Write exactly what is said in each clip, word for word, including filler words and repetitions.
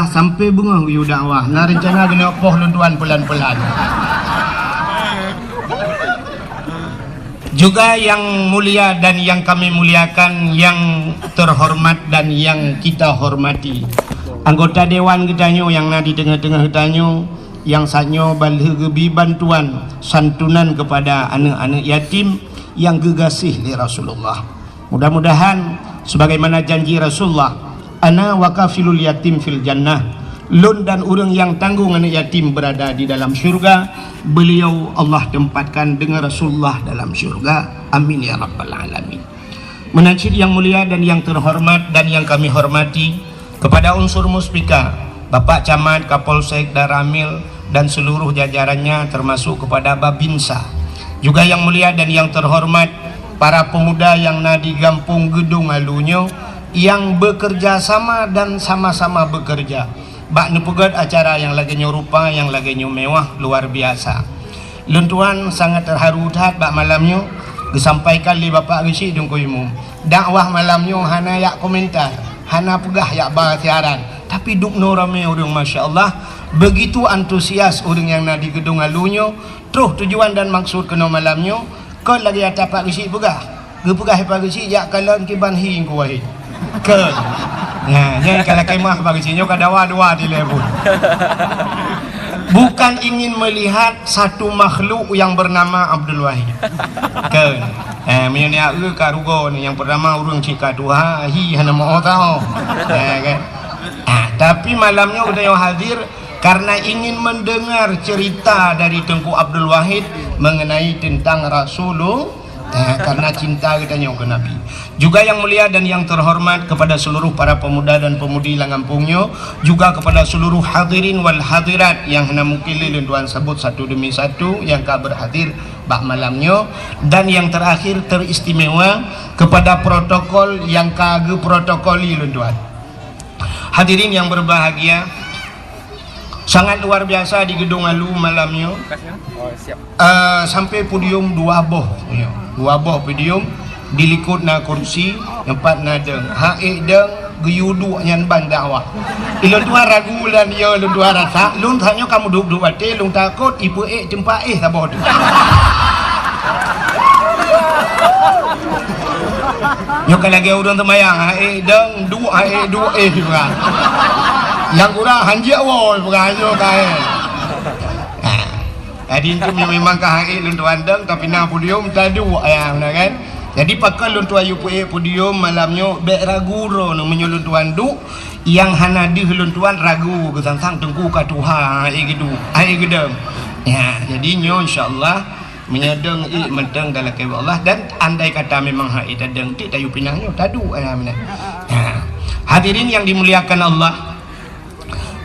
Sampai beungoh geuyue dakwah. Na rencana keuneuk poh lôn tuan pelan-pelan. Juga yang mulia dan yang kami muliakan, yang terhormat dan yang kita hormati, anggota dewan geutanyoe nyang na di teungoh-teungoh geutanyoe, nyang saat nyoe ban lheueh geubi bantuan santunan kepada aneuk-aneuk yatim nyang geugaséh lé Rasulullah. Mudah-mudahan sebagaimana janji Rasulullah, "Ana wa kafilul yatim fil jannah." Lôn dan ureuëng nyang tanggong aneuk yatim berada di dalam syurga. Beliau Allah tempatkan dengan Rasulullah dalam syurga. Amin ya rabbal alamin. Meunan cit yang mulia dan yang terhormat dan yang kami hormati, kepada unsur Muspika, Bapak Camat, Kapolsek, Danramil, dan seluruh jajarannya, termasuk kepada Babinsa. Juga yang mulia dan yang terhormat, para pemuda yang na di Gampông Geudong Alu nyoe, yang bekerja sama dan sama-sama bekerja bak neupeugét acara nyang lagée nyoe rupa, nyang lagée nyoe mewah, luar biasa. Lôn tuan sangat terharu that bak malam nyoe geusampaikan lé Bapak Geuchik Teungku Imum. Dakwah malam nyoe hana yak komentar, hana peugah yak ba siaran, tapi dubnoe ramé ureuëng, masya Allah. Begitu antusias ureuëng nyang na di Geudong Alu nyoe, troh tujuan dan maksud keunoe malam nyoe, kon lagée ata Pak Geuchik peugah. Geupeugah Pak Geuchik jak kalon kiban hi Teungku Wahid. Kön. Nah, nyan ka lakée meuah Pak Geuchik nyoe ka dawa dua dilée buet. Bukan ingin melihat satu makhluk yang bernama Abdul Wahid. Kön. Eh, meunyoe niat eu ka rugoe ni, nyang pertama ureuëng cit ka tuha, hi hana meu tao. Eh, kan? Ah, tapi malam nyoe geutanyoe hadir karena ingin mendengar cerita dari Teungku Abdul Wahid mengenai tentang Rasulullah. Eh, karena cinta geutanyoe keu Nabi. Juga yang mulia dan yang terhormat kepada seluruh para pemuda dan pemudi lam gampông nyoe, juga kepada seluruh hadirin wal hadirat yang hana mungkin lé lôn tuan sebut satu demi satu yang ka berhadir bak malam nyoe, dan yang terakhir teristimewa kepada protokol yang ka geuprotokoli lôn tuan. Hadirin yang berbahagia, sangat luar biasa di Geudong Alu malam nyoe. Eh, sampai podium dua boh, ya. Dua boh podium, di likot na kursi, nyang pat na deueng. Ha ék deueng, geuyue duek nyan ban dakwah. Ilôn tuan ragu dan ya lôn tuan rasa, lôn tanyoe kamoe duek-duek até, lôn takot ipeuék teumpat éh saboh tu. Nyoe ka lagée ureuëng teumayang, ha ék deueng, duek, ha ék duek, éh, peugah. Nyang kurang hanjeuet woe, peugah, nyoe ka, eh. Ha. Jadi, nyoe memang ka ha ék lôn tuan deueng, tapi na podium, taduek, ya, beuna kan? Jadi, pakon lôn tuan yue peuék podium malam nyoe, bék ragu droeneuh meunyoe lôn tuan duek, nyang hana deuh lôn tuan ragu, geusang-sang teungku ka tuha, ha ék geuduek, ha ék geudeueng. Ya, jadi nyoe insya Allah, meunyoe deueng ék mantong talakée bak Allah, dan andai kata memang ha ék tadeueng, teuk tayue pinah nyoe, taduek, ya, beuna. Ya. Hadirin yang dimuliakan Allah,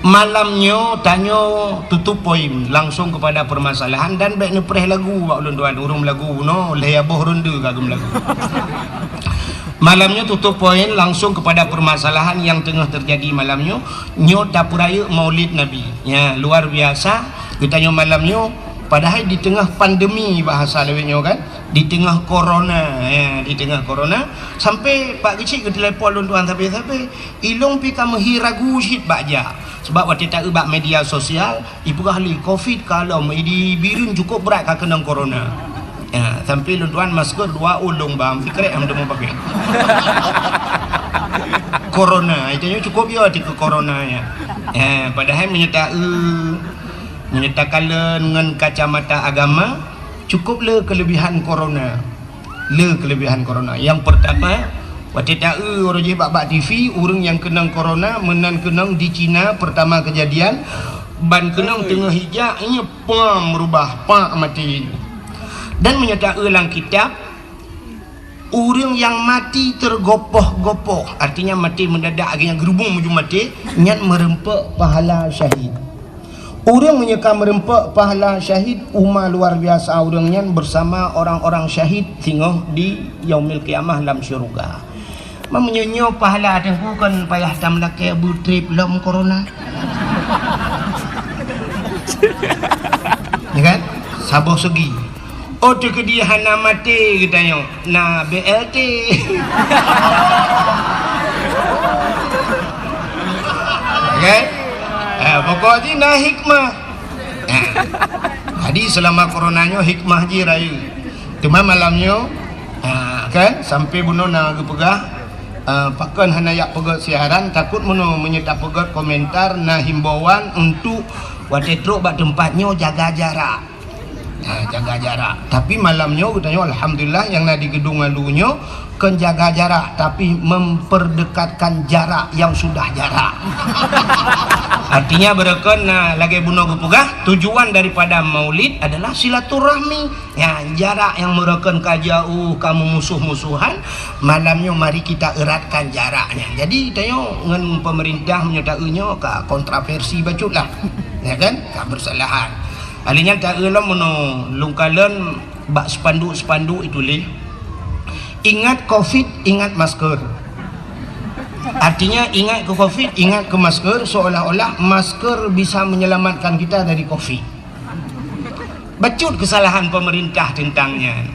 malam nyoe tanyoe tutup poin langsung kepada permasalahan dan bék neupreh lagu bak ulôn tuan, ureuëng meulagu bunoe lhée boh ronde ka geumeulagu. Malam nyoe tutup poin langsung kepada permasalahan yang teungoh terjadi malam nyoe. Nyoe tapeurayeuk Maulid Nabi. Ya, luar biasa. Geutanyoe malam nyoe, padahai di teungoh pandemi bahasa lawét nyoe kan, di teungoh corona, ya, di teungoh corona, sampai Pak Geuchik geutelepon lôn tuan sabe-sabe. Ilôn pih ka meuhi ragu cit bak jak. Sebab watée taeu bak media sosial, ipeugah lé covid ka lom, di Bireuen cukôp brat ka keunong corona. Ya, sampai lôn tuan masker dua ôn lôn ba, fikrek hana teumé pakai. Corona, itu nyoe cukôp ya, ti keu corona ya. Ya, padahai meunyoe taeu, meunyoe takalon ngon kacamata agama, cukôp le kelebihan corona. Le kelebihan corona. Yang pertama, watée taeu uroe jih bak-bak T V, ureuëng nyang keunong corona meunan keunong di Cina pertama kejadian, ban keunong teungoh ijak, inya pam meurubah, pak mati. Dan meunyoe taeu lam kitab, ureuëng nyang mati tergopoh-gopoh, artinya mati mendadak, lagée nyang geurubung meujeuet mati, nyan meureumpok pahala syahid. Ureuëng meunyoe ka meureumpok pahala syahid, uma luar biasa ureuëng nyan bersama orang-orang syahid singoh di Yaumil Qiyamah lam syurga. Meunyoe nyoe pahala teungku kon payah tameulakée beutrip lom corona. Ya kan? Saboh segi. Oh, teukeudi hana maté geutanyoe, na B L T. Ya kan? Ha, pokok jih na hikmah. Ha. Jadi, seulama corona nyoe hikmah jih rayeuk. Teuma malam nyoe, ha, kan, sampai bunoe na geupeugah, ha, pakon hana jak peugét siaran, takot meunoe meunyoe tapeugét komentar, na himbauan untuk watée trok bak teumpat nyoe jaga jarak. Ha, jaga jarak. Tapi malam nyoe geutanyoe, alhamdulillah, nyang na di Geudong Alu nyoe kon jaga jarak, tapi memperdekatkan jarak yang sudah jarak. Artinya, beureukan, na lagée bunoe geupeugah, tujuan daripada maulid adalah silaturahmi. Ya, jarak nyang meureukan ka jauh, ka meumusoh-musohan, malam nyoe mari kita eratkan jarak nyan. Jadi, tanyoe ngon pemerintah meunyoe taeu nyoe ka kontroversi bacut lah. Ya kan? Ka bersalahan. Ahli nyan taeu lom meunoe, lôn kalon bak spanduk-spanduk ituléh, "Ingat covid, ingat masker." Artinya, ingat ke covid, ingat ke masker, seolah-olah masker bisa menyelamatkan kita dari covid. Bacut kesalahan pemerintah tentang nyan.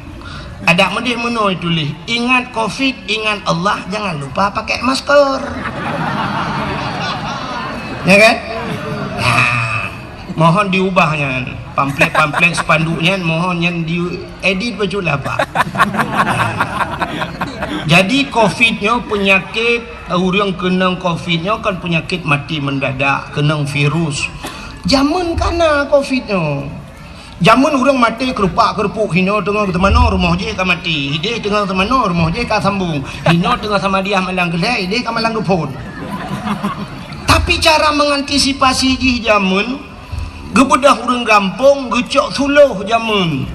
Adak meudeh meunoe tuléh, "Ingat covid, ingat Allah, jangan lupa pakai masker." Ya kan? Nah, mohon diubah nyan. Pamflet-pamflet spanduk nyan, mohon nyan diedit bacut lah, Pak. Jadi, covid nyoe peunyakét, ureuëng keunong covid nyoe kan peunyakét mati mendadak, keunong virus. Jameun ka na covid nyoe. Jameun ureuëng maté keurupak-keurupuk, hinoe teungoh teumanoe rumoh jih ka maté, hideh teungoh teumanoe rumoh jih ka sambong, hinoe teungoh samadiah malang geulhée, hideh ka malang geuphon. Tapi cara mengantisipasi jih jameun, geubeudôh ureuëng gampông geucok suloh jameun.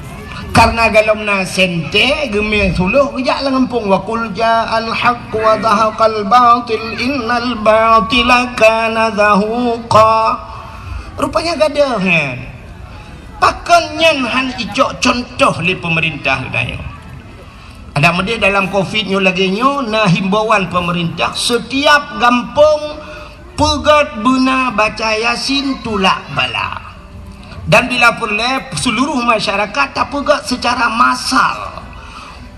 Kareuna golom na sentée, geumé suloh geujak lam gampông, "Wa qul ja'al haqq wa zahaqal batil, innal batila kana zahuqa." Rupanya gadôh nyan. Pakon nyan hana icok contoh lé pemerintah geutanyoe? Adak meudeh dalam covid nyoe lagée nyoe na himbauan pemerintah, setiap gampông peugét beuna baca Yasin tulak bala. Dan bila peureulée seluruh masyarakat tapeugét secara massal.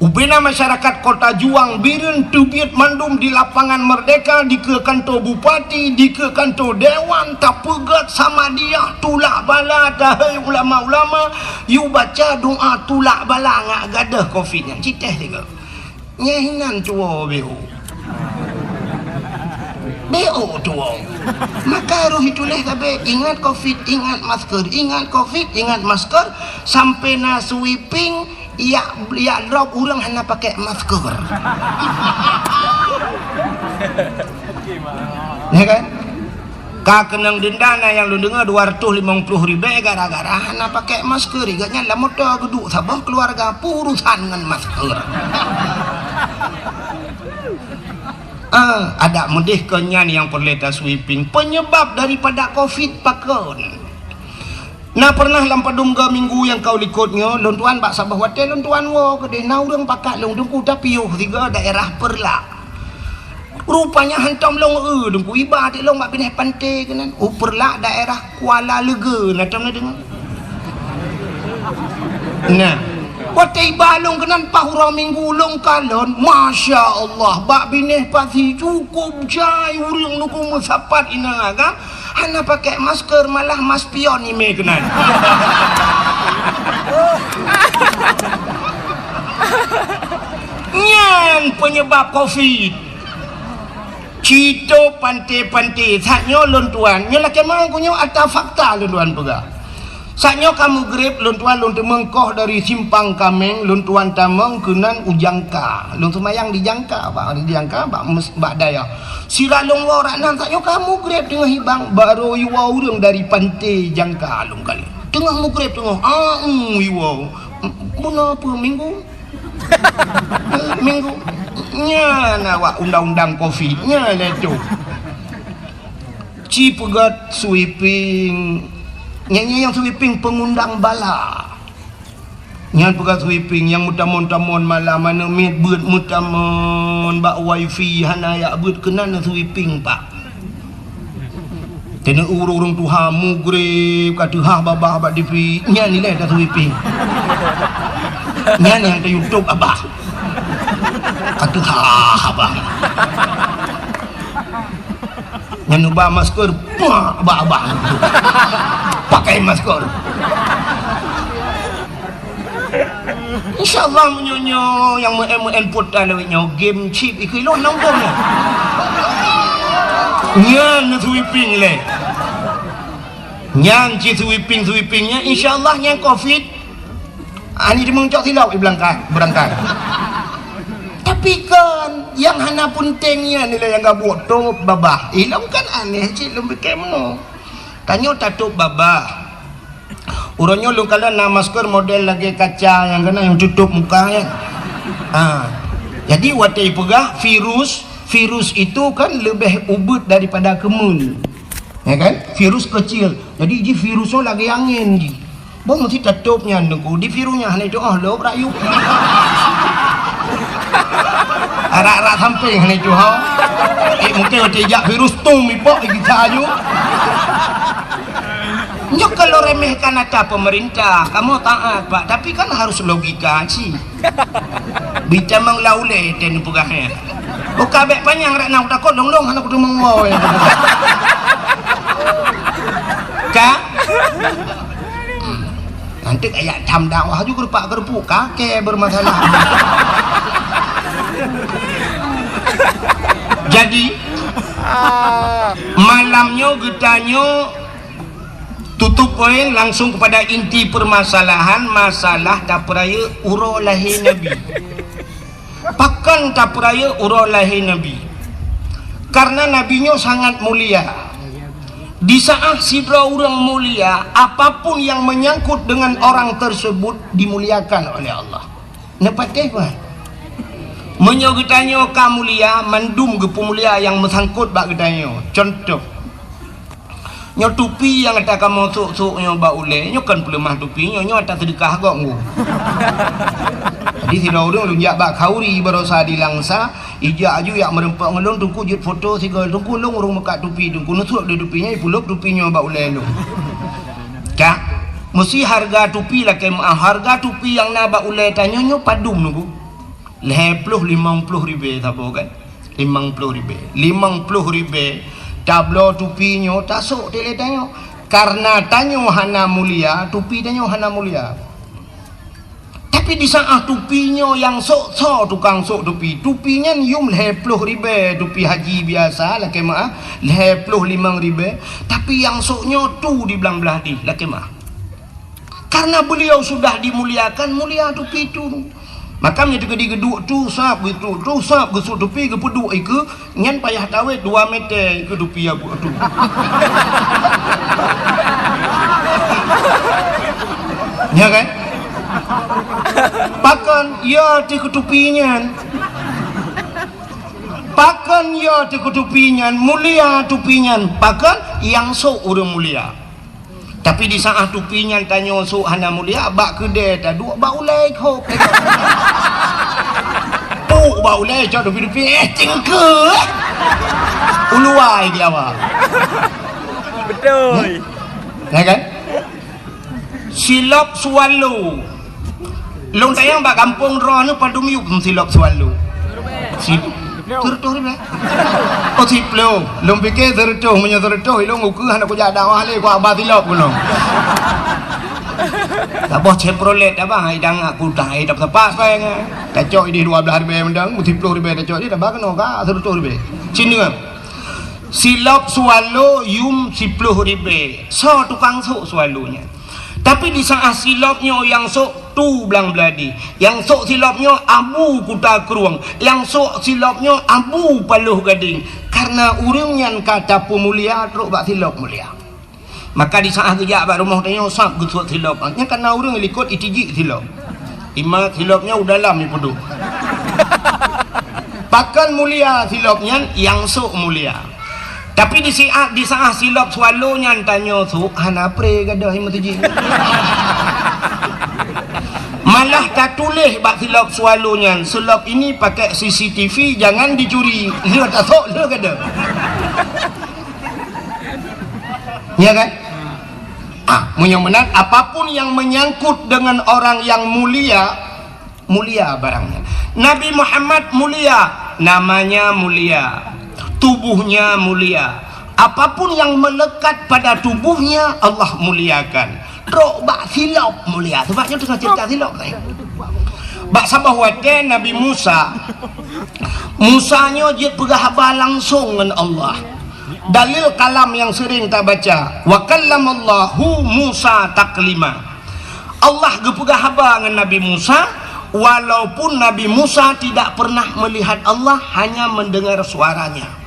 Ubena masyarakat Kota Juang Bireuen teubiet mandum di Lapangan Merdeka, dikeue kanto bupati, dikeue kanto dewan, tapeugét samadiah tulak bala, tahei ulama-ulama, yue baca doa tulak bala ngat gadôh covid nyan. Citéh sigoe. Nyeh inan tuwoe beu. Beu tuwoe. Maka roh ituléh sabe, ingat covid, ingat masker, ingat covid, ingat masker, sampai na sweeping, yak, yak drop ureuëng hana pakai masker. Ya kan? Ka keunong denda na nyang lôn deungoe dua ratus limong ploh ribée gara-gara hana pakai masker. Ingat nyan lam moto geuduek saboh keluarga peurusan ngon masker. Ah, adak meudeh keu nyan nyang peureulée tasweeping. Penyebab daripada covid pakon? Na pernah lam padum ga minggu nyang ka likot nyoe, lôn tuan bak saboh watée lôn tuan woe keudeh na ureuëng pakat lôn teungku tapiôh sigoe daerah Peureulak. Rupanya hantom lôn eu teungku iba até lôn bak binéh panté keunan. U Peureulak daerah Kuala Leugeue na tom na deungoe. Nah, watée iba lôn keunan paih uroe minggu lôn kalon, masya Allah, bak binéh pasi cukup jai ureuëng teungku meusapat inong agam. Hana pakai masker, malah maspion imé keunan. Nyan penyebab covid. Cito panté-panté, saat nyoe lôn tuan, nyoe lakée meuang ku nyoe ata fakta lôn tuan peugah. Saat nyoe ka mugreb, lôn tuan lôn teumeung koh dari Simpang Kameng, lôn tuan tamong keunan u Jangka. Lôn seumayang di Jangka, bak, di Jangka, bak mes-, bak dayah. Sira lôn woe rak nan, saat nyoe ka mugreb teungoh hibang, barô iwoe ureuëng dari panté Jangka lôn kalon. Teungoh mugreb teungoh, a, u, iwoe. Bunoe peue minggu? Minggu. Nyan awak undang-undang covid, nyan lé tu. Ci peugét sweeping. Nyan, nyan nyang sweeping pengundang bala. Nyan peugét sweeping nyang meutamon-tamon malam, aneuk miet beuet meutamon bak wifi, hana jak beuet keunan sweeping, Pak. Teungoh ureuëng tuha mugreb ka teuhah babah bak TV, nyan ilée tasweeping. Nyan nyang ta-YouTube babah. Ka teuhah babah. Nyan uba masker, puah, abah-abah. Pakai masker. Insya Allah meunyoe nyoe nyang meu'en-meu'en putra lewat nyoe game chip ikeu ilôn nang bom nyan. Nyan sweeping lé. Nyan ci sweeping-sweeping nyan insya Allah nyan covid. Ani dimeung cok silop iblangkai, berangkai. Tapi kan yang hana penting nyan nilai yang gabuek top babah. Ilong kan aneh cit lom pikir meunoe. Tanyoe tatop babah. Uroe nyoe lôn kalon na masker model lagèe kaca nyang keunan nyang tutup muka nyan. Ha. Jadi watèe peugah virus, virus itu kan lebih ubit daripada keumuen. Ya kan? Virus kecil. Jadi ji virus nyoe lagèe angin ji. Boh meusti tatop nyan teungku. Di virus nyan hana itu oh lop rayu. Arak-arak samping hana itu ha. Eh mungkin watèe jak virus tum ipok gisa aju. Nyoe kalau remehkan ata pemerintah, kamu taat, Pak, tapi kan harus logika sih. Bitamang laulé ten peugah nyan. Buka bèk panyang rak na takot dong-dong hana kutu mengwoe. Ka? Nanti kayak cam dakwah juga rupak kerupuk kakek bermasalah. Jadi malam nyoe geutanyoe tutup poin langsung kepada inti permasalahan masalah tapeurayeuk uroe lahé Nabi. Pakon tapeurayeuk uroe lahé Nabi? Karena Nabi nyoe sangat mulia. Di saat sidroe ureuëng mulia, apapun yang menyangkut dengan orang tersebut dimuliakan oleh Allah. Neupatéh bah. Meunyoe geutanyoe ka mulia, mandum geupeumulia nyang meusangkot bak geutanyoe. Contoh, nyoe tupi nyang ata kamoe sôk-sôk nyoe bak ulèe, nyoe kon peuleumah tupi nyoe, nyoe ata seudeukah gob ngu. Jadi sidroe ureuëng lôn jak bak khauri barosa di Langsa, ijak aju jak meureumpok ngon lôn, teungku jeuet foto sigoe, teungku lôn ureuëng meukat tupi, teungku neusôk lé tupi nyoe, ipulop tupi nyoe bak ulèe lôn. Ka, meusi hareuga tupi lakèe meu'ah, hareuga tupi nyang na bak ulèe tanyoe nyoe padum teungku. Lhèe ploh limong ploh ribèe saboh kan? Limong ploh ribèe. Limong ploh ribèe tabloe tupi nyoe tasôk dilèe tanyoe. Karena tanyoe hana mulia, tupi tanyoe hana mulia. Tapi di saat tupi nyoe nyang sôk soe tukang sôk tupi, tupi nyan yum lhèe ploh ribèe tupi haji biasa lakèe meu'ah, lhèe ploh limong ribèe, tapi nyang sôk nyoe tu di blang blah dih lakèe meu'ah. Karena beliau sudah dimuliakan, mulia tupi tu. Maka meunyoe teukeudi geuduek tu sab, geuduek tu sab, geusôk tupi, geupeuduek ikeue, nyan payah tawét dua meter ikeue tupi abu tu. Ya kan? Pakon ya teuh keu tupi nyan. Pakon ya teuh keu tupi nyan, mulia tupi nyan. Pakon nyang sôk ureuëng mulia. Tapi di saat tupi nyan tanyoe sôk hana mulia, bak keudè taduek bak ulèe khôb. Puk bak ulèe cok tupi-tupi, eh, cingke. Uluwa di awak. Betul. Ya kan? Silop swallow. Lôn tanyong bak gampông droeneuh padum yup silop swallow. Si, seureutôh ribèe. Oh, siploh. Lôn pike seureutôh, meunyoe seureutôh, ilôn ukeue hana kujak dakwah lé, kuaba silop keunoe. Saboh Chevrolet abang, hai dang aku tah, hai dap sapat, bang. Tacok idih dua blah ribèe mendang, siploh ribèe tacok idih, tabah keunoe ka seureutôh ribèe. Sini kan. Silop swallow yum siploh ribèe. Soe tukang sôk swallow nyan? Tapi di saat silop nyoe nyang sôk tu blang blah dih. Nyang sôk silop nyoe Abu Kuta Krueng. Nyang sôk silop nyoe Abu Paloh Gadeng. Karena ureuëng nyan ka tapeumulia trok bak silop mulia. Maka di saat geujak bak rumoh tanyoe sab geusôk silop. Nyan karena ureuëng likot itijik silop. Imat silop nyan u dalam ipeuduek. Pakon mulia silop nyan nyang sôk mulia. Tapi di siat, di saat silop swallow nyan tanyoe sôk hana pre gadoh imat tijik. Malah tatuléh bak silop swallow nyan, "Silop ini pakai C C T V, jangan dicuri." Lheueh tasôk lheueh gadoh. Ya kan? Ah, meunyoe meunan, apapun yang menyangkut dengan orang yang mulia, mulia barangnya. Nabi Muhammad mulia, namanya mulia, tubuhnya mulia, Apapun yang melekat pada tubuhnya, Allah muliakan. Trok bak silop mulia. Sebab nyoe teungoh cerita silop tadi. Bak saboh watèe Nabi Musa, Musa nyoe jeuet peugah haba langsong ngon Allah. Dalil kalam nyang sering tabaca, "Wa kallamallahu Musa taklima." Allah geupeugah haba ngon Nabi Musa, walaupun Nabi Musa tidak pernah melihat Allah, hanya mendengar suaranya.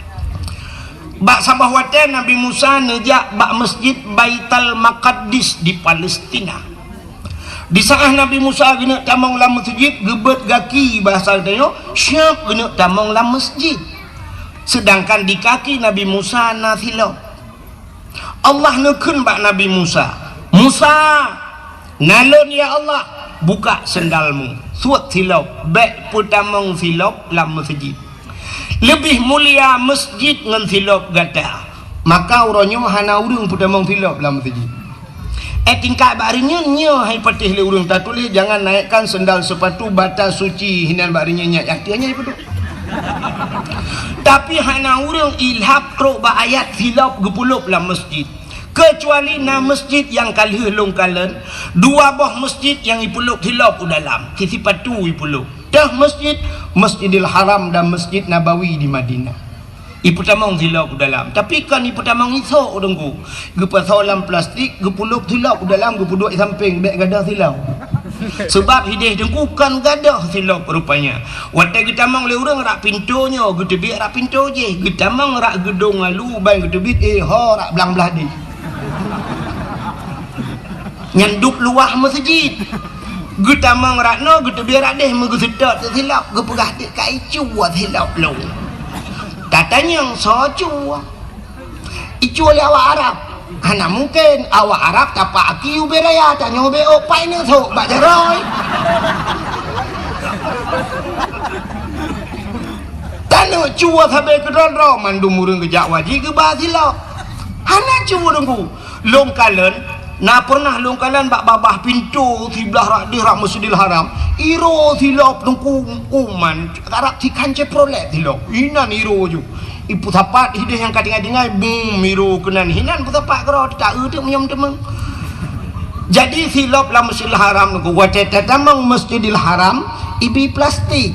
Bak saboh watèe Nabi Musa neujak bak Masjid Baitul Maqdis di Palestina. Di saat Nabi Musa geuneuk tamong lam masjid, geubeuet gaki, bahasa geutanyoe, siap geuneuk tamong lam masjid. Sedangkan di kaki Nabi Musa na silop. Allah neukheun bak Nabi Musa, "Musa, na lôn ya Allah, buka sendalmu, suet silop, bèk peutamong silop lam masjid. Leubeh mulia masjid ngon silop gata." Maka uroe nyoe hana ureueng peutamong silop lam masjid. Eh, tingkat bak reunyeun nyoe hai patéh lé ureueng tatuléh, "Jangan naikkan sendal sepatu bata suci," hinan bak reunyeun nyan, ya, tiep nyan ipeuduek. Tapi hana ureueng ilhab trok bak ayat silop geupulop lam masjid. Keucuali na masjid nyang ka lheueh lôn kalon, dua boh masjid nyang ipulop silop u dalam, sipatu ipulop. Teuh masjid, Masjidil Haram dan Masjid Nabawi di Madinah. Ipeutamong silop u dalam. Tapi kon ipeutamong isok, Teungku. Geupasoe lam plastik, geupulop silop u dalam, geupeuduek sampéng, bèk gadôh silop. Sebab hideh Teungku kon gadôh silop rupanya. Watèe geutamong lé ureueng rak pintoe nyoe, geuteubiet rak pintoe jéh. Geutamong rak geudong alu, ban geuteubiet, eh, ho rak blang blah deh. Nyan dub luwah masjid. Geutamong rak noe, geuteubiet rak deh, meugeuseutôt silop, geupeugah, "Dik, ka icue silop lôn." Tatanyong, "Soe cue?" Icue lé awak Arab. Hana mungken, awak Arab tapak aki ubé raya, tanyoe ubé ôk, pai neusok bak jaroe. Taneuk cue sabe keudroe-droe, mandum ureueng geujak wajéb geuba silop. Hana cue Teungku. Lôn kalon, na pernah lôn kalon bak babah pintoe siblah rak deh rak Masjidil Haram. Iro silop Teungku, uman, karab sikan Chevrolet silop. Inan iro ju. Ipeusapat hideh nyang ka tinggai-tinggai, bum, iro keunan. Hinan peusapat keudroe, taeu teuk meunyoe teumeung. Jadi silop lam Masjidil Haram Teungku, watèe tatamong Masjidil Haram, ibi plastik.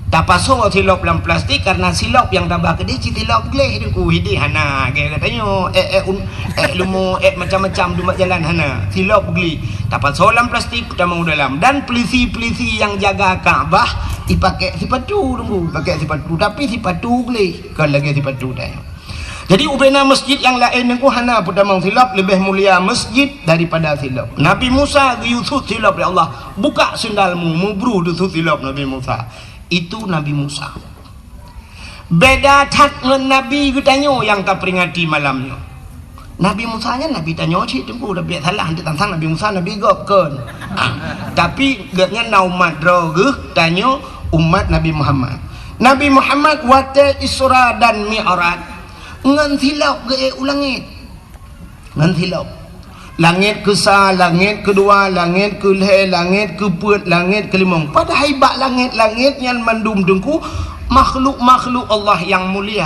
Tapasoe silop lam plastik karena silop nyang taba keudeh cit silop gleh Teungku. Hideh hana, gaya geutanyoe, eh, eh, un-, eh, leumo, eh, macam-macam dumat jalan hana. Silop gleh. Tapasoe lam plastik, tamong dalam. Dan pelisi-pelisi nyang jaga Ka'bah, ipakèk sipatu Teungku, ipakèk sipatu. Tapi sipatu gleh, kon lagèe sipatu tanyoe. Jadi, ubena masjid nyang laén Teungku hana peutamong silop, leubeh mulia masjid daripada silop. Nabi Musa geuyue suet silop lé Allah, "Buka sendalmu," meubru deusuet silop Nabi Musa. Itu Nabi Musa. Beda that ngon nabi geutanyoe nyang taperingati malam nyoe. Nabi Musa nyan nabi tanyoe cit Teungku, tapi salah, hana tantang Nabi Musa nabi gob kon. Ah, tapi gobnyan na umat droe geuh, tanyoe umat Nabi Muhammad. Nabi Muhammad watèe Isra dan Mi'raj, ngon silop geuék u langét. Ngon silop. Langét keusa, langét keudua, langét keulhèe, langét keupeuet, langét keulimong. Padahai bak langét-langét nyan mandum Teungku makhluk-makhluk Allah nyang mulia.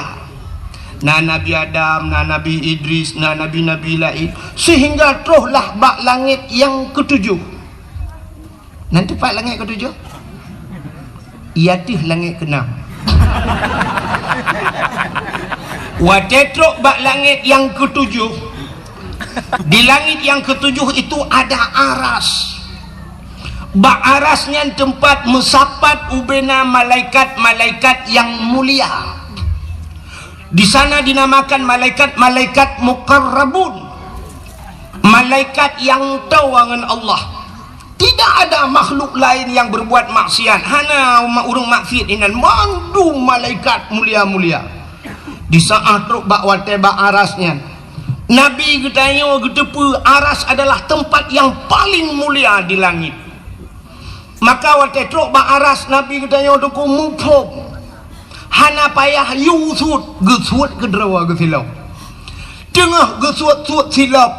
Na Nabi Adam, na Nabi Idris, na nabi-nabi laén. Sehingga troh lah bak langét nyang keutujoh. Nan teumpat langét keutujoh? Iya teuh langét keunam. Watèe trok bak langét nyang keutujoh, di langét nyang keutujoh itu ada aras. Bak aras nyan teumpat meusapat ubena malaikat-malaikat nyang mulia. Di sana dinamakan malaikat-malaikat muqarrabun. Malaikat nyang toe ngon Allah. Tidak ada makhluk laén nyang berbuat maksiat. Hana ma-, ureueng maksiat inan, mandum malaikat mulia-mulia. Di saat trok bak watèe bak aras nyan, Nabi geutanyoe geuteupeue aras adalah teumpat nyang paléng mulia di langét. Maka watèe trok bak aras, Nabi geutanyoe Teungku muphom. Hana payah yue suet, geusuet keudroe geusilop. Teungoh geusuet-suet silop,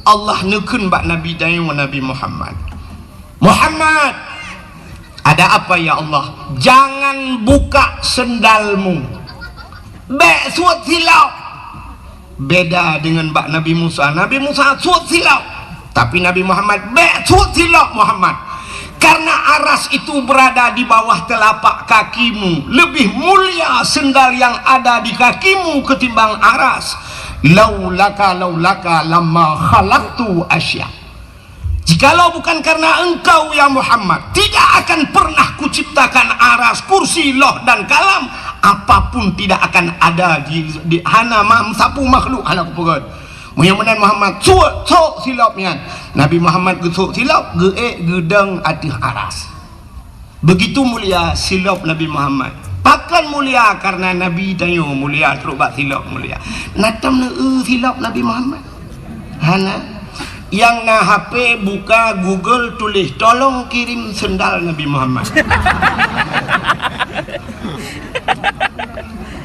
Allah neukheun bak Nabi tanyoe Nabi Muhammad, "Muhammad, ada apa ya Allah?" "Jangan buka sendalmu. Bèk suet silop." Beda dengan bak Nabi Musa. Nabi Musa sut silop, tapi Nabi Muhammad bèk sut silop Muhammad. Karena aras itu berada di bawah telapak kakimu, lebih mulia sendal yang ada di kakimu ketimbang aras. Laulaka, laulaka lama khalaqtu asya. Jikalau bukan karena engkau, ya Muhammad, tidak akan pernah kuciptakan aras, kursi, loh, dan kalam. Apapun tidak akan ada di, di hana ma-, sapeue makhluk hana kupeugöt. Meunyoe meunan Muhammad sut, sut silop nyan. Nabi Muhammad geusut silop, geuék geudong ateueh aras. Begitu mulia silop Nabi Muhammad. Pakon mulia? Karena Nabi tanyoe mulia, trok bak silop mulia. Na tom neueu silop Nabi Muhammad? Hana. Nyang na H P, buka Google, tuléh, "Tolong kirim sendal Nabi Muhammad."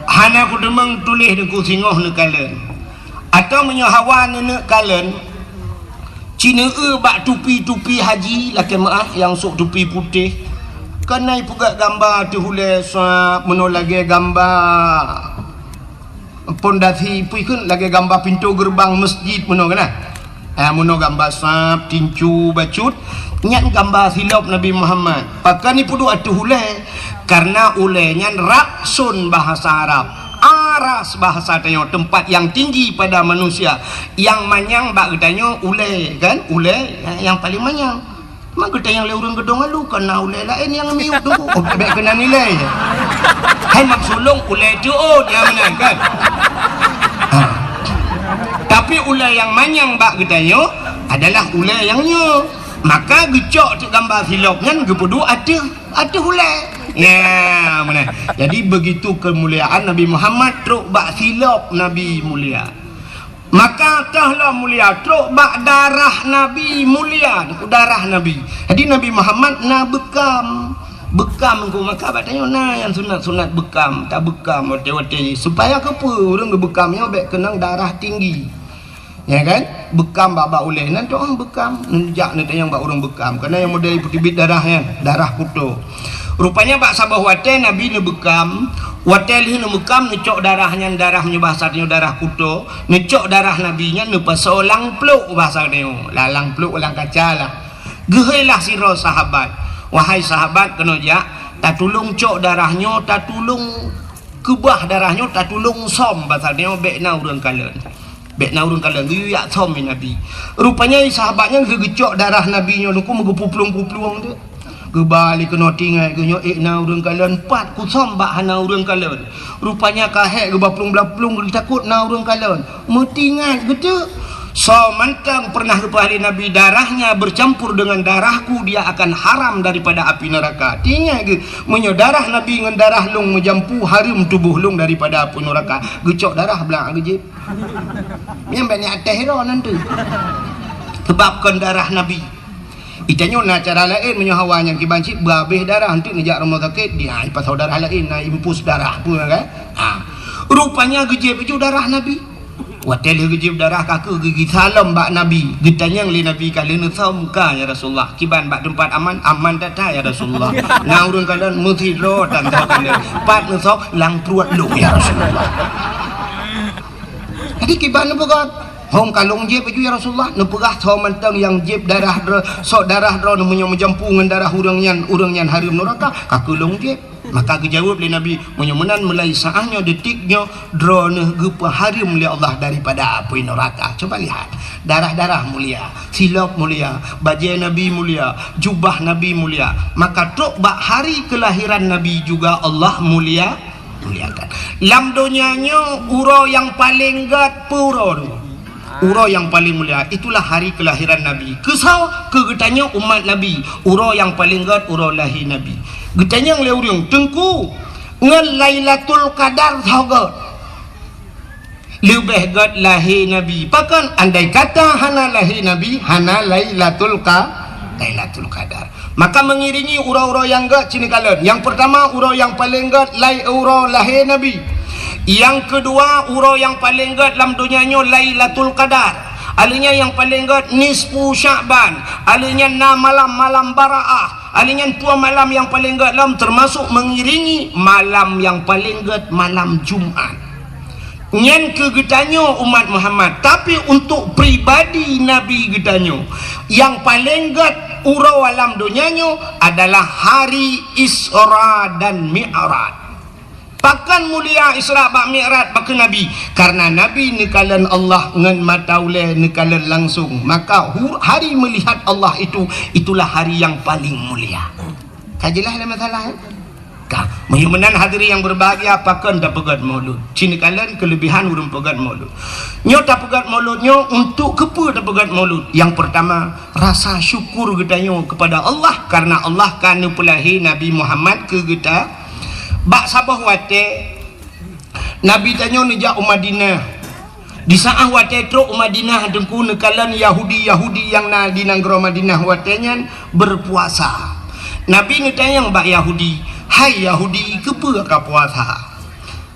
Hana kuteumeung tuléh, neuku singoh neukalon. Atawa meunyoe hawa neuneuk kalon, ci neueu bak tupi-tupi haji lakèe meu'ah nyang sôk tupi putéh, keunan ipeugöt gamba ateueh ulèe sab meunoe lagèe gamba pondasi, peue kheun, lagèe gamba pintoe geureubang meuseujid meunoe keunan. Ah, meunoe gamba sab, tincu, bacut, nyan gamba silop Nabi Muhammad. Pakon ipeuduek ateueh ulèe? Karena ulèe nyan ra'sun bahasa Arab. Aras bahasa tanyoe, tempat yang tinggi pada manusia. Nyang manyang bak geutanyoe ulèe, kan? Ulèe nyang paleng manyang. Mak geutanyoe lé ureueng geudong alu, kana ulèe laén nyang miyueb teungku. Oh, bèk keunan ilèe. Hai mak sulông ulèe teuôt, ya meunan, kan? Ha. Tapi ulèe nyang manyang bak geutanyoe adalah ulèe nyang nyoe. Maka geucok teuk gamba silop nyan geupeuduek ateueh ateueh ulèe. Ya, meunan. Jadi, begitu kemuliaan Nabi Muhammad trok bak silop Nabi mulia. Maka toh lom mulia trok bak darah Nabi mulia, darah Nabi. Jadi, Nabi Muhammad na beukam. Beukam engko maka bak tanyoe na nyang sunat-sunat beukam, tabeukam watèe-watèe. Supaya keupeue ureueng geubeukam nyoe bèk keunong darah tinggi. Ya kan? Beukam bak-bak ulèe nan, toh beukam. Neujak neutanyong bak ureueng beukam. Keunan nyang model peuteubiet darah nyan, darah kuto. Rupanya bak saboh watèe Nabi neubeukam, watèe lheueh neubeukam neucok darah nyan, darah meunyoe bahasa tanyoe darah kuto, neucok darah Nabi nyan neupasoe lam pluek bahasa tanyoe. Lah lam pluek, lam kaca lah. Geuhôi lah sidroe sahabat, "Wahai sahabat, keunoe jak, tatulông cok darah nyoe, tatulông keubah darah nyoe, tatulông sôm," bahasa tanyoe, "bèk na ureueng kalon." Bèk na ureueng kalon, geuyue jak sôm lé Nabi. Rupanya sahabat nyan geugeucok darah Nabi nyoe, teungku, meugeupuplueng-puplueng teuk. Geuba lé keunoe, teuingat geuh nyoe ék na ureueng kalon, pat kusôm bak hana ureueng kalon. Rupanya ka hék geuba plueng-blah plueng, geutakot na ureueng kalon. Meuteuingat geuh teuk, soe mantong pernah geupeugah lé Nabi, "Darahnya bercampur dengan darahku, dia akan haram daripada api neraka." Teuingat geuh, meunyoe darah Nabi ngon darah lôn meujampu, hareuem tuboh lôn daripada api neraka. Geucok darah blang geujieb. Nyan bèk niat teh iro nanti. Sebab kon darah Nabi. Itanyoe na cara laén, meunyoe hawa nyang kiban cit beuhabéh darah, enteuk neujak rumoh sakét, dia ipasoe darah laén, na infus darah peue kan? Ha. Rupanya geujieb baju darah Nabi. Watèe lheueh geujieb darah, ka kheueh geugisa lom bak Nabi. Geutanyong lé Nabi, "Ka lheueh neusôm?" "Ka, ya Rasulullah." "Kiban bak teumpat aman?" "Aman that-that, ya Rasulullah." "Na ureueng kalon?" "Meusidroe tan soe kalon." "Pat neusôm?" "Lam pruet lôn, ya Rasulullah." Jadi kiban neupeugah, "Hông ka lôn jieb baju, ya Rasulullah." Neupeugah, "Soe mantong nyang jieb darah droe, sok darah droe meunyoe meujampu ngon darah ureueng nyan, ureueng nyan hareuem neuraka, ka kheueh lôn jieb." Maka geujaweueb lé Nabi, "Meunyoe meunan, mulai saát nyoe, detik nyoe, droeneuh geupeuhareuem lé Allah daripada apui neuraka." Coba lihat, darah-darah mulia, silop mulia, bajèe Nabi mulia, jubah Nabi mulia. Maka trok bak hari kelahiran Nabi juga Allah mulia. Muliakan. Lam donya nyoe uroe nyang paleng gèt peue uroe nyoe? Uroe nyang paleng mulia, itulah hari kelahiran Nabi. Keu soe? Keu geutanyoe umat Nabi. Uroe nyang paleng gèt uroe lahé Nabi. Geutanyong lé ureueng, "Teungku, ngon Lailatul Qadar soe gèt?" Leubeh gèt lahé Nabi. Pakon? Andai kata hana lahé Nabi, hana Lailatul Qa-, Lailatul Qadar. Maka mengiringi uroe-uroe nyang gèt ci neukalon. Nyang peurtama, uroe nyang paleng gèt lai-, uroe lahé Nabi. Nyang keudua, uroe nyang paleng gèt lam donya nyoe Lailatul Qadar. Alheuh nyan nyang paleng gèt nisfu Sya'ban. Alheuh nyan na malam-malam Baraah. Alheuh nyan dua malam nyang paleng gèt lom, teumasok mengiringi malam nyang paleng gèt, malam Jumat. Nyan keu geutanyoe umat Muhammad, tapi untuk pribadi Nabi geutanyoe, nyang paleng gét uroe lam donya nyoe adalah hari Isra dan Mi'raj. Pakon mulia Isra bak Mi'raj bak Nabi? Karena Nabi neukalon Allah ngon mata ulée, neukalon langsung. Maka hu-, hari melihat Allah itu, itulah hari yang paling mulia. Ka jeulaih lé masalah, eh? Ka. Meunyoe meunan hadirin yang berbahagia, pakon tapeugét Maulud? Ci neukalon keulebihan ureuëng peugét Maulud. Nyoe tapeugét Maulud nyoe untuk keupeue tapeugét Maulud? Yang pertama, rasa syukur geutanyoe kepada Allah karena Allah ka neupeulahé Nabi Muhammad keu geuta. Bak saboh watée, Nabi tanyoe neujak u Madinah. Di saát watée trok u Madinah, Teungku, neukalon Yahudi-Yahudi nyang na di nanggroe Madinah watée nyan berpuasa. Nabi neutanyong bak Yahudi, "Hai Yahudi, keupeue ka puasa?"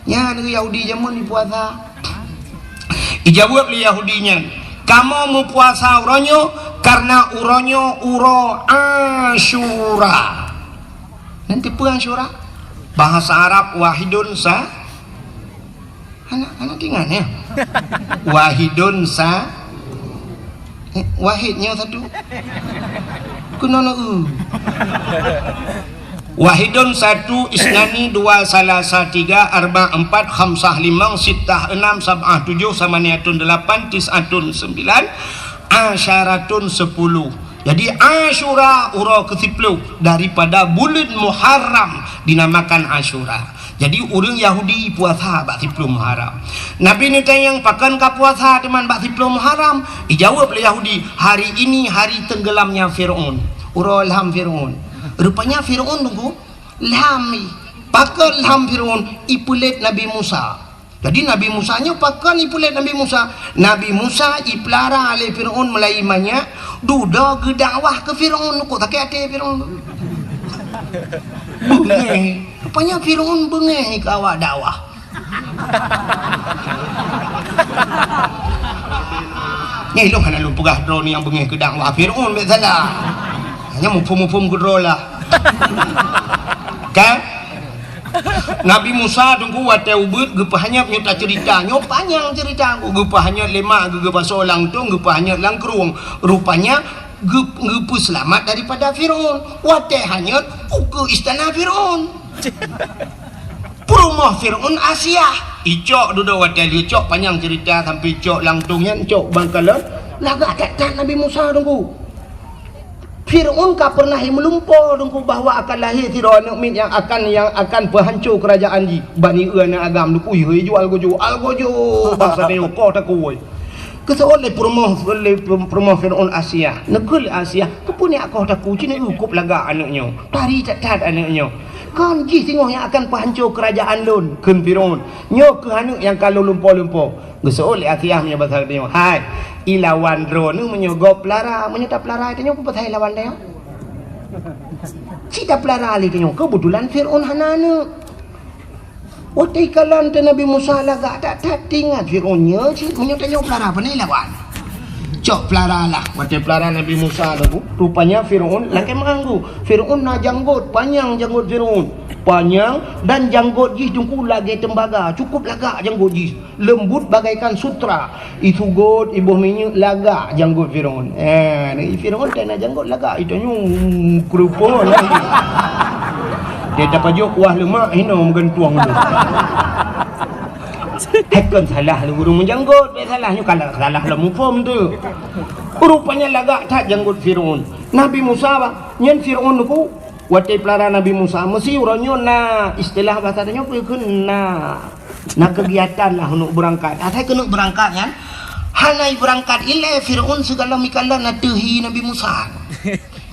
Nyan Yahudi jameun jipuasa. Ijaweueb lé Yahudi nyan, "Kamoe meupuasa uroe nyoe karena uroe nyoe uroe Asyura." Nyan keupeue Asyura? Bahasa Arab wahidun sa-, Hana, hana teuingat, ya? Wahidun sa-, eh, wahid nyoe satu. Keunoe neu-, eu. Wahidun satu, isnani dua, salasa tiga, arba empat, khamsah limong, sittah enam, sab'ah tujuh, samaniatun delapan, tis'atun sembilan, asyaratun sepuluh. Jadi, Asyura uroe keusiplôh daripada buleuen Muharram dinamakan Asyura. Jadi, ureuëng Yahudi puasa bak siplôh Muharram. Nabi neutanyong, "Pakon ka puasa teuma bak siplôh Muharram?" Ijaweueb lé Yahudi, "Hari ini hari tenggelamnya Fir'aun." Uroe lham Fir'aun. Rupanya Fir'aun, Teungku, lham. Pakon lham Fir'aun? Ipeulét Nabi Musa. Jadi, Nabi Musa nyoe pakon ipeulét Nabi Musa? Nabi Musa ipeulara lé Fir'aun meulai manyak, dudoe geudakwah keu Fir'aun, kok sakét até Fir'aun. Beungéh. Rupanya Fir'aun beungéh keu awak dakwah. Nyan ilôn hana lôn peugah droeneuh nyang beungéh keu dakwah Fir'aun, bèk salah. Hanya muphom-muphom keudroe lah. Kan? Nabi Musa, Teungku, watée ubit geupeuhanyot, nyoe taceurita, nyoe panyang ceurita, geupeuhanyot lé mak geuh, geupasoe lam tong, geupeuhanyot lam krueng. Rupanya geu-, geupeuseulamat daripada Fir'aun. Watée hanyot, ukeue istana Fir'aun. Peurumoh Fir'aun Asiah. Icok dudoe watée lheueh cok, panyang ceurita sampai cok lam tong nyan, cok bangkalon. Lagak that-that Nabi Musa, Teungku. Fir'aun ka pernah meulumpo, Teungku, bahwa akan lahé sidroe aneuëk miet nyang akan, nyang akan peuhanco keurajeuen jih. Bani eu aneuëk agam, Teungku, ih, jual gojo, al gojo, basa tanyoe koh takue. Geuseuôt lé peurumoh, lé peurumoh Fir'aun Asiah. Neukheun lé Asiah, "Keupeue nyak koh takue, ci neu kop lagak aneuëk nyoe. Tari that-that aneuëk nyoe. Kon jih singoh nyang akan peuhanco keurajeuen lôn," kheun Fir'aun. "Nyoe kheueh aneuëk nyang ka lôn lumpo-lumpo." Geuseuôt lé Asiah meunyoe basa tanyoe, "Hai, ilawan droeneuh meunyoe gob peulara, meunyoe tapeulara tanyoe, peue pasai lawan tanyoe? Ci tapeulara lé tanyoe, keubeutôlan Fir'aun hana aneuëk." Watée ikalon teuh Nabi Musa lagak that-that, teuingat Fir'aun nyoe cit, meunyoe tanyoe peulara, pane lawan? Cok peulara lah. Watée peulara Nabi Musa laju, rupanya Fir'aun lakée meuanggu. Fir'aun na janggot, panyang janggot Fir'aun. Panyang dan janggot jih, Teungku, lagée teumbaga, cukup lagak janggot jih. Leumbut bagaikan sutra, isugot, iboh minyeuk, lagak janggot Fir'aun. Eh, Fir'aun teuh na janggot lagak, itanyoe keureupoh lagi. Dia tapajok kuah lemak, hinoe meugantueng tu. Hai kon salah lé ureuëng meujanggot, bèk salah nyoe, kalau salah lom muphom tu. Rupanya lagak that janggot Fir'aun. Nabi Musa, bah, nyan Fir'aun tu, watée peulara Nabi Musa, meusi uroe nyoe na istilah basa tanyoe peue kheun na. Na keugiatan lah keuneuk beurangkat. Asai keuneuk beurangkat nyan, hana beurangkat ilée Fir'aun sigohlom ikalon ateueh hi Nabi Musa.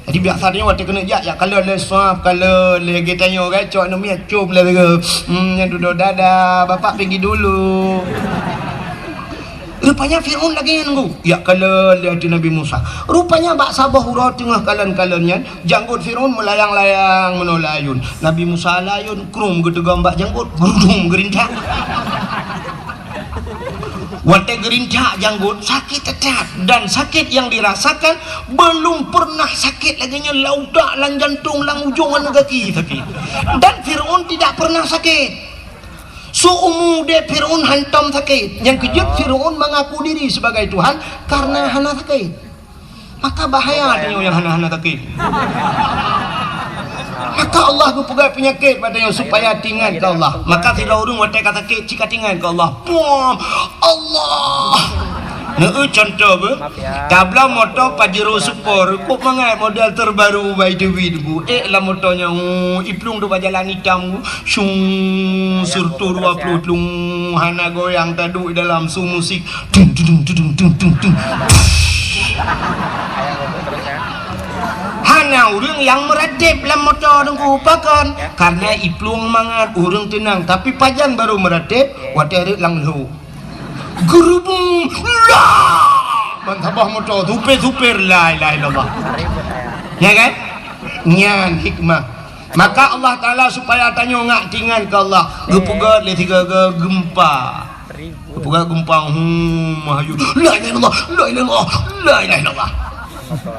Jadi biasa tanyoe watée keuneuk jak, jak kalon lé swab, kalon lé geutanyoe kan, cok aneuk miet cop lé lagée, hmm, nyan dudoe dada, bapak pergi dulu. Rupanya Fir'aun lagée nyan, Teungku. Jak kalon lé ateueh Nabi Musa. Rupanya bak saboh uroe teungoh kalon-kalon nyan, janggot Fir'aun meulayang-layang meunoe layun. Nabi Musa layun, krum geuteugom bak janggot, geurudum geurintak. Watée geurintak janggot, sakét that-that. Dan sakét nyang dirasakan belum pernah sakét lagée nyan lam utak, lam jantong, lam ujong aneuk gaki sakét. Dan Fir'aun tidak pernah sakét. Seumu udeb Fir'aun hantom sakét. Nyang keujeuet Fir'aun mengaku diri sebagai Tuhan karena hana sakét. Maka bahaya tanyoe nyang hana-hana sakét. Maka Allah geupeugah peunyakét bak tanyoe supaya tingat keu Allah. Maka sidroe ureuëng watée ka sakét cit ka tingat keu Allah. Puam! Allah! Neueu contoh beuh. Tablah moto Pajero Sport, kok mangat model terbaru bai Dewi bu. Eh lam moto nyan, oh, iplueng dua jalan hitam bu. Syung, sertu dua puluh tlung, hana goyang, taduek dalam su musik. Tung, tung, tung. Hana ureuëng nyang meuratéb lam moto teungku pakon, karena iplueng mangat ureuëng teunang, tapi pajan baru meuratéb watée rot lam lhok. Geurubung, la! Ban saboh moto, supir-supir, la ilaha illallah. Ya kan? Nyan hikmah. Maka Allah Taala supaya tanyoe ngak tingat keu Allah, geupeugét lé sigoe-goe geumpa. Geupeugét geumpa, hmm, mahayu. La ilaha illallah, la ilaha illallah, la ilaha illallah.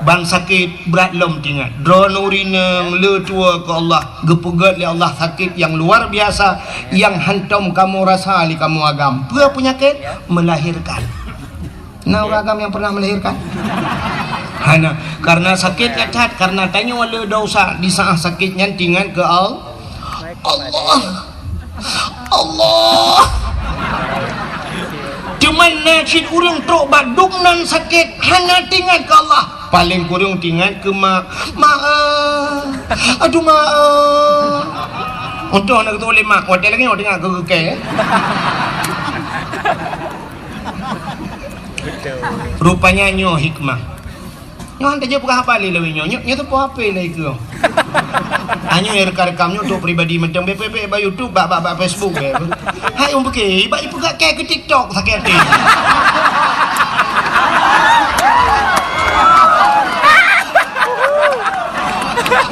Ban sakét brat lom tingat. Droeneuh ureuëng le tuwoe keu Allah, geupeugét lé Allah sakét nyang luar biasa, nyang hantom kamoe rasa lé kamoe agam. Peue peunyakét? Melahirkan. Na ureuëng agam nyang pernah melahirkan? Hana. Karena sakét nyan that, karena tanyoe le desya, di saat sakét nyan tingat keu Al-, Allah. Allah. Cuman na cit ureuëng trok bak dum nan sakét, hana tingat keu Allah. Paléng kureueng tingat keu mak. Mak, eh. Aduh, mak, eh. Untung hana geutuléh mak, watée lagée nyoe teuingat keu keu kée. Rupanya nyoe hikmah. Nyoe hana tajak peugah haba lé lawét nyoe. Nyoe, nyoe teupeu H P lé keu. Nyoe rekam-rekam nyoe untuk pribadi mantong, bék, bék, bék bak YouTube, bak, bak, bak Facebook, bék. Hai, ureuëng pike, bak ipeugah kée keu TikTok sakét até.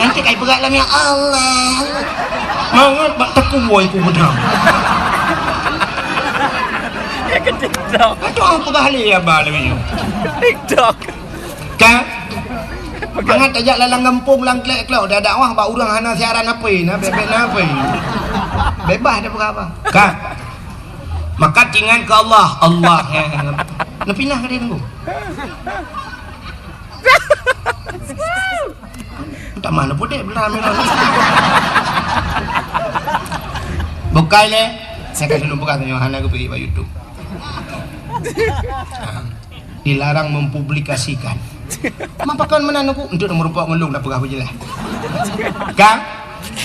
Nanti kai peugah lam ya Allah. Mangat bak teupeu woe ku beudram. Keu TikTok. Aduh, peugah lé haba lé nyoe. TikTok. Ka? Mangat tajak lam gampông lam klek-klok, dak dakwah bak ureuëng hana siaran H P, na bék-bék na H P. Bebas dak peugah haba. Ka? Maka tingat keu Allah, Allah. Neupinah ka dia tunggu. Tamah neupudek belah. Bukai lé. Saya kasih lôn peugah tanyoe hana geupeuék bak YouTube. Dilarang mempublikasikan. Mapakon meunan aku untuk meureumpok ngon lôn dak peugah beujeulaih. Ka?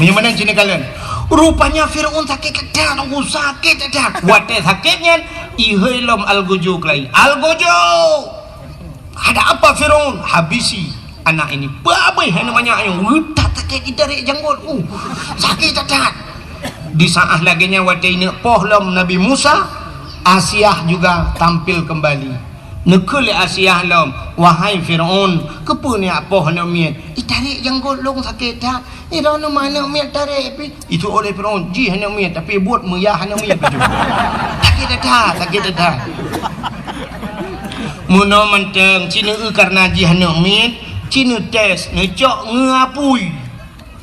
Meunyoe meunan cit neukalon. Rupanya Firaun sakét that, aku sakét that. Watée sakét nyan, ihôi lom algojo keulai. Algojo! Ada apa Firaun? Habisi anak ini. Babeh hana banyak yang retak sakét ditarik janggot. Uh, sakét that. Di saat lagée nyan watée ineuk poh lom Nabi Musa, Asiah juga tampil kembali. Neukheun lé Asiah lom, "Wahai Firaun, keupeue neujak poh aneuk miet? Itarek janggot lôn sakét that. Nyoe droeneuh ma aneuk miet tarek pih." Itu oleh Firaun, jih aneuk miet, tapi buet meuyah aneuk miet pih. Sakét that, sakét that. Meunoe mantong, ci neueu kareuna jih aneuk miet, ci neutés, neucok ngon apui.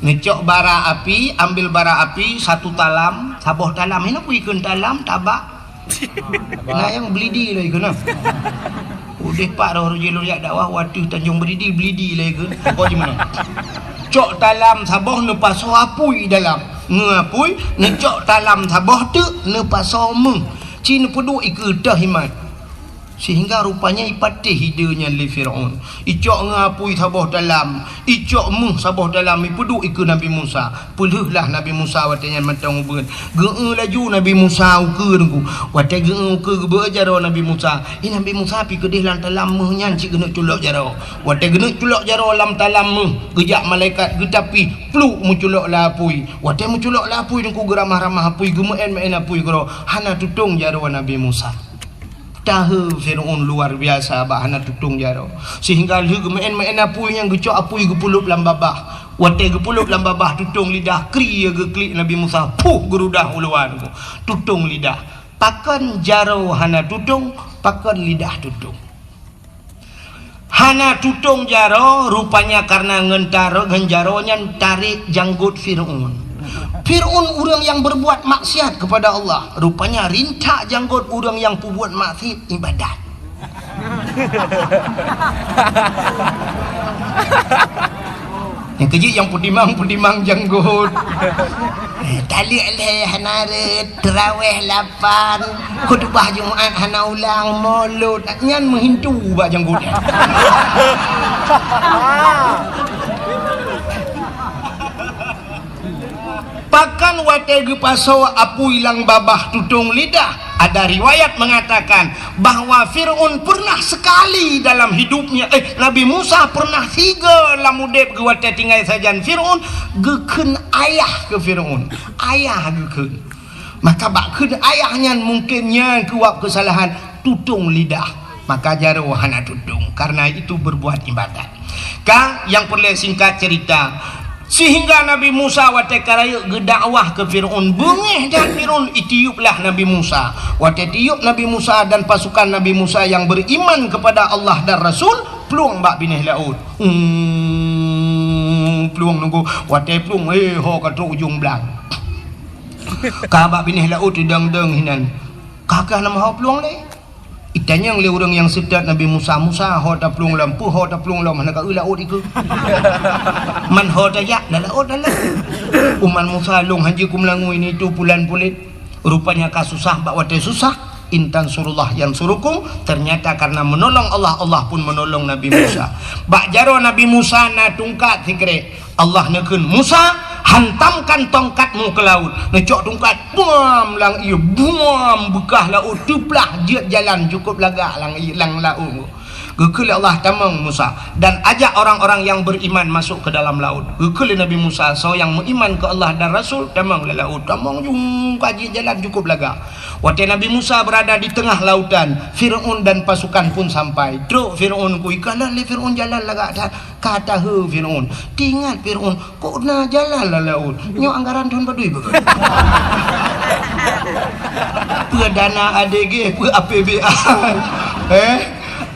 Neucok bara api, ambil bara api satu talam, saboh talam. Hinoe pih ikheun talam, tabak. Na nyang belidi lé ikheun na. Udeh pat roh rujie lôn jak dakwah, wateuh Tanjong Belidi, belidi lé ikheun. Pokok jih meunan. Cok talam saboh neupasoe apui dalam. Ngon apui, neucok talam saboh teuk neupasoe méuh. Ci neupeuduek ikeue teuh imat. Sehingga rupanya ipatéh ide nyan lé Firaun. Icok ngon apui saboh talam, icok méuh saboh talam, ipeuduek ikeue Nabi Musa. Peulheueh lah Nabi Musa watée nyan mantong ubeut. Geueu laju Nabi Musa ukeue teungku. Watée geueu ukeue geubeuet jaroe Nabi Musa. Hi Nabi Musa pih keudeh lam talam méuh nyan cit geuneuk culok jaroe. Watée geuneuk culok jaroe lam talam méuh, geujak malaikat geutapih, pluk meuculok lam apui. Watée meuculok lam apui teungku geuramah-ramah apui, geumeuén-meuén apui keudroe. Hana tutong jaroe Nabi Musa. Tahe Firaun luar biasa bak hana tutong jaroe. Sehingga lheueh geumeuén-meuén apui nyan geucok apui geupeulop lam babah. Watée geupeulop lam babah tutong lidah kri geuklik Nabi Musa. Puh geurudah u luwa teungku. Tutong lidah. Pakon jaroe hana tutong, pakon lidah tutong. Hana tutong jaroe rupanya kareuna ngon taro-, ngon jaroe nyan tarek janggot Firaun. Fir'aun ureuëng nyang berbuat maksiat kepada Allah, rupanya rintak janggot ureuëng nyang peubuet maksiat ibadat. Nyang keujeuet nyang peutimang-peutimang janggot. Eh, taleuek lhée hana rhot, teurawéh lapan, khutubah Jumat hana ulang, molot, nyan meuhintu bak janggot nyan. Bahkan watée geupasoe apui lam babah tutong lidah, ada riwayat mengatakan bahwa Fir'aun pernah sekali dalam hidupnya, eh, Nabi Musa pernah sigoe lam udeb geuh watée tinggai sajan Fir'aun, geukheun ayah keu Fir'aun. Ayah geukheun. Maka bak kheun ayah nyan mungken nyan keuwab keusalahan tutong lidah. Maka jaroe hana tutong, karena itu berbuat ibadat. Ka, nyang peureulée singkat cerita, sehingga Nabi Musa watée ka rayeuk geudakwah keu Fir'aun, beungéh that Fir'aun, itiuplah Nabi Musa. Watée tiup Nabi Musa dan pasukan Nabi Musa yang beriman kepada Allah dan Rasul, plueng bak binéh laôt. Hmm, plueng nunggu, watée plueng, eh, ho ka trok ujong blang. Ka bak binéh laôt teudong-dong hinan. Ka kah na meuho plueng lé? Itanyong lé ureuëng nyang seutôt Nabi Musa, "Musa, ho taplueng lom, peue ho taplueng lom, hana ka eu laôt ikeue?" "Man ho tajak, na laôt dalam." Umat Musa, "Lôn hanjeuet kumeulangui nitu pulan pulet." Rupanya ka susah, bak watée susah, "In tansurullah yansurukum." Ternyata karena menolong Allah, Allah pun menolong Nabi Musa. Bak jaroe Nabi Musa na tungkat sikrek. Allah neukheun, "Musa, hantamkan tongkatmu ke laut." Neucok tungkat, buam, lam ié, buam, beukah laôt teuplah, jeuet jalan cukôp lagak lam ié, lam laôt. Geukheun lé Allah, "Tamong Musa, dan ajak orang-orang yang beriman masuk ke dalam laut." Geukheun lé Nabi Musa, "Soe nyang meuiman keu Allah dan Rasul, tamong lam laôt." Tamong ju ka jeuet jalan cukôp lagak. Watée Nabi Musa berada di tengah lautan, Fir'aun dan pasukan pun sampai. Trok Fir'aun, ku ikalon lé Fir'aun jalan lagak that. Ka taheu Fir'aun. Teuingat Fir'aun, "Kok na jalan lam laôt? Nyoe anggaran thôn padum beugeut?" Peue dana A D G, peue A P B A. Eh?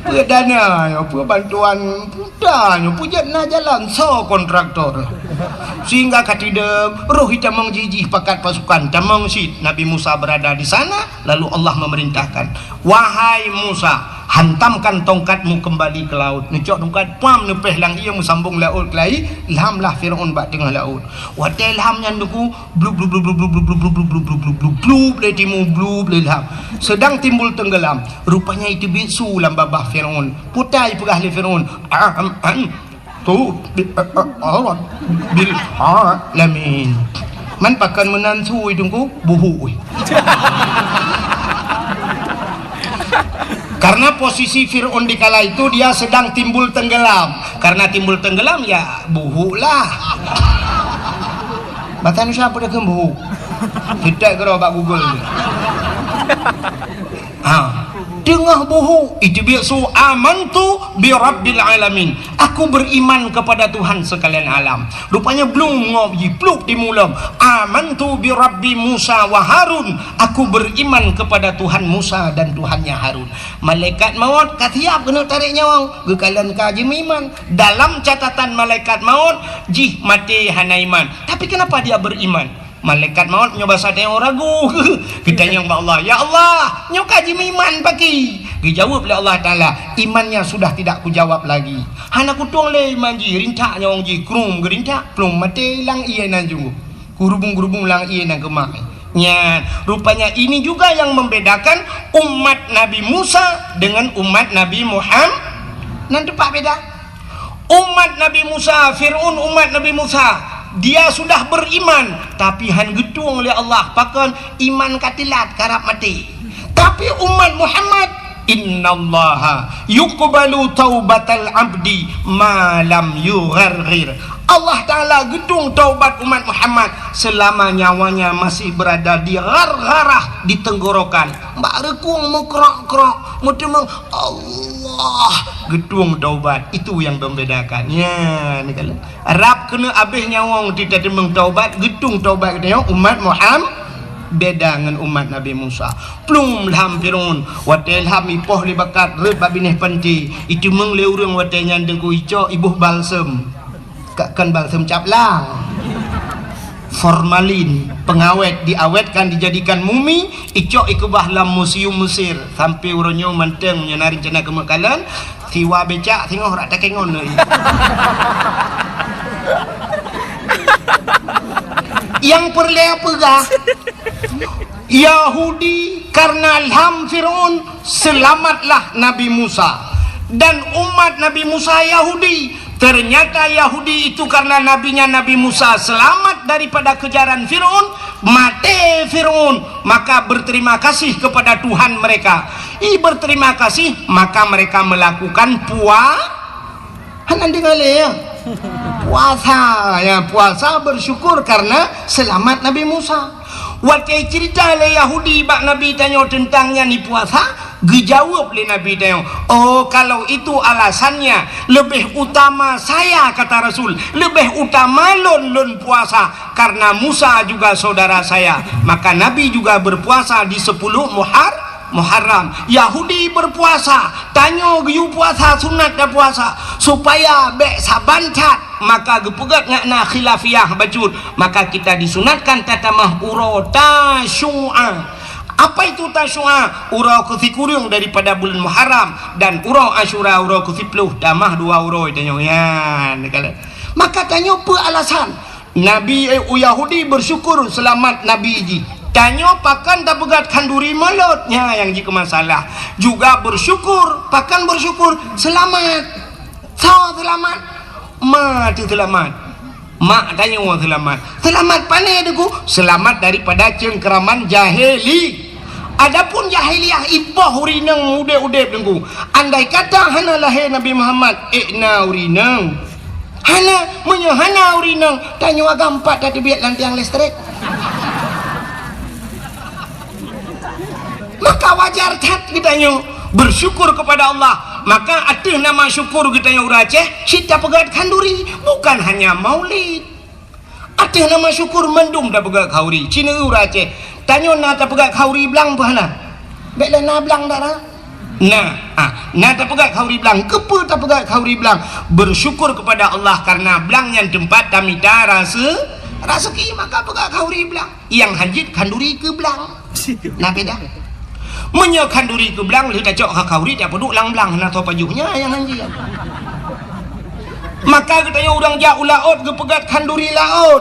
Peue dana nyoe, peue bantuan puta nyoe, peue jeuet na jalan, soe kontraktor? Sehingga ka teudong, roh itamong jih-jih pakat pasukan, tamong cit. Nabi Musa berada di sana, lalu Allah memerintahkan, "Wahai Musa, hantamkan tongkatmu kembali ke laut." Neucok tongkat, puam, neupéh lam ié, meusambong laôt keulai, lhamlah Fir'aun bak teungoh laôt. Watée lham nyan, Teungku, blub, blub, blub, lé timu, blub, lé lham. Sedang timbul tenggelam. Rupanya iteubiet su lam babah Fir'aun. Putai peugah lé Fir'aun, "Am, am, tu, bi, a, a, a, bil alamin." Man pakon meunan su, Teungku, buhu. Karena posisi Fir'aun di kala itu dia sedang timbul tenggelam. Karena timbul tenggelam, ya, buhu lah. Bahasa Indonesia apa dia buhu? Kita kira bak Google. Ha. Teungoh buhu, iteubiet su, "Amantu bi rabbil alamin." "Aku beriman kepada Tuhan sekalian alam." Rupanya blung ngop jipluk timu lom. "Amantu bi rabbi Musa wa Harun." "Aku beriman kepada Tuhan Musa dan Tuhannya Harun." Malaikat maut ka siap keuneuk tarek nyawöng, geukalon ka jimeuiman. Dalam catatan malaikat maut, jih maté hana iman. Tapi kenapa dia beriman? Malaikat maut nyoe basa tanyoe ragu. Geutanyong bak Allah, "Ya Allah, nyoe ka jimeuiman paki?" Geujaweueb lé Allah Taala, "Imannya sudah tidak kujawab lagi." Hana kutueng lé iman jih, rintak nyawöng jih, krum geurintak, plueng maté lam ié nan junggoh. Geurubung-geurubung lam ié nan keumah. Nyan, rupanya ini juga yang membedakan umat Nabi Musa dengan umat Nabi Muham-, nan teumpat beda. Umat Nabi Musa, Fir'aun umat Nabi Musa, dia sudah beriman, tapi han geutueng lé Allah, pakon iman ka teulat, karab maté. Tapi umat Muhammad, "Innallaha yuqbalu taubatal abdi ma lam yugharghir." Allah Taala geutueng taubat umat Muhammad selama nyawanya masih berada di ghargharah, di tenggorokan. Bak reukung meukrok-krok, meuteumong, Allah geutueng taubat. Itu yang membedakan. Ya, ni kalau rab keuneuk abéh nyawöng teuteumong taubat, geutueng taubat geutanyoe umat Muham-, beda ngon umat Nabi Musa. Plueng lham Fir'aun, watée lham ipoh lé bakat rhot bak binéh panti, iteumong lé ureuëng watée nyan Teungku, icok iboh balsem. Ka kon balsem cap lang. Formalin, pengawet, diawetkan, dijadikan mumi, icok ikeubah lam museum Mesir. Sampai uroe nyoe manteng, meunyoe na rencana keu meukalon, siwa becak singoh rak takengon lé. Nyang peureulée peugah, Yahudi karena ilham Firaun, selamatlah Nabi Musa. Dan umat Nabi Musa Yahudi. Ternyata Yahudi itu karena nabinya Nabi Musa selamat daripada kejaran Firaun, mati Firaun, maka berterima kasih kepada Tuhan mereka. I berterima kasih, maka mereka melakukan pua-, hana deungoe lé, ya. Puasa, ya, puasa bersyukur karena selamat Nabi Musa. Watée cerita lé Yahudi bak Nabi tanyoe teuntang nyan i puasa, geujaweueb lé Nabi tanyoe, "Oh, kalau itu alasannya, lebih utama saya," kata Rasul, "lebih utama lôn, lôn puasa, karena Musa juga saudara saya." Maka Nabi juga berpuasa di sepuluh Muhar-, Muharram. Yahudi berpuasa, tanyoe geuyue puasa sunat dan puasa, supaya bék saban that. Maka geupeugét ngon na khilafiyah bacut, maka kita disunatkan tatamah uroe Tasyu'a. Apa itu Tasyu'a? Uroe keusikureueng daripada buleuen Muharram, dan uroe Asyura uroe keusiplôh, tamah dua uroe tanyoe nyan. Maka tanyoe peue alasan? Nabi, eh, u Yahudi bersyukur selamat Nabi jih. Tanyoe pakon tapeugét khanduri mulod, nyan nyang jikeu masalah. Juga bersyukur, pakon bersyukur? Selamat. Soe seulamat? Ma teuh seulamat. Mak tanyoe seulamat. Seulamat pane, Teungku? Seulamat daripada cengkeraman jahili. Adapun jahiliyah ipoh ureueng inong udeb-udeb, Teungku. Andai kata hana lahé Nabi Muhammad, ék na ureueng inong? Hana, meunyoe hana ureueng inong, tanyoe agam pat tateubiet lam tiang listrik. Maka wajar that geutanyoe bersyukur kepada Allah. Maka ateueh nama syukur geutanyoe ureueng Aceh, cit tapeugét khanduri, bukan hanya maulid. Ateueh nama syukur mandum tapeugét khanduri. Cit ureueng Aceh, tanyoe na tapeugét khanduri blang peue hana? Bék lé na blang dak na? Na, ah, na tapeugét khanduri blang. Keupeue tapeugét khanduri blang? Bersyukur kepada Allah karena blang nyan teumpat tamita rase-, raseuki, maka peugét khanduri blang. Nyang hanjeuet khanduri keu blang. Na beda. Meunyoe khanduri keu blang, lheueh tacok kha khanduri, tapeuduek lam blang, na soe pajoh, nyan nyang hanjeuet. Maka geutanyoe ureueng jak u laôt geupeugét khanduri laôt.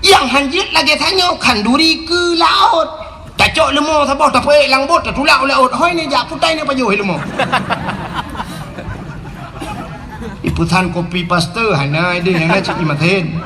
Nyang hanjeuet lagée tanyoe khanduri keu laôt. Tacok leumo saboh, tapeuék lam bot, tatulak u laôt. Hôi ni jak putai ni pajoh leumo. Ipeusan kopi paste hana ideh, hana cit imaten.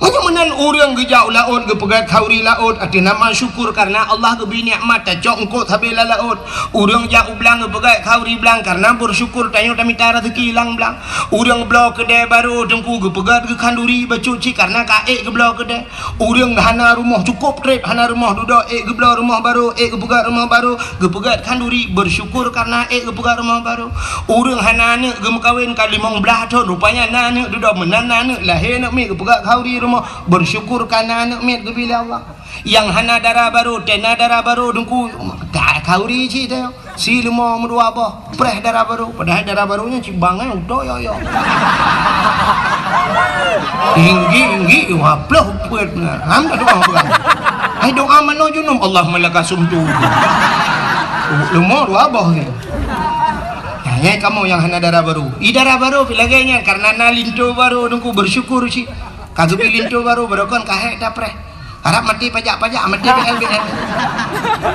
Meunyoe meunan ureueng geujak u laôt geupeugét khanduri laôt ateueh nama syukur karena Allah geubri nikmat tacok eungkôt sabe lam laôt. Ureueng jak u blang geupeugét khanduri blang karena bersyukur tanyoe tamita raseuki lam blang. Ureueng bloe keudè barô Teungku geupeugét geu khanduri bacut cit karena ka ék geubloe keudè. Ureueng hana rumoh cukôp trép hana rumoh dudoe ék geubloe rumoh barô, ék geupeugét rumoh barô. Geupeugét khanduri, bersyukur karena ék geupeugét rumoh barô. Ureueng hana aneuk geumeukawen ka limong blaih thon, rupanya na aneuk dudoe meunan na aneuk lahé aneuk miet geupeugét khanduri rumoh, bersyukur karena aneuk miet geubri lé Allah. Nyang hana dara barô, tena dara barô Teungku, ka khanduri cit teuh. Si leumo meudua boh, preh dara barô, padahai dara barô nyan cit bangai utoe yo-yo. Inggi-inggi waploh peuet na. Ham dak doa peugah. Hai doa manoe junub, Allahumma laka sumtu. Leumo dua boh ni. Nah, nyai kamoe nyang hana dara barô. I dara barô pih lagée nyan karena na linto barô Teungku bersyukur cit. Ka geubri linto barô, barô kon ka hék tapreh. Harab maté pajak-pajak, maté B L B L.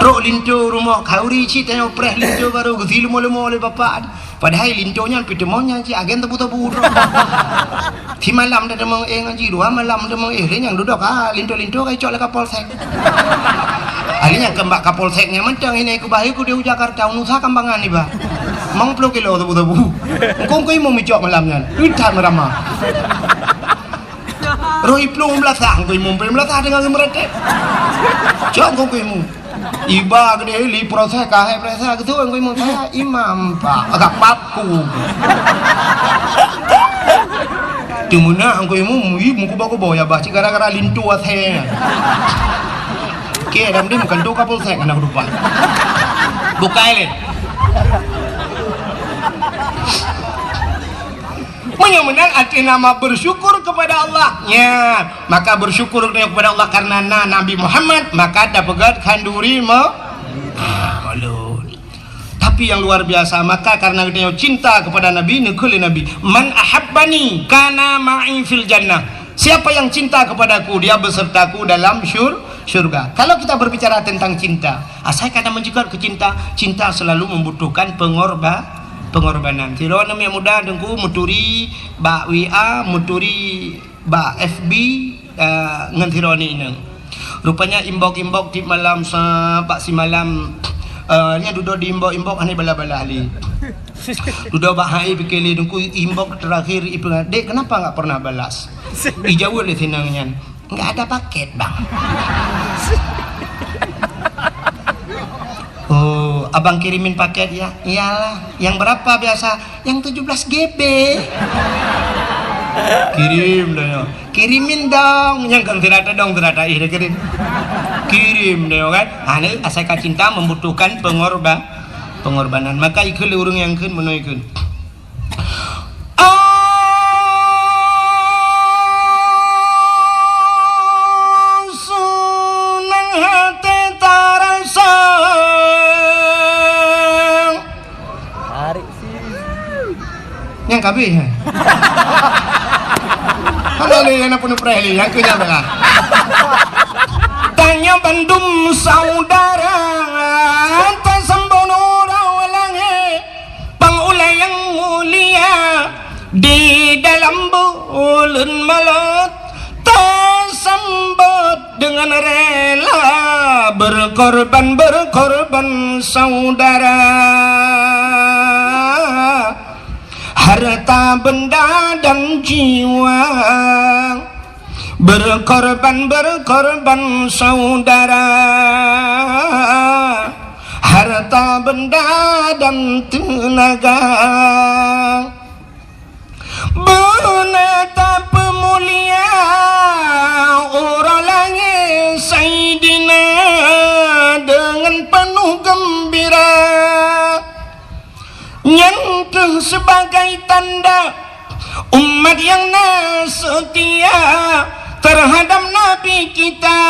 Trok linto rumoh khanduri cit tanyoe preh linto barô geusi leumo-leumo lé bapak. Padahai linto nyan pih teumong nyan cit agen tebu-tebu droe. Simalam dah teumong éh ngon jih, dua malam teumong éh, lé nyang dudoe ka linto-linto ka icok lé Kapolsek. Ahli nyang keu bak Kapolsek nyan mantong ini ku bahai ku di Jakarta, unusa kambangan iba. Mang ploh kilo tebu-tebu. Engkong ku imum icok malam nyan. Udah merama. Roh iplueng beulasah ngku imum, peueng beulasah teungoh geumeureutek. Cok ngku imum. Iba keudeh li proses kahai proses keu tu ngku imum. Saya imam, Pak. Agak paku. Teumeunak ngku imum, ih, meukuba-kuba ya bah, cit gara-gara linto asai. Oke, dam dim kan tu Kapolsek hana keudumpan. Bukai lé. Nyang meunan arti nama bersyukur kepada Allah. Ya, maka bersyukur kepada Allah karena na Nabi Muhammad, maka tapeugah khanduri mo-, ah, maulud. Tapi yang luar biasa, maka karena geutanyoe cinta kepada Nabi, neukheun lé Nabi, "Man ahabbani kana ma'i fil jannah." Siapa yang cinta kepadaku, dia besertaku dalam syur-, syurga. Kalau kita berbicara tentang cinta, asai ka na meunjeuet keu cinta, cinta selalu membutuhkan pengorba-, pengorbanan. Sidroe aneuk muda teungku meuturi bak W A, meuturi bak F B, eh, ngon sidroe aneuk inong. Rupanya inbox-inbox tiep malam sa-, bak simalam, eh, nyan dudoe di inbox-inbox hana balas-balas lé. Dudoe bak hai pike lé teungku inbox terakhir ipeugah, "Dek, kenapa nggak pernah balas?" Ijaweueb lé si inong nyan, "Nggak ada paket, Bang." "Oh, abang kirimin paket ya?" "Iyalah." "Yang berapa biasa?" "Yang tujuh belas G B." Kirim dah ya. "Kirimin dong." Nyang kan sirata dong, sirata ih dah kirim. Kirim dah ya kan. Ha, ni asai ka cinta membutuhkan pengorba-, pengorbanan. Maka ikheun lé ureueng nyang kheun meunoe kheun. Senang hati terasa. Tarik sih. Nyang kabeh, hai. Hana lé nyang na peunupreh lé, nyang keu nyang tengah. Tanyoe bandum saudara, tasambot uroe langét, pang ulèe nyang mulia, di dalam buleuen Maulud, tasambot dengan rela, berkorban, berkorban saudara. Harta benda dan jiwa, berkorban, berkorban saudara. Harta benda dan tenaga. Beuna tapeumulia uroe langét Saidina dengan penuh gembira. Nyan kheueh sebagai tanda umat nyang na seutia terhadap Nabi kita.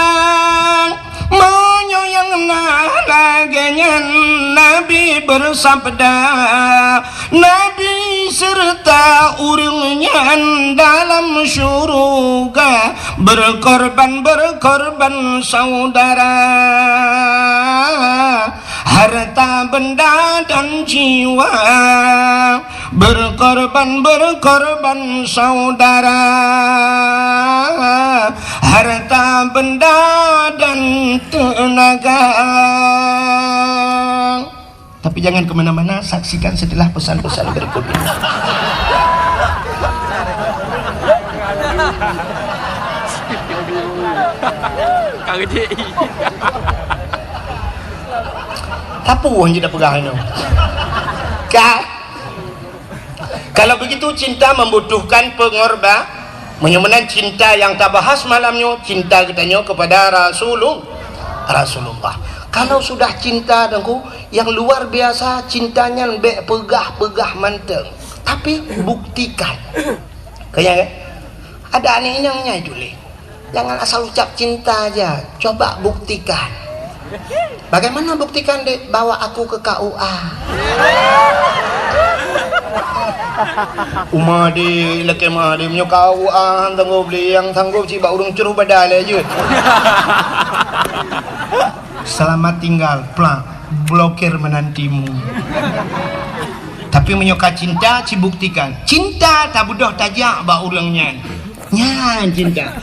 Meunyoe nyang na lagèe nyan, Nabi bersabda, Nabi serta ureueng nyan dalam syuruga, berkorban, berkorban saudara. Harta benda dan jiwa, berkorban, berkorban saudara. Harta benda dan tenaga. Tapi jangan ke mana-mana, saksikan setelah pesan-pesan berikut ini. Ka gede. Apa orang je dah pegang tu? Ka? Kalau begitu, cinta membutuhkan pengorba-, meunyoe meunan cinta nyang tabahas malam nyoe, cinta geutanyoe kepada Rasulul-, Rasulullah. Kalau sudah cinta, Teungku, yang luar biasa cinta nyan bèk peugah-peugah mantong, tapi buktikan. Kaya, ada aneuk inong nyan tuléh. Jangan asal ucap cinta aja, coba buktikan. Bagaimana buktikan, Dek? Bawa aku ke K U A. Uma, Dek, lakèe ma, Dek, meunyoe K U A han sanggob lé, nyang sanggob cit bak ureueng cruh badan lé jeuet. Selamat tinggal, plak, blokir menantimu. Tapi meunyoe ka cinta, cibuktikan. Cinta tabeudôh tajak bak ureueng nyan. Nyan cinta.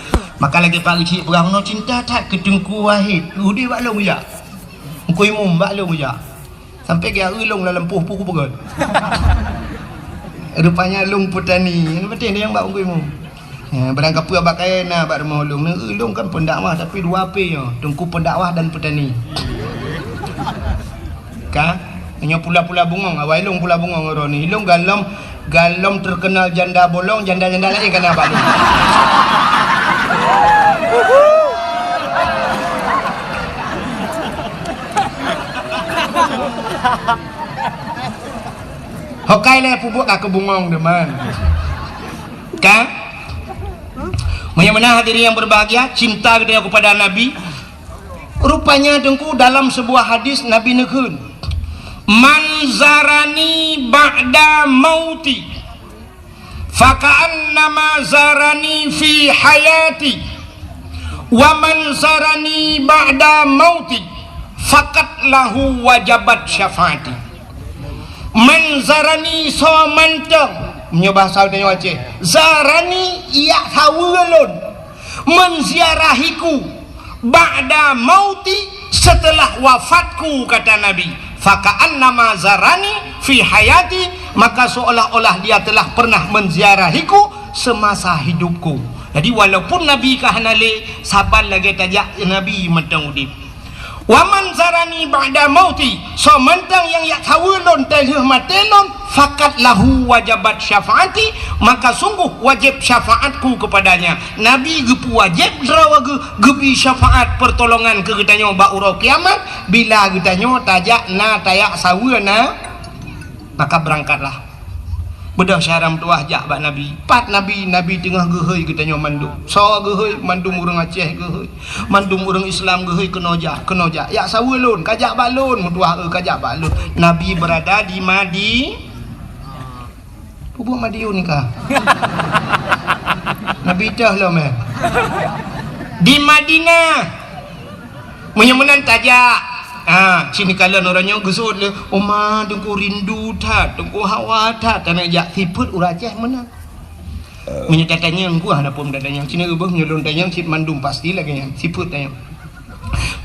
Maka lagèe Pak Geuchik peugah meunoe, cinta that keu Teungku Wahid. Udép bak lôn jak. Teungku Imum bak lôn jak. Sampai geujak eu lôn lam lampôh puih peugöt. Rupanya lôn peutani. Nyan patéh nyang bak Teungku Imum. Ya, barang kapeue bak kayèe na bak rumoh lôn. Neu eu lôn kan pendakwah tapi dua P nyoe. Teungku pendakwah dan petani. Ka? Nyoe pula-pula bungöng, awai lôn pula bungöng uroe nyoe. Lôn galom, galom terkenal janda bolong, janda-janda laén ka na bak lôn. Hokai lé pubuet ka keu bungöng deuen. Ka? Meunyoe meunan hadirin yang berbahagia, cinta geutanyoe kepada Nabi. Rupanya teungku dalam sebuah hadis Nabi neukheun, "Man zarani ba'da mauti, faka'annama zarani fi hayati, wa man zarani ba'da mauti, faqad lahu wajabat syafaati." Man zarani soe mantong, meunyoe bahasa tanyoe Aceh, zarani yak saweue lôn, menziarahiku, ba'da mauti, setelah wafatku, kata Nabi, faka'annama zarani fi hayati, maka seolah-olah dia telah pernah menziarahiku semasa hidupku. Jadi walaupun Nabi ka hana lé, saban lagée tajak Nabi mantong udeb. Wa man zarani ba'da mauti, soe mantong nyang yak saweue lôn teungoh maté lôn, faqad lahu wajabat syafaati, maka sungguh wajéb syafaatku kepadanya. Nabi geupeuwajéb droe geu-, geubri syafaat pertolongan keu geutanyoe bak uroe kiamat, bila geutanyoe tajak na tayak saweue na, maka berangkatlah. Beudôh syedara meutuwah jak bak Nabi. Pat Nabi, Nabi teungoh geuhôi geutanyoe mandum. Soe geuhôi? Mandum ureuëng Aceh geuhôi. Mandum ureuëng Islam geuhôi keunoe jak, keunoe jak. Yak saweue lôn, ka jak bak lôn, meutuwah, eh, ka jak bak lôn. Nabi berada di Madi-, Peubuet Madiun ka. Nabi teuh lom, eh. Di Madinah. Meunyoe meunan tajak. Ha, sini kalon ureuëng nyoe geusut lé, "Oma, Teungku rindu that, Teungku hawa that." Tanyoe jak sifeuet ureuëng Aceh meunan. Meunyoe tatanyong, ku hana phon tatanyong. Sini ubah meunyoe lôn tanyong, cit mandum pasti lagée nyan. Sifeuet tanyong.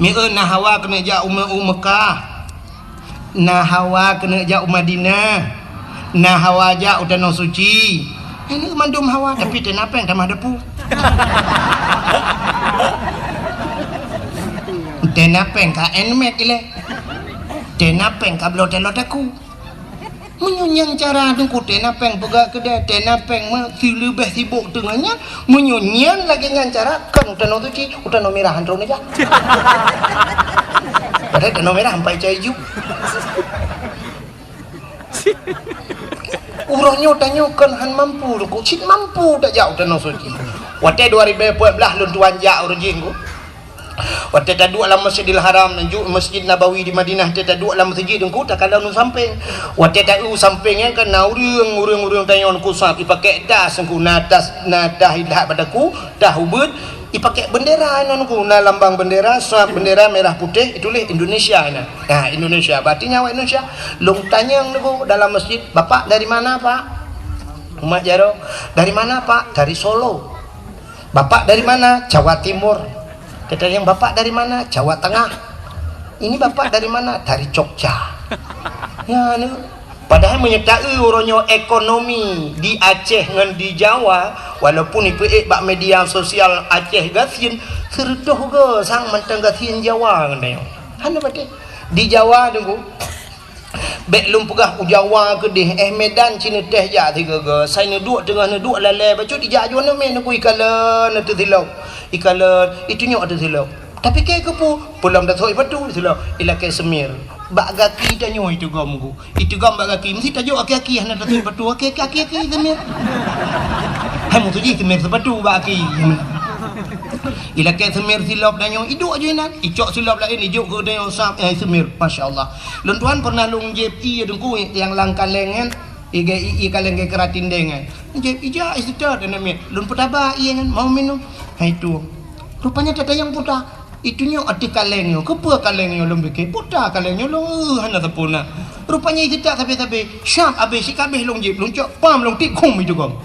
Mieu na hawa keuneuk jak u Me-, u Mekah. Na hawa keuneuk jak u Madinah. Na hawa jak u Tanoh Suci. Ini mandum hawa, tapi teuh na péng tamah depu. Teuh na péng ka Nmax ilée. Teuh na péng ka bloe talot aku. Meunyoe nyan cara Teungku, teuh na péng peugah keudè, teuh na péng meusileubeh sibok teungoh nyan, meunyoe nyan lagée nyan cara, kon u Tanoh Suci, u Tanoh Mirah han troh neujak. Padahai Tanoh Mirah ampai cai ju. Uroe nyoe tanyoe kon han mampu Teungku, cit mampu tajak u Tanoh Suci. Watée dua ribu empat belas lôn tuan jak uroe jih Teungku. Watée taduek lam Masjidil Haram, ju Masjid Nabawi di Madinah, watée taduek lam meuseujid Teungku, takalon u sampéng. Watée ta-, u sampéng nyan kan na ureuëng, ureuëng-ureuëng tanyoe Teungku sab, ipakée tas Teungku, na tas, na tas ilhat bak daku, tas ubeuet, ipakée bendera nyan Teungku, na lambang bendera, sab bendera merah putih, ituléh Indonesia nyan. Nah, Indonesia, berarti nyan awak Indonesia. Lôn tanyong Teungku dalam masjid, "Bapak dari mana, Pak?" Umat jaroe, "Dari mana, Pak?" "Dari Solo." "Bapak dari mana?" "Jawa Timur." Kita yang, "Bapak dari mana?" "Jawa Tengah." "Ini Bapak dari mana?" "Dari Jogja." Ya, ni. Padahai meunyoe ta-eu uroe nyoe ekonomi di Aceh ngon di Jawa, walaupun ipeuék bak media sosial Aceh gasien, seureutôh goe sang mantong gasien Jawa ngon tanyoe. Hana patéh. Di Jawa Teungku, bék lôn peugah u Jawa keudeh, eh, Medan cit neuteh jak sigoe-goe, sai neuduek teungoh neuduek lalée bacut ijak junoe mé Teungku, ikalon ateueh silop, ikalon, itunyok ateueh silop. Tapi kée keupeue, peulom tasok ipatu silop, ilakée seumir. Bak gaki tanyoe itugom Teungku, itugom bak gaki, meusti tajok aki-aki hana tasok ipatu, aki-aki, aki-aki seumir. Hai meutuji seumir seupatu bak aki. Ilakée seumir silop tanyoe, iduek ju inan, icok silop laén, ijok keu tanyoe sab, eh, seumir. Masya Allah. Lôn tuan pernah lôn jieb ié Teungku nyang lam kaleng nyan, ié, ié kaleng keu keratin deng nyan. Jieb ija iseutôt aneuk miet. Lôn peutaba ié nyan, mau minum. Hai tu. Rupanya tatanyong peue ta. Itunyok ateueh kaleng nyoe. Keupeue kaleng nyoe lôn pike? Peue ta kaleng nyoe lôn, eh, hana sapeue na. Rupanya iseutôt sabe-sabe. Syab abéh sikabéh lôn jieb, lôn cok pam lôn tieb khum itugom.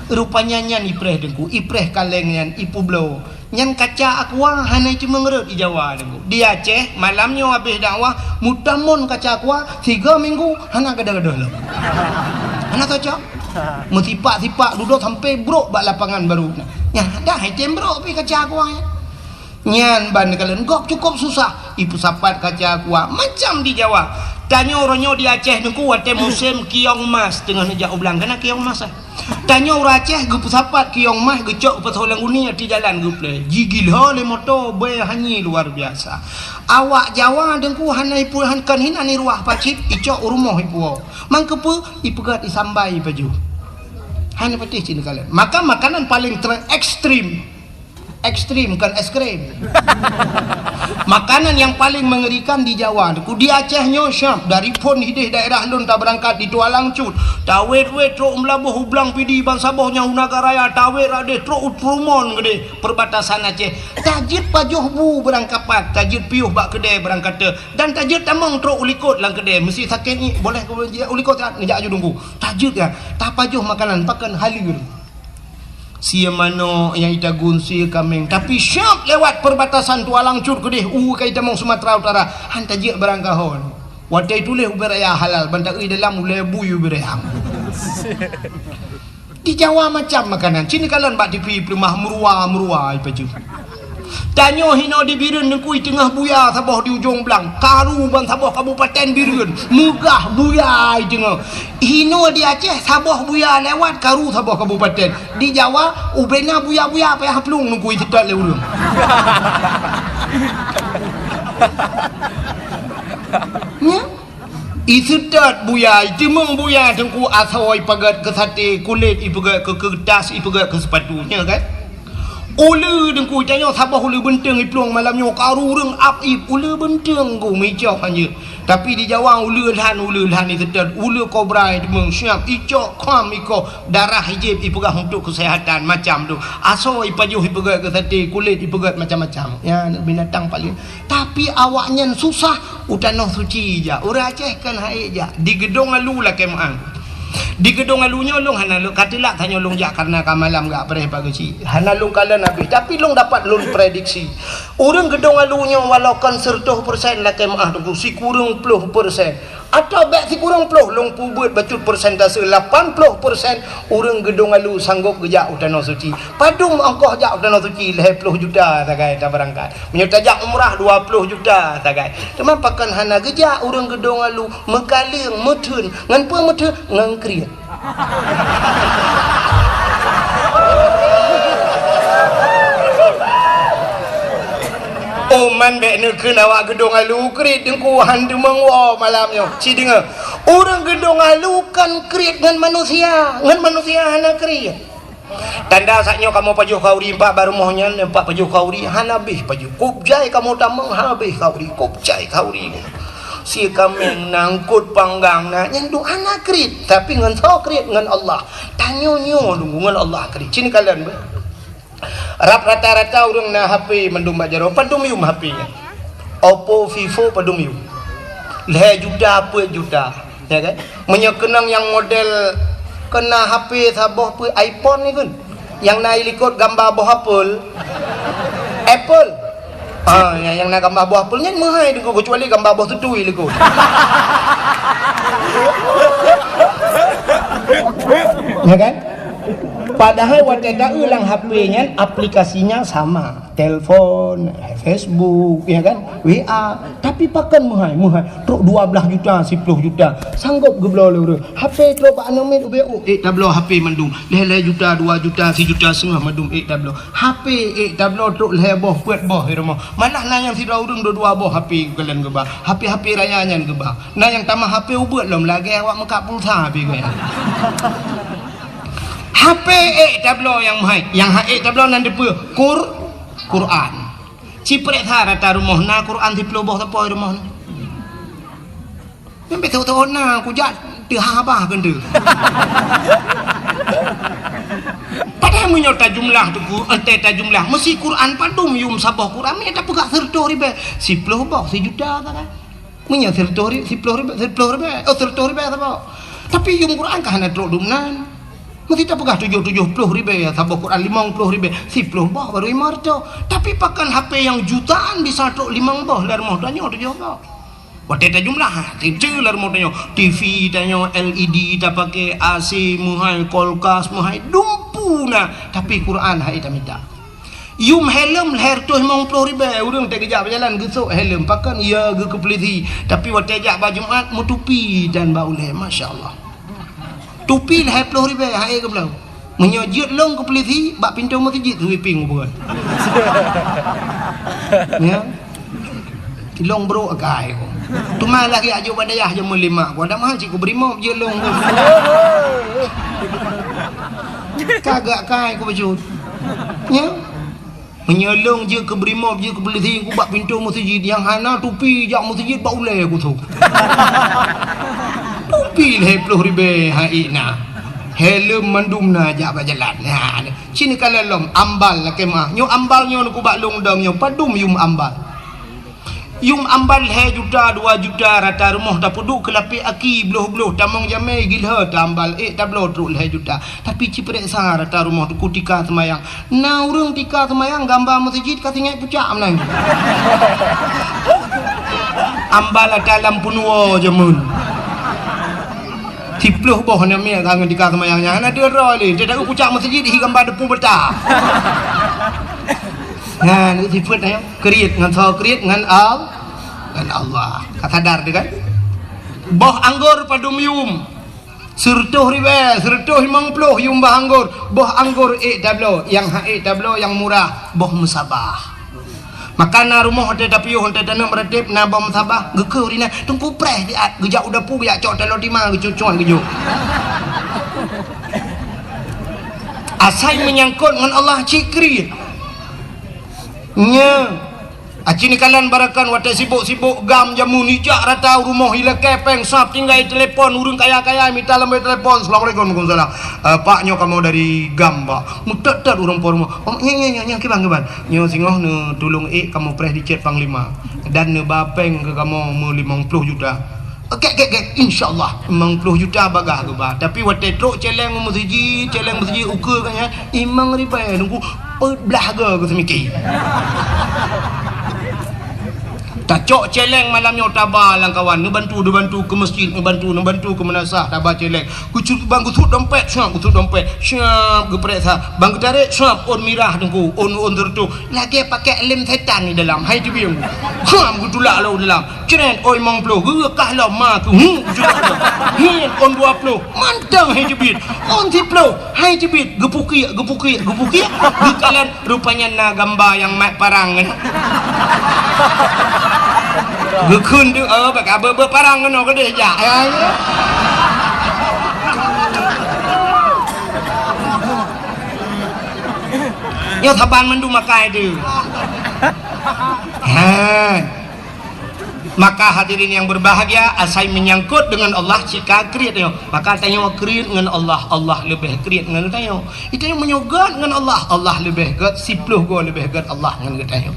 Rupanya nyan ipreh Teungku, ipreh kaleng nyan, ipeubloe. Nyan kaca aqua hana ceumeung rhot di Jawa Teungku. Di Aceh, malam nyoe habéh dakwah, meutamon kaca aqua, tiga minggu hana gadoh-gadoh lom. Hana cocok. Meusipak-sipak dudoe sampai brok bak lapangan baru. Nyan dah item brok pi kaca aqua nyan. Nyan ban kalon gob cukup susah. Ipeusapat kaca aqua macam di Jawa. Tanyoe uroe nyoe di Aceh Teungku watée musém kiong mas teungoh neujak u blang, kana kiong mas, eh. Tanyoe ureuëng Aceh geupeusapat kiong mas geucok geupasoe lam guni ateueh jalan geupleh. Jigila lé moto bée hanyé luar biasa. Awak Jawa Teungku hana ipu-, han-, kon hinan iruah pacit, icok u rumoh ipuwoe. Mangkeupeue? Ipeugét isambai pajoh. Hana patéh cit neukalon. Maka makanan paling ter-, ekstrim. Ekstrim, bukan es krim. Makanan yang paling mengerikan di Jawa. Ku di Aceh nyoe siap, dari phon hideh daerah lôn tabeurangkat di Tualang Cut. Tawet-wet trok u Meulaboh u Blang Pidie ban saboh nyang u Nagan Raya, tawet radeh trok u Trumon geudeh perbatasan Aceh. Tajeuet pajoh bu beurangkapat, tajeuet piôh bak keudè beurangkate, dan tajeuet tamong trok u likot lam keudè. Meusi sakét ngiek, boleh ku jak u likot, neujak aju dungku. Tajeuet ya, tapajoh makanan, pakan halir. Sie manok nyang itagun sie kaméng, tapi siap lewat perbatasan Tualang Cut keudeh u ka itamong Sumatera Utara, han tajeuet barang kahon. Watèe tuléh ubé raya halal, ban taeu dalam ulèe bui ubé raya. Di Jawa macam makanan, cit neukalon bak T V peuleumah meurua-meurua ipajoh. Tanyoe hinoe di Bireuen Teungku, i teungoh buya saboh di ujong blang, karu ban saboh kabupaten Bireuen, meugah buya i teungoh. Hinoe di Aceh saboh buya lewat, karu saboh kabupaten. Di Jawa ubena buya-buya payah plueng Teungku, iseutôt lé ureueng. Nya? Iseutôt buya, iteumeung buya Teungku, asoe ipeugöt keu saté, kulét ipeugöt keu keuretas, ipeugöt keu seupatu, nya kan? Uleue Teungku, tanyoe saboh uleue beunteueng iplueng malam nyoe, karu ureueng ap ip, uleue beunteueng Teungku, meuicok hanjeuet. Tapi di Jawa uleue lhan, uleue lhan iseutôt, uleue kobra iteumeung siap, icok kham ikoh, darah ijieb ipeugah untuk kesehatan, macam tu. Asoe ipajoh ipeugöt keu saté, kulét ipeugöt macam-macam. Ya, binatang paling Tapi awaknyan susah u Tanoh Suci jak. Ureueng Aceh kan han ék jak. Di Geudong Alu lakèe meu'ah. Di Geudong Alu nyoe lôn hana lôn, ka telat tanyoe lôn jak kareuna ka malam gak preh pagi cit. Hana lôn kalon habéh, tapi lôn dapat lôn prediksi. Ureueng Geudong Alu nyoe walau kon seureutôh persen lakèe meu'ah Teungku, sikureueng ploh persen. Atau bèk sikureueng ploh, lôn peubeuet bacut persentase, lapan ploh persen ureueng Geudong Alu sanggop geujak u Tanoh Suci. Padum ongkoh jak u Tanoh Suci? Lhèe ploh juta sagai tabeurangkat. Meunyoe tajak umrah dua ploh juta sagai. Teuma pakon hana geujak ureueng Geudong Alu, meukaleueng, meutheun. Ngon peue meutheun? Ngon kriet. Oh, man bèk neukheun awak Geudong Alu kriet Teungku, han teumeung woe malam nyoe. Ci deungö. Ureueng Geudong Alu kon kriet ngon manusia, ngon manusia hana kriet. Tanda saat nyoe kamoe pajoh khauri, empat bak rumoh nyan, empat pajoh khauri, hana habéh pajoh. Kop jai kamoe tamong, hana habéh khauri, kop jai khauri. Sie kaméng na, eungkôt panggang na, nyan tu hana kriet, tapi ngon soe kriet? Ngon Allah. Tanyoe nyoe Teungku ngon Allah kriet. Ci neukalon beuh. Rab rata-rata ureueng na HP mandum bak jaroe, padum yum HP nyan. Oppo, Vivo padum yum. Lhèe juta, peuet juta. Ya kan? Meunyoe keunong nyang model keu na HP saboh peuet iPhone ni kan? Nyang na i likot gamba boh apel. Apple. Ha, nyang, nyang na gamba boh apel nyan meuhai Teungku, keucuali gamba boh tutui likot. Ya kan? Padahai watèe taeu lam HP nyan aplikasinya sama. Telepon, Facebook, ya kan? W A. Tapi pakon meuhai, meuhai. Trok dua belas juta, siploh juta. Sanggop geubloe lé ureueng. HP trok bak aneuk miet ubé, oh, ék tabloe HP mandum. Lhèe-lhèe juta, dua juta, sijuta seungoh mandum ék tabloe. HP ék tabloe trok lhèe boh, peuet boh di rumoh. Malah na nyang sidroe ureueng dua-dua boh HP geukalon geuba. HP-HP raya nyan geuba. Na nyang tamah HP ubeuet lom lagèe awak meukat pulsa pih geuh. HP ék tabloe nyang meuhai. Nyang han ék tabloe nan dipeue? Qur-, Quran. Ci peureksa rata rumoh na Quran siploh boh sapo di rumoh nyoe. Nyan bèk teuôt-teuôt na, kujak teuhah bah keuneuk. Padahai meunyoe tajumlah Teungku, eh, tajumlah, meusi Quran padum yum saboh Quran, meunyoe tapeugah seureutôh ribèe, siploh boh, sijuta sagai. Meunyoe seureutôh ri-, siploh ribèe, siploh ribèe, oh, seureutôh ribèe saboh. Tapi yum Quran ka hana trok dum nan. Meusi tapeugah tujoh, tujoh ploh ribèe saboh Quran, limong ploh ribèe, siploh boh baru limong reutôh. Tapi pakon HP nyang jutaan bisa trok limong boh lam rumoh tanyoe tujoh boh. Watèe tajumlah, teuntèe lam rumoh tanyoe, TV tanyoe, L E D tapaké, A C meuhai, kulkas meuhai, dumpeue na, tapi Quran han ék tamita. Yum helm lhèe reutôh limong ploh ribèe, ureueng teugeujak beujalan geusôk helm, pakon? Ya, geukeupeuleusé. Tapi watèe jak bak Jumat, meutupi dan bak ulèe, masya Allah. Tupi lhèe ploh ribèe, han ék geubloe. Meunyoe jeuet lôn keupeuleusé, bak pintoe meuseujid sweeping ubeuet. Ya. Tilong brok akai ko. Teuma lagèe ajôk bak dayah jameun lima ko. Ada mahal cit ku bri mop jeuet lôn ko. Ka gak kai ku bacut. Nya? Meunyoe lôn jeuet keu brimob, jeuet keu polisi, ku bak pintoe meuseujid nyang hana tupi jak meuseujid bak ulèe ku su. Tupi lhèe ploh ribèe hai na. Helm mandum na jak bak jalan. Nah, sini ka lom ambal lakèe meu'ah. Nyoe ambal nyoe ku bak lôn dong nyoe padum yum ambal. Yum ambal lhèe juta, dua juta rata rumoh tapeuduek keu lapèe aki bloh-bloh tamong jamèe gilhô tambal ék tabloe trok lhèe juta. Tapi ci peureksa rata rumoh teungku tika seumayang. Na ureueng tika seumayang gamba meuseujid ka singoh pucak meunan. Ambal ata lam peunuwoe jameun. Siploh boh na miet ka ngon tika seumayang nyan. Hana teuroe lé. Teuka pucak meuseujid hi gamba depu beuta. Nah, ni sifat nyan. Kriet ngon soe kriet ngon Al-, ngon Allah. Ka sadar tu kan? Boh anggor padum yum. Seureutôh ribèe, seureutôh limong ploh yum boh anggor. Boh anggor ék tabloe, nyang han ék tabloe nyang murah, boh meusabah. Maka na rumoh watèe tapiôh, watèe taneuk meuratéb na boh meusabah, geukheun ureueng nyan, teungku preh siat, geujak u dapu, geujak cok taloe tima, geucucok geujok. Asai meunyangkot ngon Allah cit kriet. Nya, aci nikalan barakan watèe sibok-sibok gam jameun ijak rata u rumoh ilakèe pèng sab tinggai telepon ureueng kaya-kaya mita lamboi telepon. Assalamualaikum. Waalaikumsalam. Eh, Pak, nyoe kamoe dari gam, Pak. Meutot-tot ureueng po rumoh. Oh, nyan, nyan, nyan, nyan, kiban, kiban. Nyoe singoh neutulông ék kamoe preh di cét panglima. Dan neuba pèng keu kamoe meulimong ploh juta. Gèt, gèt, gèt, insya Allah, limong ploh juta bagah geuba. Tapi watèe trok cèlèng meuseujid, cèlèng meuseujid ukeue ka nyan, limong ribèe nunggu peuet blah goe geuseumiké. Tacok cèlèng malam nyoe taba lam kawan, neubantu, neubantu keu meuseujid, neubantu, neubantu keu meunasah, taba cèlèng. Geucut bang geusuet dompet, siap geusuet dompet. Siap geupareksa. Bang geutarek, siap ôn mirah teungku, ôn, ôn seureutôh. Lagèe pakèk lem setan di dalam, hai teubieng. Siap geutulak lom dalam. Cret, oi limong ploh, geureukah lom ma keu hu, judok lom. Hiet, ôn dua ploh, mantong hai teubiet. Ôn siploh, hai teubiet, geupukiek, geupukiek, geupukiek. Geukalon, rupanya na gamba nyang mat parang nyan. Geukheun deuh, oh, bak abeuet-beuet parang keunoe keudeh jak. Ya, ya. Nyoe saban mandum makai deuh. Ha. Maka hadirin yang berbahagia, asai menyangkut dengan Allah cit ka kriet nyoe. Maka tanyoe kriet ngon Allah, Allah leubeh kriet ngon tanyoe. Tanyoe meunyoe göt ngon Allah, Allah leubeh göt, siploh goe leubeh göt Allah ngon tanyoe.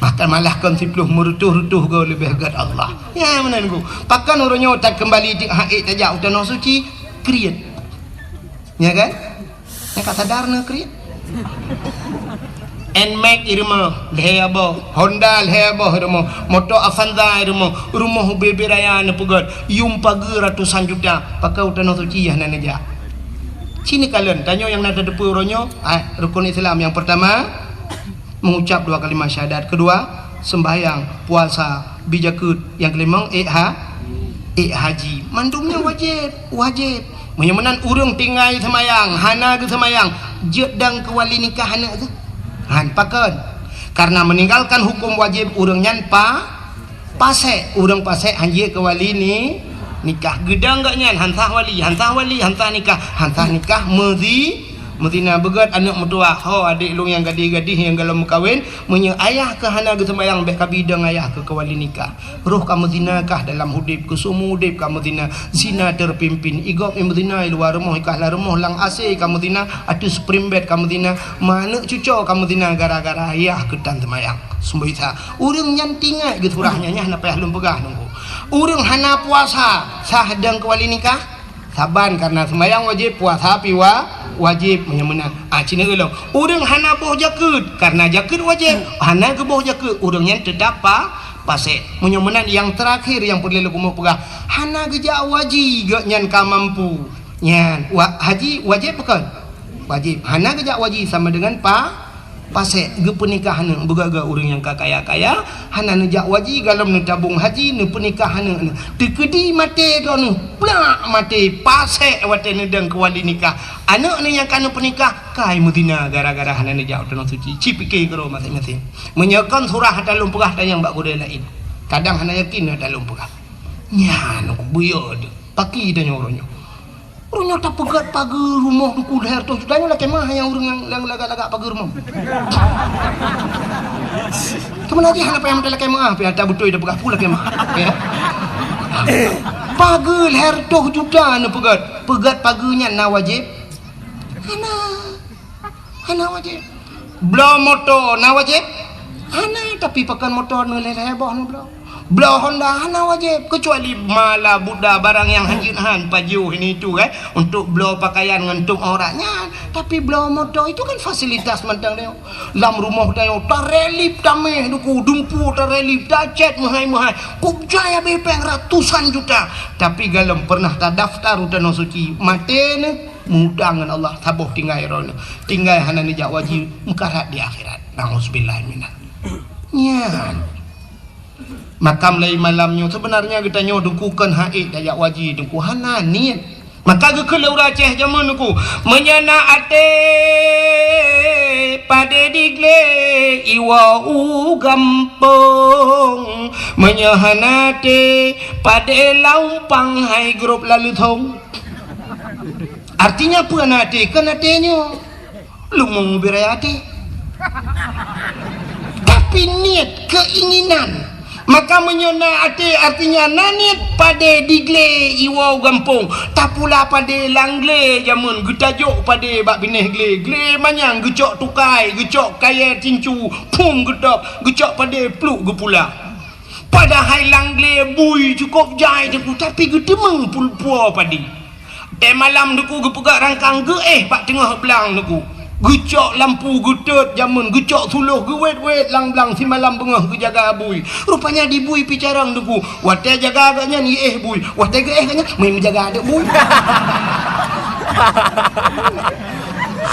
Maka malah kon siploh, meureutôh-reutôh goe leubeh göt Allah. Ya, meunan ku. Pakon uroe nyoe takeumbali di hak tajak u Tanoh Suci, kriet. Ya kan? Nyang ka sadar na kriet. Nmax i rumoh, lhèe boh. Honda lhèe boh i rumoh. Moto Avanza i rumoh. Rumoh ubé-bé raya neupeugöt. Yum pageue ratusan juta. Pakon u Tanoh Suci hana neujak. Ci neukalon, tanyoe nyang na tateupeue uroe nyoe, ah, rukun Islam nyang peurtama, mengucap dua kalimat syahadat. Kedua, sembahyang, puasa, bi jakeuet. Nyang keulimong, ék ha-, ék haji. Mandum nyan wajéb, wajéb. Meunyoe meunan ureueng tinggai seumayang, hana geuseumayang, jeuet dong keu wali nikah aneuk geuh? Han, pakon? Karena meninggalkan hukum wajib ureueng nyan pa-, pasék. Ureueng pasék han jeuet keu wali ni-, nikah. Geudong gobnyan han sah wali, han sah wali, han sah nikah, han sah nikah meuzi-, meuzina. Beugöt aneuk meutuwah, ho adék lôn nyang gadih-gadih nyang golom meukawen, meunyoe ayah keuh hana geuseumayang, bèk kabi dong ayah keuh keu wali nikah. Roh kamoe zina kah dalam udép, keu seumeu udép kamoe zina. Zina terpimpin. I gob i meuzina i luwa rumoh, i kahla rumoh, lam AC kamoe zina, ateueh spring bed kamoe zina, ma aneuk cuco kamoe zina gara-gara yah keutan seumayang. Seumboi sa. Ureueng nyan tingat geusurah nyan, nyan hana payah lôn peugah nunggu. Ureueng hana puasa, sah dong keu wali nikah? Saban, karena seumayang wajéb, puasa pi wa-, wajéb, meunyoe meunan. Ah, ci neulong. Ureueng hana boh jakeuet, karena jakeuet wajéb, hana geuboh jakeuet, ureueng nyan teutap pa-, pasék. Meunyoe meunan, nyang teurakhir nyang peureulèe lôn keumeung peugah, hana geujak haji gobnyan ka mampu. Nyan, wa-, haji wajéb pakon? Wajéb. Hana geujak haji sama dengan pa-, pasék, geupeunikah aneuk. Beugöt-göt ureueng nyang ka kaya-kaya, hana neujak haji, golom neutabong haji, neupeunikah aneuk. Teukeudi maté droeneuh, plak maté, pasék watèe neudong keu wali nikah. Aneuk neuh nyang ka neupeunikah, kai meuzina gara-gara hana neujak u Tanoh Suci. Ci piké keudroe maséng-maséng. Meunyoe kon surah ata lôn peugah, tanyong bak gurèe laén. Kadang hana yakin ata lôn peugah. Nyan, buyö deuh. Paki tanyoe uroe nyoe. Ureueng nyoe tapeugöt pageue rumoh Teungku lhèe reutôh juta nyoe lakèe meu'ah nyang ureueng nyang, nyang lagak-lagak pageue rumoh. Teuma na jih hana payah meuteulakèe meu'ah, pih ata beutôi tapeugah peue lakèe meu'ah. Ya. Pageue lhèe reutôh juta neupeugöt. Peugöt pageue nyan na wajéb? Hana. Hana wajéb. Bloe moto na wajéb? Hana, tapi pakon moto neulhèe-lhèe boh neubloe. Bloe Honda hana wajéb, keucuali mala buda barang nyang hanjeuet han pajoh ini itu, kan, untuk bloe pakaian ngon tueng aurat nyan. Tapi bloe moto itu kan fasilitas mantong nyoe. Lam rumoh tanyoe tarelip tamèh Teungku, dumpeue tarelip, tacèt meuhai-meuhai. Kok jai abéh pèng ratusan juta. Tapi galom pernah tadaftar u Tanoh Suci, maté neuh. Meuutang ngon Allah, saboh tinggai droeneuh. Tinggai hana neujak haji, meukarat di akhirat. Nauzubillah minal. Nyan. Maka mulai malam nyoe, sebenarnya geutanyoe Teungku kon han ék tajak haji, Teungku hana niet. Maka geukheun lé ureueng Aceh jameun Teungku, meunyoe na até padé di glé iwoe u gampông, meunyoe hana até padé lam umpang hai grob lam leuthong. Artinya peue na até? Kon até nyoe. Leumo beu raya até. Tapi niet, keinginan. Maka meunyoe na até, artinya na niet padé di glé iwoe u gampông. Tapula padé lam glé jameun, geutajok padé bak binéh glé. Glé manyang geucok tukai, geucok kayèe tincu, phom geutôb, geucok padé pluek geupula. Padahai lam glé bui cukôp jai Teungku, tapi geuteumeung pul-, puwoe padé. Watèe malam Teungku geupeugah rangkang geuéh bak teungoh blang Teungku. Geucok lampu geutot jameun, geucok suloh geuwét-wét lam blang simalam beungoh geujaga bui. Rupanya di bui pih carông Teungku. Watèe jaga gobnyan iéh bui, watèe geuéh gobnyan meujaga aneuk bui.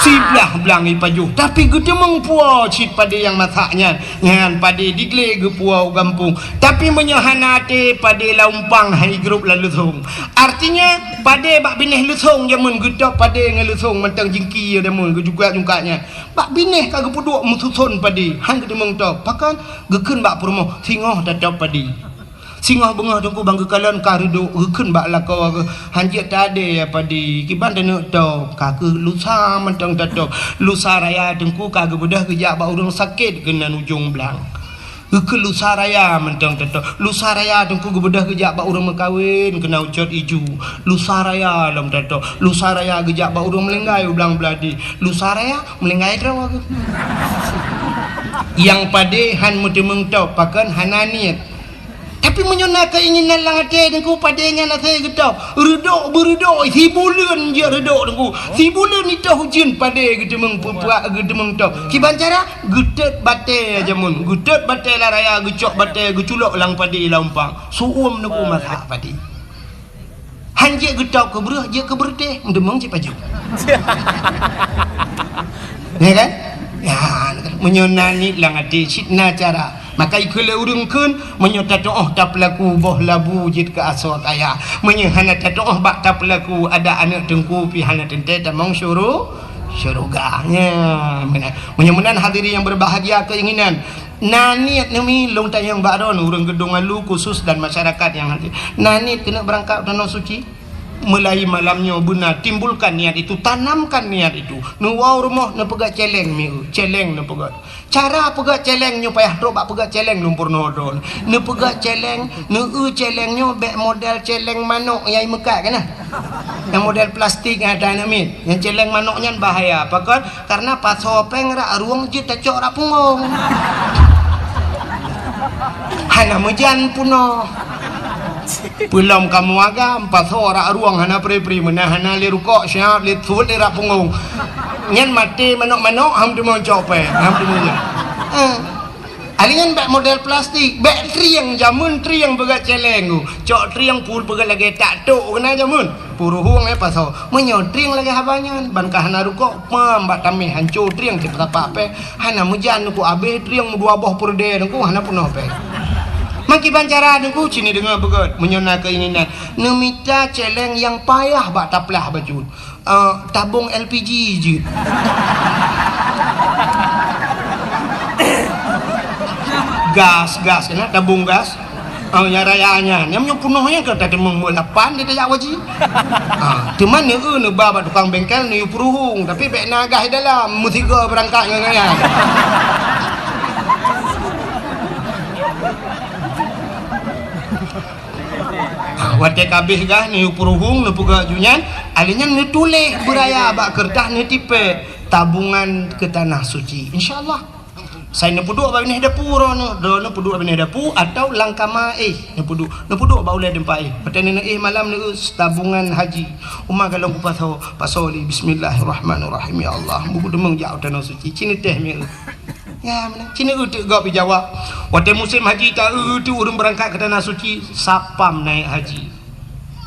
Siblah blang ipajoh, tapi geuteumeung puwoe cit padé nyang masak nyan. Nyan padé di glé geupuwoe u gampông. Tapi meunyoe hana até, padé lam umpang hai grob lam leuthong. Artinya, padé bak binéh leuthong jameun geutôb padé ngon leuthong mantong jingki jameun geujungkat-jungkat nyan. Bak binéh ka geupeuduek meususon padé, han geuteumeung tôb. Pakon? Geukheun bak peurumoh, singoh tatôb padé. Singoh beungoh Teungku ban geukalon ka reudok, geukheun bak lakoe geuh, han jeuet tadé ya padé, kiban taneuk tôb, ka keuh lusa mantong tatôb. Lusa raya Teungku ka geubeudôh geujak bak ureueng sakét keunan ujong blang. Geukheun lusa raya mantong tatôb. Lusa raya Teungku geubeudôh geujak bak ureueng meukawen keunan ucot iju. Lusa raya lom tatôb. Lusa raya geujak bak ureueng meulinggai u blang beuladi. Lusa raya meulinggai droe geuh. Nyang padé han meuteumeung tôb, pakon hana niet. Tapi meunyoe na keinginan lam até Teungku, padé nyan asai geutôb. Reudok beureudok, sibuleuen jeuet reudok Teungku. Sibuleuen itôh ujeuen padé geuteumeung peupuak, geuteumeung tôb. Kiban cara? Geutot batèe jameun. Geutot batèe lam raya, geucok batèe, geuculok lam padé lam umpang. Su'uem Teungku masak padé. Han jeuet geutôb keu breueh, jeuet keu beureutéh, meuteumeung cit pajoh. Ya kan? Ya, meunyoe na niet lam até, cit na cara. Maka ikheun lé ureueng kheun, meunyoe tatu'oh tapeulaku boh labu jeuet keu asoe kaya. Meunyoe hana tatu'oh bak tapeulaku, adak aneuk Teungku pih hana teuntèe tamong syuru-, syeuruga. Nya, meunan. Meunyoe meunan hadirin yang berbahagia keinginan, na niet neumi lôn tanyong bak droeneuh ureueng Geudong Alu khusus dan masyarakat yang hadir. Na niet keuneuk beurangkat u Tanoh Suci? Mulai malam nyoe beuna timbulkan niat itu, tanamkan niat itu. Neuwoe u rumoh neupeugah céléng mieu, céléng neupeugah. Cara peugah céléng nyoe payah trok bak peugah céléng lôn peurunoe droeneuh. Neupeugah céléng, neueu céléng nyoe bèk model céléng manok nyang imeukat kana. Nyang model plastik nyang ada aneuk miet. Nyang céléng manok nyan bahaya. Pakon? Karena pasoe péng rak rueng jeuet tacok rak punggong. Hana meujan peunoh. Peulom kamoe agam, pasoe rak rueng hana pri-pri, meunan hana lé rukok, siap lé suet lé rak punggong. Nyan maté manok-manok, han teumeucok péng, han teumeujan. Eh. Alinyan bèk model plastik, bèk trieng, jameun trieng peugah céléng. Cok trieng pul peugah lagèe tak tok keunan jameun. Puruhueng, eh, pasoe. Meunyoe trieng lagèe haba nyan, ban ka hana rukok, pam bak tamèh hanco trieng cit peusapak péng. Hana meujan Teungku, abéh trieng meudua boh peureudèe Teungku, hana peunoh péng. Meukiban cara Teungku, cit neudeungö beugöt, meunyoe na keinginan. Neumita céléng nyang payah bak taplah bacut. Eh, tabong L P G jeuet. Gas, gas, keunan tabong gas. Oh, nyang raya nyan. Nyang meunyoe peunoh nyan ka tateumeung bak lapan di tajak haji. Ha, teuma neu-eu neuba bak tukang bengkel neuyue peuruhueng, tapi bèk na gah di dalam, meusigoe beurangkat ngon nyan. Ha, watèe ka abéh gah neuyue peuruhueng, neupeugah ju nyan, alèh nyan neutuléh beuraya bak keureutah neutipèe tabungan keu tanah suci. Insya Allah. Sai neupeuduek bak binéh dapu droeneuh, droeneuh peuduek bak binéh dapu atau lam kama éh neupeuduek, neupeuduek bak ulèe teumpat éh. Watèe neuéh malam neu-eu tabungan haji. Uma galong kupasoe, pasoe lé bismillahirrahmanirrahim. Ya Allah, bukeudeungoe jak u tanoh suci. Ci neutéh meu'eu. Ya, meunan. Ci neu'eu teuk gob jijawab. Watèe musém haji ta-eu teuk ureueng beurangkat keu tanoh suci, satpam naék haji.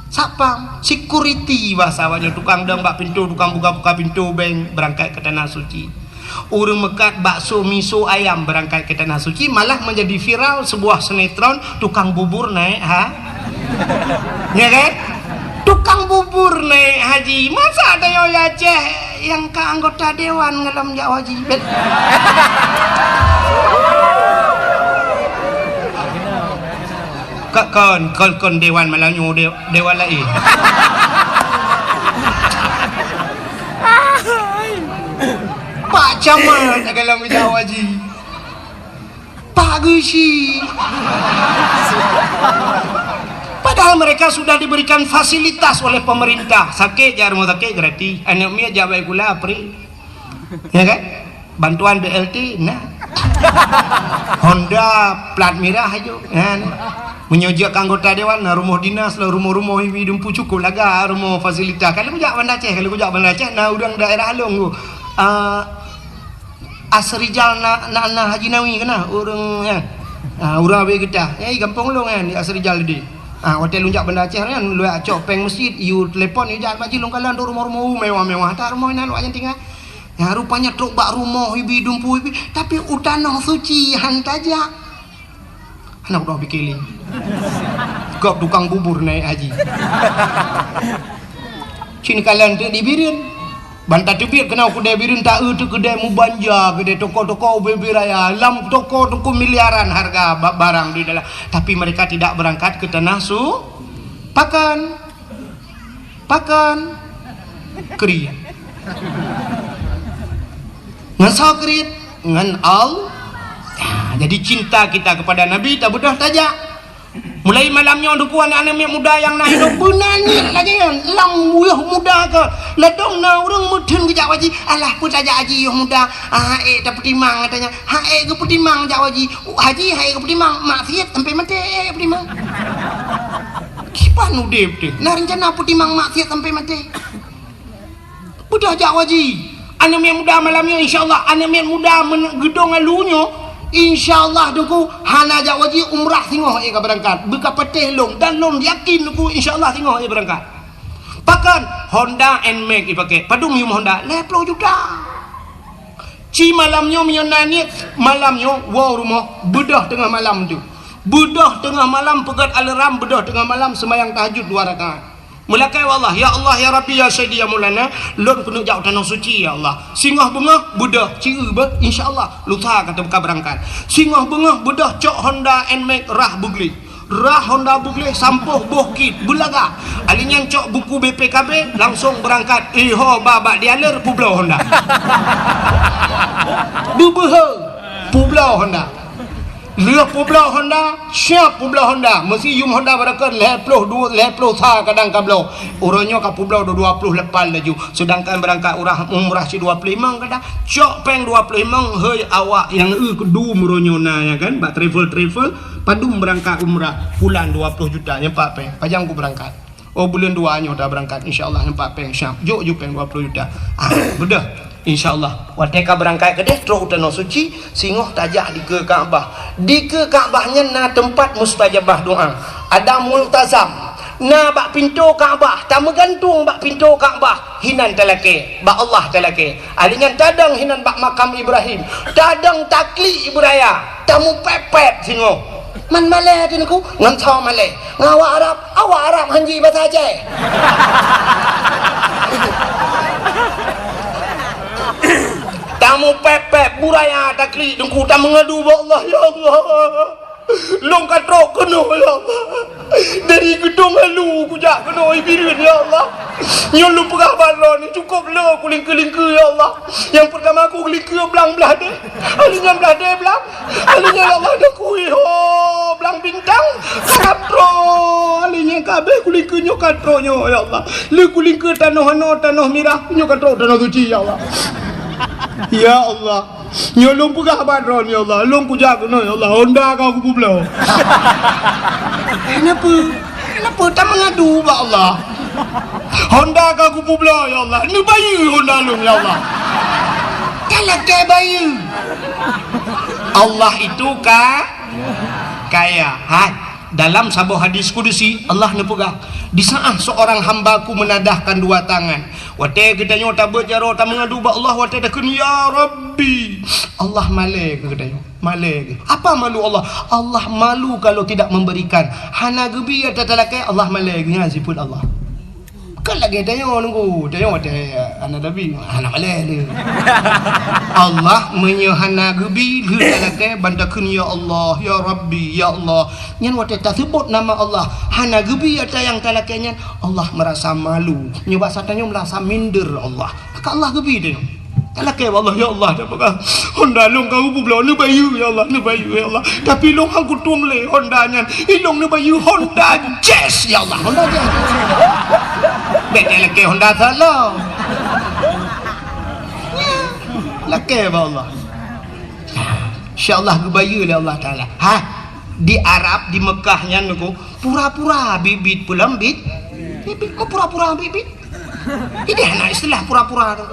Satpam, security bahasa awaknyan, tukang dong bak pintoe, tukang buka-buka pintoe bank beurangkat keu tanoh suci. Ureueng meukat bakso, miso, ayam beurangkat keu tanoh suci, malah menjadi viral sebuah sinetron tukang bubur naék ha-, ya kan? Tukang bubur naék haji. Masa tanyoe di Aceh nyang ka anggota dewan ngalom jak haji? Bet. Ka-, kon, kon, kon dewan malam nyoe, de-, dewan laén. Pak Camat dalam bidang haji. Pak Geuchik. Padahal mereka sudah diberikan fasilitas oleh pemerintah. Sakét jak rumoh sakét gratis. Aneuk miet jak bak sikula free. Ya kan? Bantuan B L T na. Honda plat mirah aju. Ya, na. Meunyoe jeuet keu anggota dewan, na rumoh dinas, na rumoh-rumoh ibi dumpu cukôp lagak rumoh fasilitas. Kalau kujak Banda Aceh, kalau kujak Banda Aceh, na ureueng daerah lôn tu. Ah, Asrijal na, na, na Haji Nawi keunan, ureueng, ya. Ah, ureueng Abee Geutah. Ya, di gampông lôn nyan, di Asrijal tadi. Ah, watèe lôn jak Banda Aceh nyan, lôn cok péng meuseujid, yue telepon, yue jak bak jih lôn kalon tu rumoh-rumoh mewah-mewah. That rumoh inan awaknyan tinggai. Ya, rupanya trok bak rumoh ibi dumpu ibi, tapi u tanoh suci han tajak. Hana kudoh pike lé. Gob tukang bubur naék haji. Ci neukalon teuk di Bireuen. Ban tateubiet keunoe keudè Bireuen, ta-eu teuk keudè meubanja, keudè toko-toko ubé-ubé raya. Lam toko teungku miliaran harga ba-, barang di dalam. Tapi mereka tidak berangkat ke tanah su-, pakon. Pakon? Kriet. Ngon soe kriet? Ngon Allah. Ya, jadi cinta kita kepada Nabi tabeudôh tajak. Mulai malam nyoe teungku aneuk-aneuk miet muda nyang na hidup beuna niet lagèe nyan. Lam yoh muda ka. Ladôm na ureueng meutheun geujak haji. Alah, peue tajak haji yoh muda. Ah, ék tapeutimang katanya. Ha, ék geupeutimang jak haji. Haji, ha, ék geupeutimang. Maksiet sampai maté, ék geupeutimang. Kiban udép teuh. Na rencana peutimang maksiet sampai maté. Beudôh jak haji. Aneuk miet muda malam nyoe, insya Allah, aneuk miet muda men-, geudong alu nyoe, insya Allah teungku, hana jak haji, umrah singoh ék ka beurangkat. Beu ka patéh lôn, dan lôn yakin teungku, insya Allah singoh ék beurangkat. Pakon? Honda Nmax ipakè. Padum yum Honda? Lhèe ploh juta. Ci malam nyoe meunyoe na niet, malam nyoe woe rumoh, beudôh teungoh malam tu. Beudôh teungoh malam, peugöt alarm, beudôh teungoh malam, seumayang tahajud dua rakaat. Meulakèe bak Allah, "Ya Allah, ya Rabbi, ya Sayyidi, ya Maulana, lôn keuneuk jak u tanoh suci, ya Allah." Singoh beungoh, beudôh, ci eu beuh, insya Allah, lusa ka teuka beurangkat. Singoh beungoh, beudôh, cok Honda Nmax rhah beugleh. Rhah Honda beugleh, sampôh boh kit, beulaga. Alèh nyan cok buku B P K B, langsông beurangkat. Iho ba bak dealer, peubloe Honda. Beubeuhe, peubloe Honda. Lheueh peubloe Honda, siap peubloe Honda. Meusi yum Honda barokon lhèe ploh dua, lhèe ploh sa kadang ka bloe. Uroe nyoe ka peubloe dua, dua ploh lapan laju. Seudangkan beurangkat urah umrah cit dua ploh limong kadang. Cok péng dua ploh limong, hei awak nyang eu keudum uroe nyoe na, ya kan? Bak travel-travel, padum beurangkat umrah, pulang dua ploh juta, nyan pat péng. Pajan ku beurangkat? Oh, buleuen dua nyoe tabeurangkat, insya Allah nyan pat péng siap. Jok ju péng dua ploh juta. Ah, beudôh. Insya Allah. Watèe ka beurangkat keudeh, trok u tanoh suci, singoh tajak dikeue Ka'bah. Dikeue Ka'bah nyan na teumpat mustajabah doa. Ada multazam. Na bak pintoe Ka'bah, tameugantung bak pintoe Ka'bah, hinan talakèe, bak Allah talakèe. Alèh nyan tadong hinan bak makam Ibrahim, tadong taklik beuraya, tamupèp-pèp singoh. Man malèe teungku, ngon soe malèe? Ngon awak Arab, awak Arab han ji basa Aceh. Tamupèp-pèp beuraya taklik teungku, tameungadu bak Allah, "Ya Allah, Lôn ka trok keunoe, ya Allah. Dari Geudong Alu kujak keunoe Ibireuen, ya Allah. Nyoe lôn peugah bak droeneuh, cukôp le kulingkeu-lingkeu, ya Allah. Nyang peurtama kulingkeu blang blah deh. Ahli nyan blah deh blang. Ahli nyan, ya Allah, dah kui ho blang bintang. Ka trok. Ahli nyan ka abéh kulingkeu nyoe ka trok nyoe, ya Allah. Le kulingkeu tanoh anoe, tanoh mirah, nyoe ka trok tanoh suci, ya Allah. Ya Allah. Nyoe lôn peugah bak droeneuh, ya Allah. Lôn kujak keunoe, ya Allah. Honda ka kupeubloe. Kenapa? Kenapa? Tameungadu bak Allah. Honda ka kupeubloe, ya Allah. Neubayeue Honda lôn, ya Allah. Talakée bayeue. Allah itu ka-, kaya. Hai. Dalam saboh hadis kudusi, Allah neupeugah, "Di saat seorang hamba-Ku menadahkan dua tangan." Watée geutanyoe tabeuet jaroe tameungadu bak Allah, watée takheun, "Ya Rabbi," Allah malée keu geutanyoe, malée keu. Apa malu Allah? Allah malu kalau tidak memberikan. Hana geubi ata talakée, Allah malée keu, nyan sifeuet Allah. Kan lagée tanyoe nunggu, tanyoe watée hana tabi, hana malée le. Allah meunyoe hana geubi, lheueh talakée ban takheun, "Ya Allah, ya Rabbi, ya Allah." Nyan watée taseubut nama Allah, hana geubi ata nyang talakée nyan, Allah meurasa malu. Nyoe basa tanyoe meurasa minder Allah. Maka Allah geubi tanyoe. Talakée bak Allah, "Ya Allah, dah peugah, Honda lôn ka kupeubloe, neubayeue, ya Allah, neubayeue, ya Allah. Tapi lôn han kutueng lé Honda nyan. Ilôn neubayeue Honda Jazz, ya Allah, Honda Jazz." Bék talakée Honda salah. Lakée bak Allah. Insya Allah geubayeue lé Allah Taala. Ha, di Arab, di Mekah nyan nyoe, pura-pura bit-bit peulom bit. Bit-bit, oh, pura-pura bit-bit. Ideh na istilah pura-pura tu.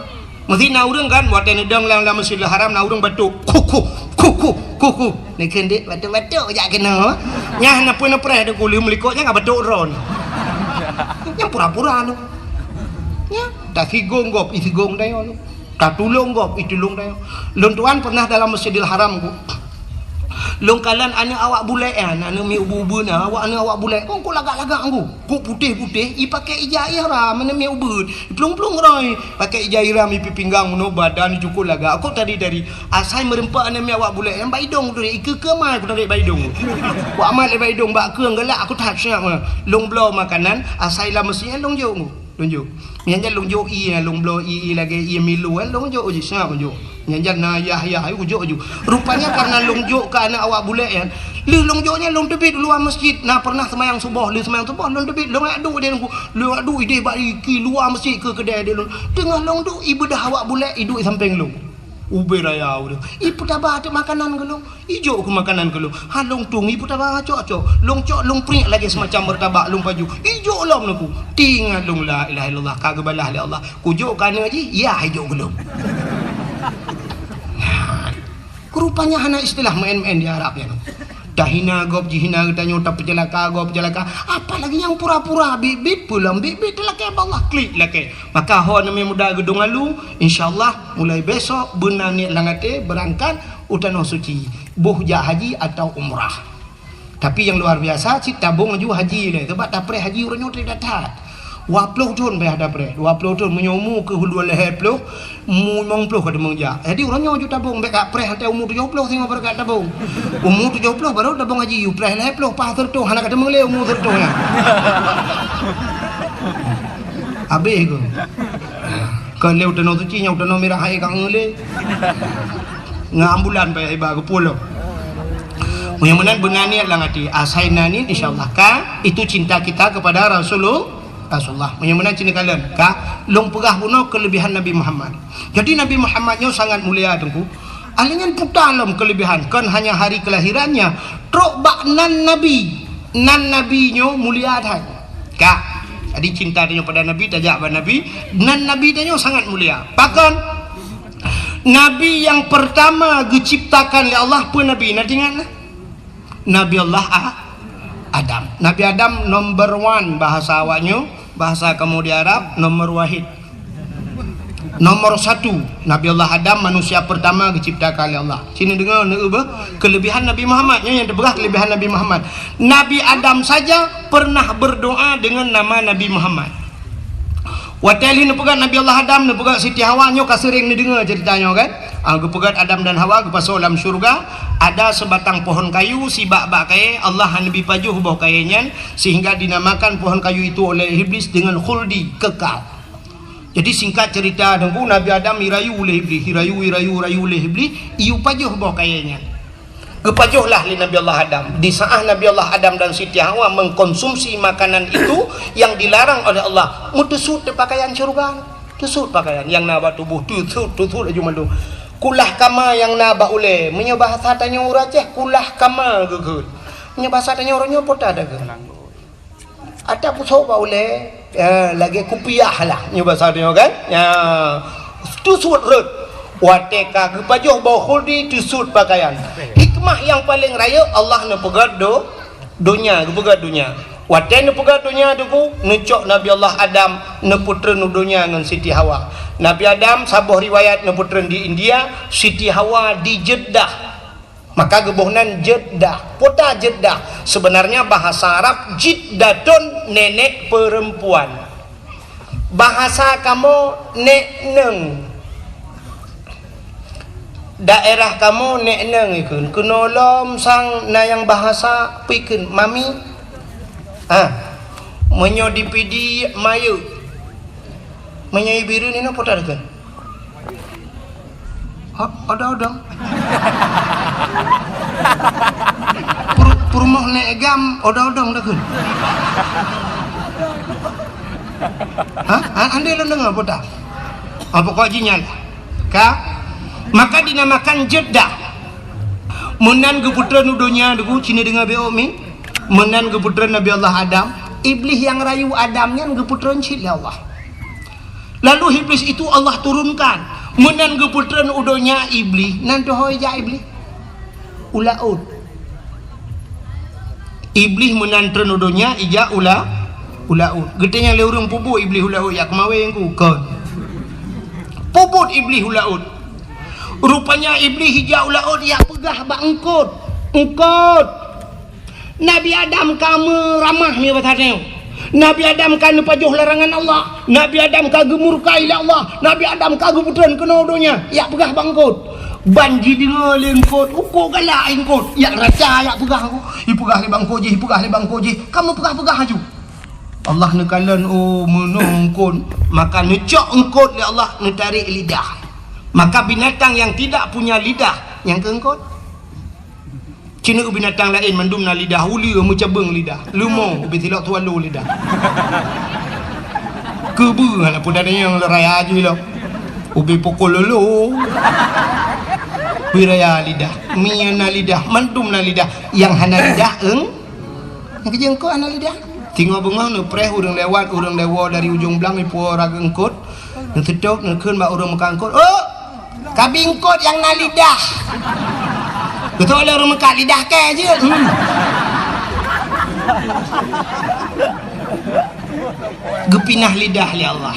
Meusti na ureuëng kan, watée neudong lam, lam Masjidil Haram, na ureuëng batuk, "Kuku, kuku, kuku." Neukheun dek batuk-batuk jak keunoe. Nyah neupeu-neupreh deuk uleuem likot nyang ka batuk droe. Nyang pura-pura tu. Nya, tasigong gob, isigong dayoe tu. Tatulông gob, itulông dayoe. Lôn tuan pernah dalam Masjidil Haram ku. Lôn kalon aneuk awak bulek nyan, aneuk miet ubeut-ubeut nyan, awak aneuk awak bulek, kon kok lagak-lagak ngon ku. Kok putéh-putéh, ipaké ija ihram, aneuk miet ubeut. Iplueng-plueng roi, paké ija ihram, ipi pinggang, meunoe badan, icukot lagak. Kok tadi-tadi, asai meureumpok aneuk miet awak bulek nyan bak idong tu, ikeue-keue mai ku tarék bak idong. Ku amat lé bak idong, bak keue galak, aku that siap. Lôn bloe makanan, asai lam meuseujid lôn jok. Lôn jok. Nyan jan lôn jok ié, lôn bloe ié, ié lagée ié Milo, eh, lôn jok jih, seungab lôn jok. Nyan jan na yah-yah, ayo jok ju. Rupanya karena lôn jok keu aneuk awak bulek nyan. Lheueh lôn jok nyan lôn teubiet luwa masjid. Na pernah seumayang suboh, lheueh seumayang suboh lôn teubiet, lôn jak duek di lôn, lôn jak duek ideh bak iki luwa masjid keu keudée di lôn. Teungoh lôn duek, ibeudoh awak bulek, iduek sampéng lôn. Ubé raya ureuëng. Ipeutaba teuk makanan keu lôn. Ijok keu makanan keu lôn. Ha lôn tueng ipeutaba cok-cok. Lôn cok lôn priek lagée seumacam meurtabak lôn paju. Ijok lom neupeu. Tingat lôn la ilaha illallah ka geubalah lé Allah. Kujok keu aneuk jih, yah ijok keu lôn. Rupanya hana istilah maén-maén di Arab nyan. Tahina gob jihina geutanyoe, tapeuceulaka gob peuceulaka. Apalagi nyang pura-pura bit-bit peulom bit-bit talakée bak Allah klik lakée. Maka ho aneuk muda Geudong Alu, insya Allah mulai besok beuna niet lam até beurangkat u Tanoh Suci, boh jak haji atau umrah. Tapi nyang luar biasa, cit tabong laju haji lé, sabab tapreh haji uroe nyoe that-that. Dua ploh thon payah tapreh, dua ploh thon, meunyoe umu keuh dua lhée ploh, umu limong ploh ka teumong jak. Jadi uroe nyoe laju tabong, bék kapreh watée umu tujoh ploh singoh baru katabong. Umu tujoh ploh baru tabong haji, upreh lhée ploh, paih seureutoh, hana kateumong lé umu seureutoh nyan. Habéh keuh. Kon lé u Tanoh Suci nyoe, u Tanoh Mirah hai ka ngeulé. Ngon ambulan payah iba geupulông. Meunyoe meunan beuna niet lam até, asai na niet, insya Allah ka, itu cinta kita kepada Rasulul-, Rasulullah. Meunyoe meunan cit neukalon ka, lôn peugah bunoe keulebihan Nabi Muhammad. Jadi Nabi Muhammad nyoe sangat mulia teungku. Ahli nyan puta lom keulebihan, kon hanya hari kelahirannya, trok bak nan Nabi. Nan Nabi nyoe mulia that. Ka. Jadi cinta tanyoe pada Nabi, tajak bak Nabi. Nan Nabi tanyoe sangat mulia. Pakon? Nabi nyang pertama geuciptakan lé Allah peue Nabi? Na teuingat na? Nabi Allah A-, Adam. Nabi Adam number one bahasa awaknyoe, bahasa kamoe di Arab, nomor wahid. Nomor satu, Nabi Allah Adam manusia pertama geuciptakan lé Allah. Sini deungoe, neueu beuh, kelebihan Nabi Muhammad. Nyoe nyang teupeugah kelebihan Nabi Muhammad. Nabi Adam saja pernah berdoa dengan nama Nabi Muhammad. Watée lheueh neupeugah Nabi Allah Adam, neupeugah Siti Hawa, nyoe ka seuring neudeungoe ceurita nyoe kan? Ah, geupeugét Adam dan Hawa geupasoe lam syeuruga, ada seubatang pohon kayu sibak bak kayée, Allah hana neubi pajoh boh kayée nyan, sehingga dinamakan pohon kayu itu oleh Iblis dengan khuldi, kekal. Jadi singkat cerita, Teungku, Nabi Adam irayu lé Iblis, irayu, irayu, irayu lé Iblis, iyue pajoh boh kayée nyan. Geupajoh lah lé Nabi Allah Adam. Di saat Nabi Allah Adam dan Siti Hawa mengkonsumsi makanan itu yang dilarang oleh Allah, meuteusut pakaian syeuruga. Teusut pakaian nyang na bak tuboh, teusut, teusut laju mandum. Kulah kama nyang na bak ulée. Meunyoe bahasa tanyoe ureuëng Aceh, kulah kama geukheun. Meunyoe bahasa tanyoe uroe nyoe, peue ta geukheun? Ata pusok bak ulée, ya, lagée kupiah lah, nyoe bahasa tanyoe kan? Ya, teusut rhot. Watée ka geupajoh boh khuldi, teusut pakaian. Hikmah nyang paleng rayeuk, Allah neupeugét do-, donya, geupeugét donya. Watée neupeugét donya, Teungku, neucok Nabi Allah Adam, neupeutreun u donya ngon Siti Hawa. Nabi Adam, saboh riwayat, neupeutreun di India, Siti Hawa di Jeddah. Maka geuboh nan Jeddah. Peue ta Jeddah? Sebenarnya bahasa Arab, jiddatun, nenek perempuan. Bahasa kamoe, nek neueng. Daerah kamoe, nek neueng ikheun. Keunoe lom sang na nyang bahasa peue ikheun, mami. Ha. Meunyoe di Pidie, mayeuek. Meunyoe i Bireuen inoe, peue ta geukheun? Ho-, odong-odong. Pur-, peurumoh nek gam, odong-odong ta geukheun. Ha? Ha, andai lôn deungoe, peue ta? Ha, pokok jih nyan. Ka? Maka dinamakan Jeddah. Meunan geupeutreun u donya, Teungku, ci neudeungoe beuh mi. Meunan geupeutreun Nabi Allah Adam. Iblis nyang rayu Adam nyan geupeutreun cit lé Allah. Lalu Iblis itu Allah turunkan. Meunan geupeutreun u donya Iblis, nan teuhôi jak Iblis? U laôt. Iblis meunan treun u donya, ijak u la-, u laôt. Geutanyong lé ureuëng, peue buet Iblis u laôt, jak keumawén ku? Kon. Peue buet Iblis u laôt? Rupanya Iblis ijak u laôt, jak peugah bak eungkôt. Eungkôt! Nabi Adam ka meuramah, nyoe bahasa tanyoe. Nabi Adam ka neupajoh larangan Allah. Nabi Adam ka geumurka lé Allah. Nabi Adam ka geupeutreun keunoe u donya. Jak peugah bak eungkôt. Ban jideungoe lé eungkôt, uko galak eungkôt. Jak raca, jak peugah, ipeugah lé bak eungkôt jih, ipeugah lé bak eungkôt jih. Ka meupeugah-peugah laju. Allah neukalon, oh, meunoe eungkôt. Maka neucok eungkôt lé Allah, neutarek lidah. Maka binatang yang tidak punya lidah, nyang keu eungkôt. Ci neueu binatang laén mandum na lidah, uleue meucabeueng lidah, leumo ubé silok swallow lidah. Keubeue hana peue tanyong, raya jih lom. Ubé pukul lolo. Ubé raya lidah. Mi na lidah, mandum na lidah. Nyang hana lidah, eung-, nyang keujeueng eungkôt hana lidah. Singoh beungoh neupreh ureuëng lewat, ureuëng lewat dari ujong blang, ipuwoe raga eungkôt. Neuseutôt, neukheun bak ureuëng meukat eungkôt, "Oh, kabi eungkôt nyang na lidah." Beutôi lé ureuëng meukat, lidah kèe jeuet. Hmm. Geupinah lidah lé Allah.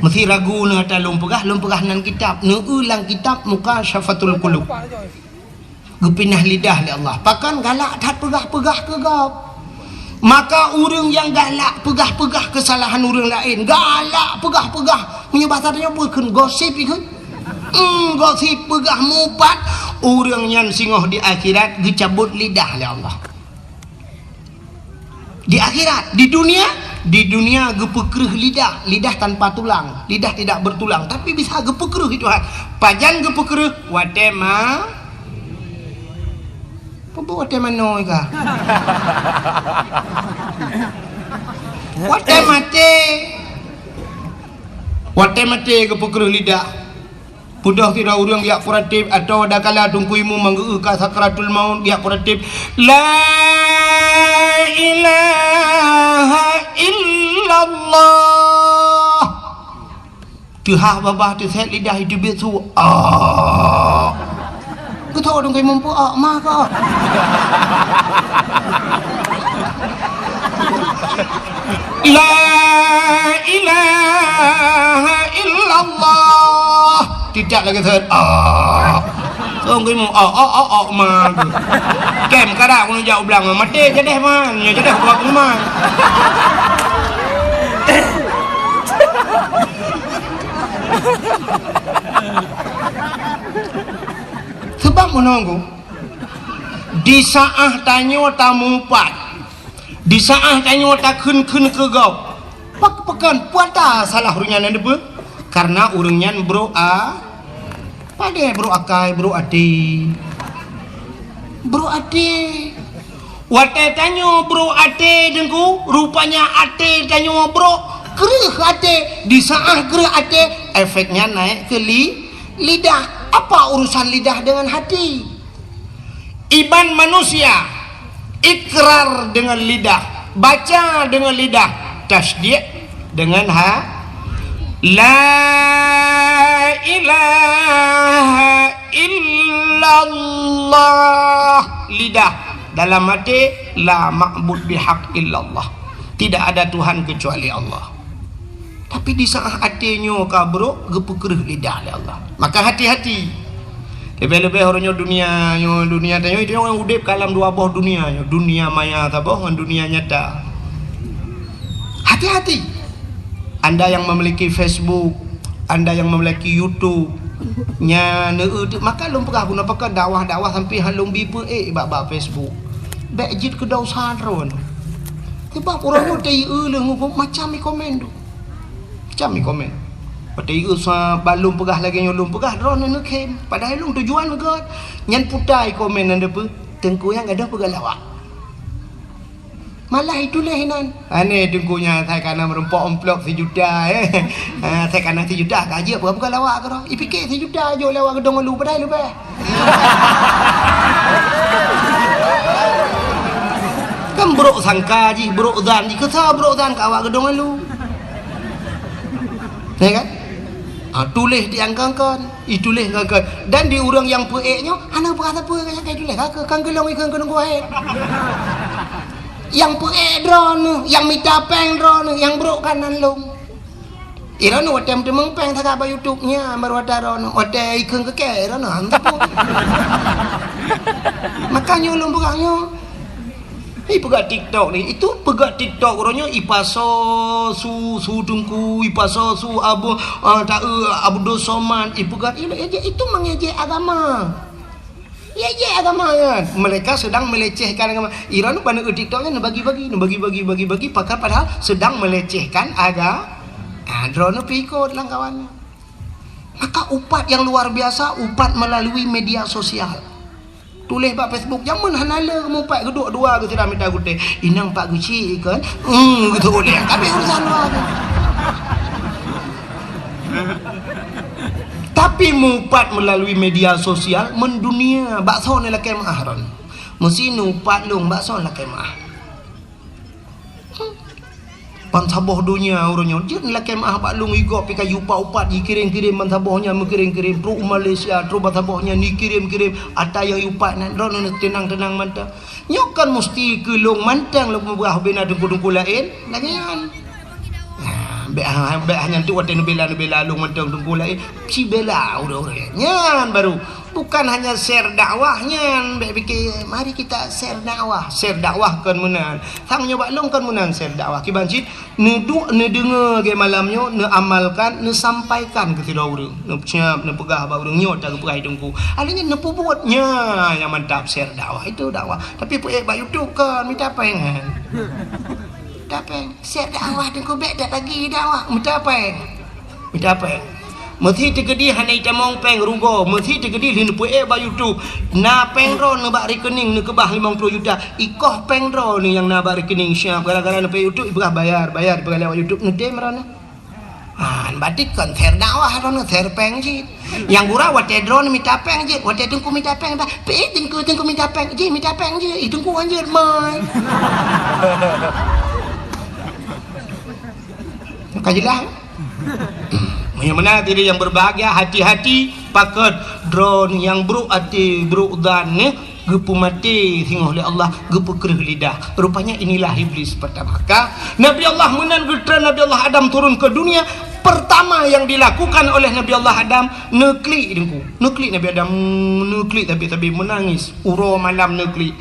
Meusé ragu neuh ata lôn peugah, lôn peugah nan kitab. Neueu lam kitab Mukasyafatul Qulub. Geupinah lidah lé Allah. Pakon? Galak that peugah-peugah keu gob. Maka ureuëng nyang galak peugah-peugah keusalahan ureuëng laén, galak peugah-peugah, meunyoe basa tanyoe peue kheun, gosip ikheun. Hmm, gosip, peugah mupat, ureuëng nyan singoh di akhirat geucabot lidah lé Allah. Di akhirat, di dunia, di dunia geupeukreueh lidah, lidah tanpa tulang, lidah tidak bertulang, tapi bisa geupeukreueh Tuhan. Pajan geupeukreueh? Watée ma-, peue buet watée manoe ka? Watée maté. Watée maté geupeukreueh lidah. Peudeuh sidroe ureuëng jak peuratéb, atawa dakala Teungku Imum manggeu ka sakratul maut jak peuratéb, "La ilaha illallah." Teuhah babah teusét lidah iteubiet su, "Ah." Geutho Teungku Imum peue, "Ah, ma ka." La ilaha illallah. Tidak lagi set. Ah. Sungguh mu, oh, oh, oh, oh, ma. Kem kada aku jak ublang mati jadi ma. Nya jadi aku aku ma. Nunggu. Di saat tanyoe tamupat, di saat tanyoe takheun-kheun keu gob, pak-, pakon puata salah ureuëng nyan neupeue? Karena ureuëng nyan brok a-, padahai brok akai, brok até. Brok até. Watée tanyoe brok até, Teungku, rupanya até tanyoe brok, kreueh até. Di saat kreueh até, efeknya naik ke li-, lidah. Apa urusan lidah dengan hati? Iman manusia, ikrar dengan lidah, baca dengan lidah, tasdik dengan ha-, la ilaha illallah, lidah, dalam hati, la ma'bud bihaq illallah, tidak ada Tuhan kecuali Allah. Tapi di saat até nyoe ka brok, geupeukreueh lidah lé Allah. Maka hati-hati. Leubeh-leubeh uroe nyoe dunia nyoe, dunia tanyoe, itu nyoe udeb ka lam dua boh dunia nyoe, dunia maya saboh ngon dunia nyata. Hati-hati. Anda yang memiliki Facebook, anda yang memiliki YouTube, nya neu-, maka lôn peugah guna pakai dakwah-dakwah sampai han lôn bi peuék bak, bak Facebook. Bék jeuet keu dosa droe. Sebab uroe nyoe teu-eu leuh ngon macam i komen tu. Macam i komen. Watée i-eu sa bak lôn peugah lagée nyoe lôn peugah, droeneuh neukhém. Padahai lôn tujuan gét. Nyan puta i komen nyan deupeu, Teungku nyang gadôh peugah lawak. Malah ituléh inan. Aneh Teungku nyan, sai kana meurumpok amplop sijuta, eh. Ah, sai kana sijuta ka jeuet peugah-peugah lawak keudroe. Ipike sijuta jok lé awak geudong ulu padahai leubeh. Kan brok sangka jih, brok zan jih, keu soe brok zan keu awak geudong ulu. Ya kan? Ah, tuléh di angkangkan, ituléh angkangkan. Dan di ureuëng nyang peuék nyoe, hana peugah sapeue nyang ka ituléh, ka keu, kan keu lôn ikheun keu nunggu hai. Nyang peuék droeneuh, nyang mita péng droeneuh, nyang brok kan nan lôn. Iroeneuh watée meuteumeung péng sagai bak YouTube nyan, baru watée droeneuh, watée ikheun keu kée, iroeneuh han teupeu. Makanya ulôn peugah nyoe. Ipeugah TikTok ni, itu peugah TikTok uroe nyoe ipasoe su, su Teungku, ipasoe su Abu, ah, ta-, eh, Abdul Somad, ipeugah, i-, i-, itu mengejek agama. Ejek agama nyan. Mereka sedang melecehkan agama. Iroeneuh bak TikTok nyan neubagi-bagi, neubagi-bagi, bagi-bagi, pakon padahal sedang melecehkan aga-, ah, droeneuh pih ikot lam kawan nyan. Maka upat yang luar biasa, upat melalui media sosial. Tuléh bak Facebook, jameun hana le mupat geuduek dua geuh sidang mita gutée. Inong pat geuchik kan? Hmm, gitu uleh. Tapi urusan luar tu. Tapi mupat melalui media sosial mendunia, bak soe lakée meuah ron. Meusi nupat lôn bak soe lakée meuah. Bansaboh donya uroe nyoe jeuet lakée meuah bak lôn, igob pih ka jiupat-upat, jikirém-kirém bansaboh nyan, meukirém-kirém trok u Malaysia, trok bansaboh nyan jikirém-kirém ata nyang jiupat nyan, droeneuh teunang-teunang mantong. Nyoe kon musti keu lôn mantong lôn peugah bubena teungku-teungku laén, lagée nyan. Nah, bék ha-, bék hana tu watée neubela-neubela lôn mantong teungku laén, sibela ureuëng-ureuëng nyan baru. Bukan hanya share dakwah nyan, bék pike, mari kita share dakwah. Share dakwah kon meunan. Sang nyoe bak lôn kon meunan share dakwah. Kiban cit, neuduek, neudeungoe lagée malam nyoe, neuamalkan, neusampaikan keu sidroe ureuëng. Neusiab, neupeugah bak ureuëng nyoe, ta geupeugah teungku. Akhirnya neupeubuet, nya nyang mantap share dakwah. Itu dakwah. Tapi peuék bak YouTube kon, mita péng. Mita péng. Sép dakwah teungku bék dak bagi dakwah. Mita péng. Mita péng. Meusi teukeudi hana itamong péng rugoe, meusi teukeudi lheueh neupeuék bak YouTube. Na péng droeneuh bak rekening neukeubah limong ploh juta. Ikoh péng droeneuh nyang na bak rekening siab gara-gara neupeuék YouTube ipeugah bayar, bayar ipeugah lewat YouTube neutem droeneuh. Ha, berarti kon share dakwah droeneuh, share péng cit. Nyang gura watée droeneuh mita péng jeuet, watée teungku mita péng dah. Pih teungku, teungku mita péng, jih mita péng jeuet, ih teungku hanjeuet mai. Ka jeulaih? Meunyoe meunan hadirin yang berbahagia, hati-hati pakon droeneuh nyang brok até, brok zan nyoe. Geupeumaté singoh lé Allah, geupeukreueh lidah. Rupanya inilah Iblis pertama. Ka Nabi Allah meunan geutreun Nabi Allah Adam turun ke dunia, pertama yang dilakukan oleh Nabi Allah Adam, neuklik teungku. Neuklik Nabi Adam, neuklik tapi-tapi menangis. Uroe malam neuklik.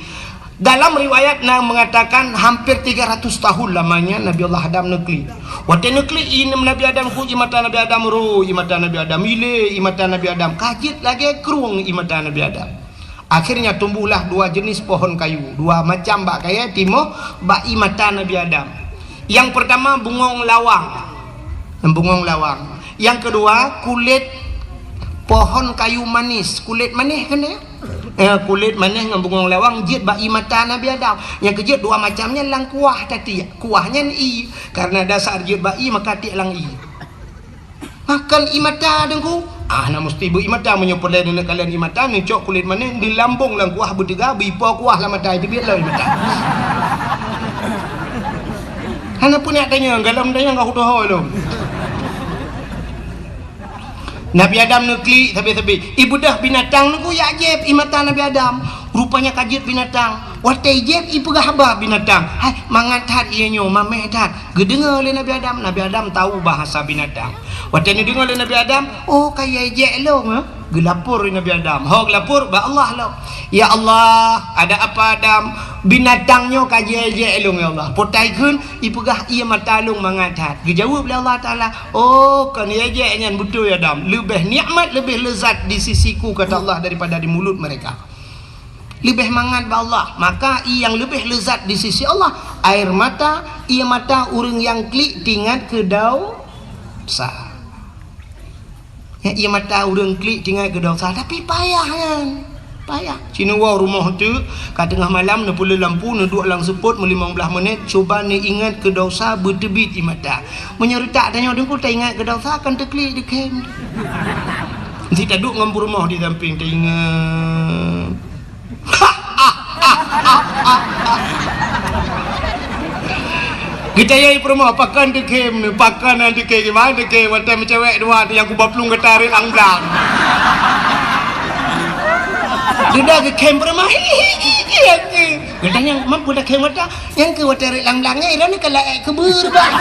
Dalam riwayat na mengatakan hampir tiga ratus tahun lamanya Nabi Allah Adam neuklik. Watée neuklik i Nabi Adam ku i mata Nabi Adam ro, i mata Nabi Adam ile, i mata Nabi Adam kajit lagée krueng i mata Nabi Adam. Akhirnya tumbuhlah dua jenis pohon kayu, dua macam bak kayèe timoh bak ié mata Nabi Adam. Yang pertama bungong lawang. Bungong lawang. Yang kedua kulét pohon kayu manis, kulét manis kan ya? Eh, kulét manis ngon bungong lawang jeuet bak ié mata Nabi Adam. Nyang keujeuet dua macam nyan lam kuah tatiek. Kuah nyan ié, karena dasar jeuet bak ié maka tiek lam ié. Makan ié mata Teungku. Ah, na musti beu ié mata, meunyoe peureulèe neuneuk kalon ié mata, neucok kulét manis, neulambong lam kuah beuteuga, beuipo kuah lam mata, itu biet lom ié mata. Hana peureunah tanyong, galom tanyong ka kutohôi lom. Nabi Adam neuklik sabe-sabe. Ibeudôh binatang Teungku jak jieb ié mata Nabi Adam. Rupanya ka jeuet binatang. Watèe jieb ipeugah haba binatang, "Hai, mangat that ié nyoe, mamèh that." Geudeungö lé Nabi Adam, Nabi Adam tau bahasa binatang. Watèe neudeungö lé Nabi Adam, "Oh, ka ié jek lôn, eh?" Geulapor lé Nabi Adam. Ho geulapor bak Allah lom. "Ya Allah, ada apa Adam? Binatang nyoe ka jié jek lôn, ya Allah. Potai kheun ipeugah ié mata lôn mangat that." Geujaweueb lé Allah Taala, "Oh, kon ié jek nyan beutôi Adam. Leubeh nikmat, leubeh lezat di sisi-Ku," kata Allah, "daripada di mulut mereka." Leubeh mangat bak Allah. Maka ié nyang leubeh lezat di sisi Allah, air mata, ié mata ureueng nyang klik teuingat keu dosa. Ya, ié mata ureueng klik teuingat keu dosa, tapi payah nyan. Payah. Sineuk woe rumoh teuk, ka teungoh malam neupeuleueh lampu, neuduek lam seupôt meulimong blaih menit, cuba neuingat keu dosa beuteubiet ié mata. Meunyoe reutak tanyoe Teungku teuingat keu dosa, kan teuklik dikhem. Meusti taduek ngon peurumoh di sampéng teuingat. Geutanyong peurumoh, "Pakon teukhem nyoe? Pakon han teukhem? Kiban teukhem? Watèe meucewek dua tu nyang kuba plueng gata rot lam blang." Dudoe geukhem peurumoh. Geutanyong, "Mampu takhem gata?" "Nyang keu watèe rot lam blang nyan, droeneuh ka laén keubeuet, bah."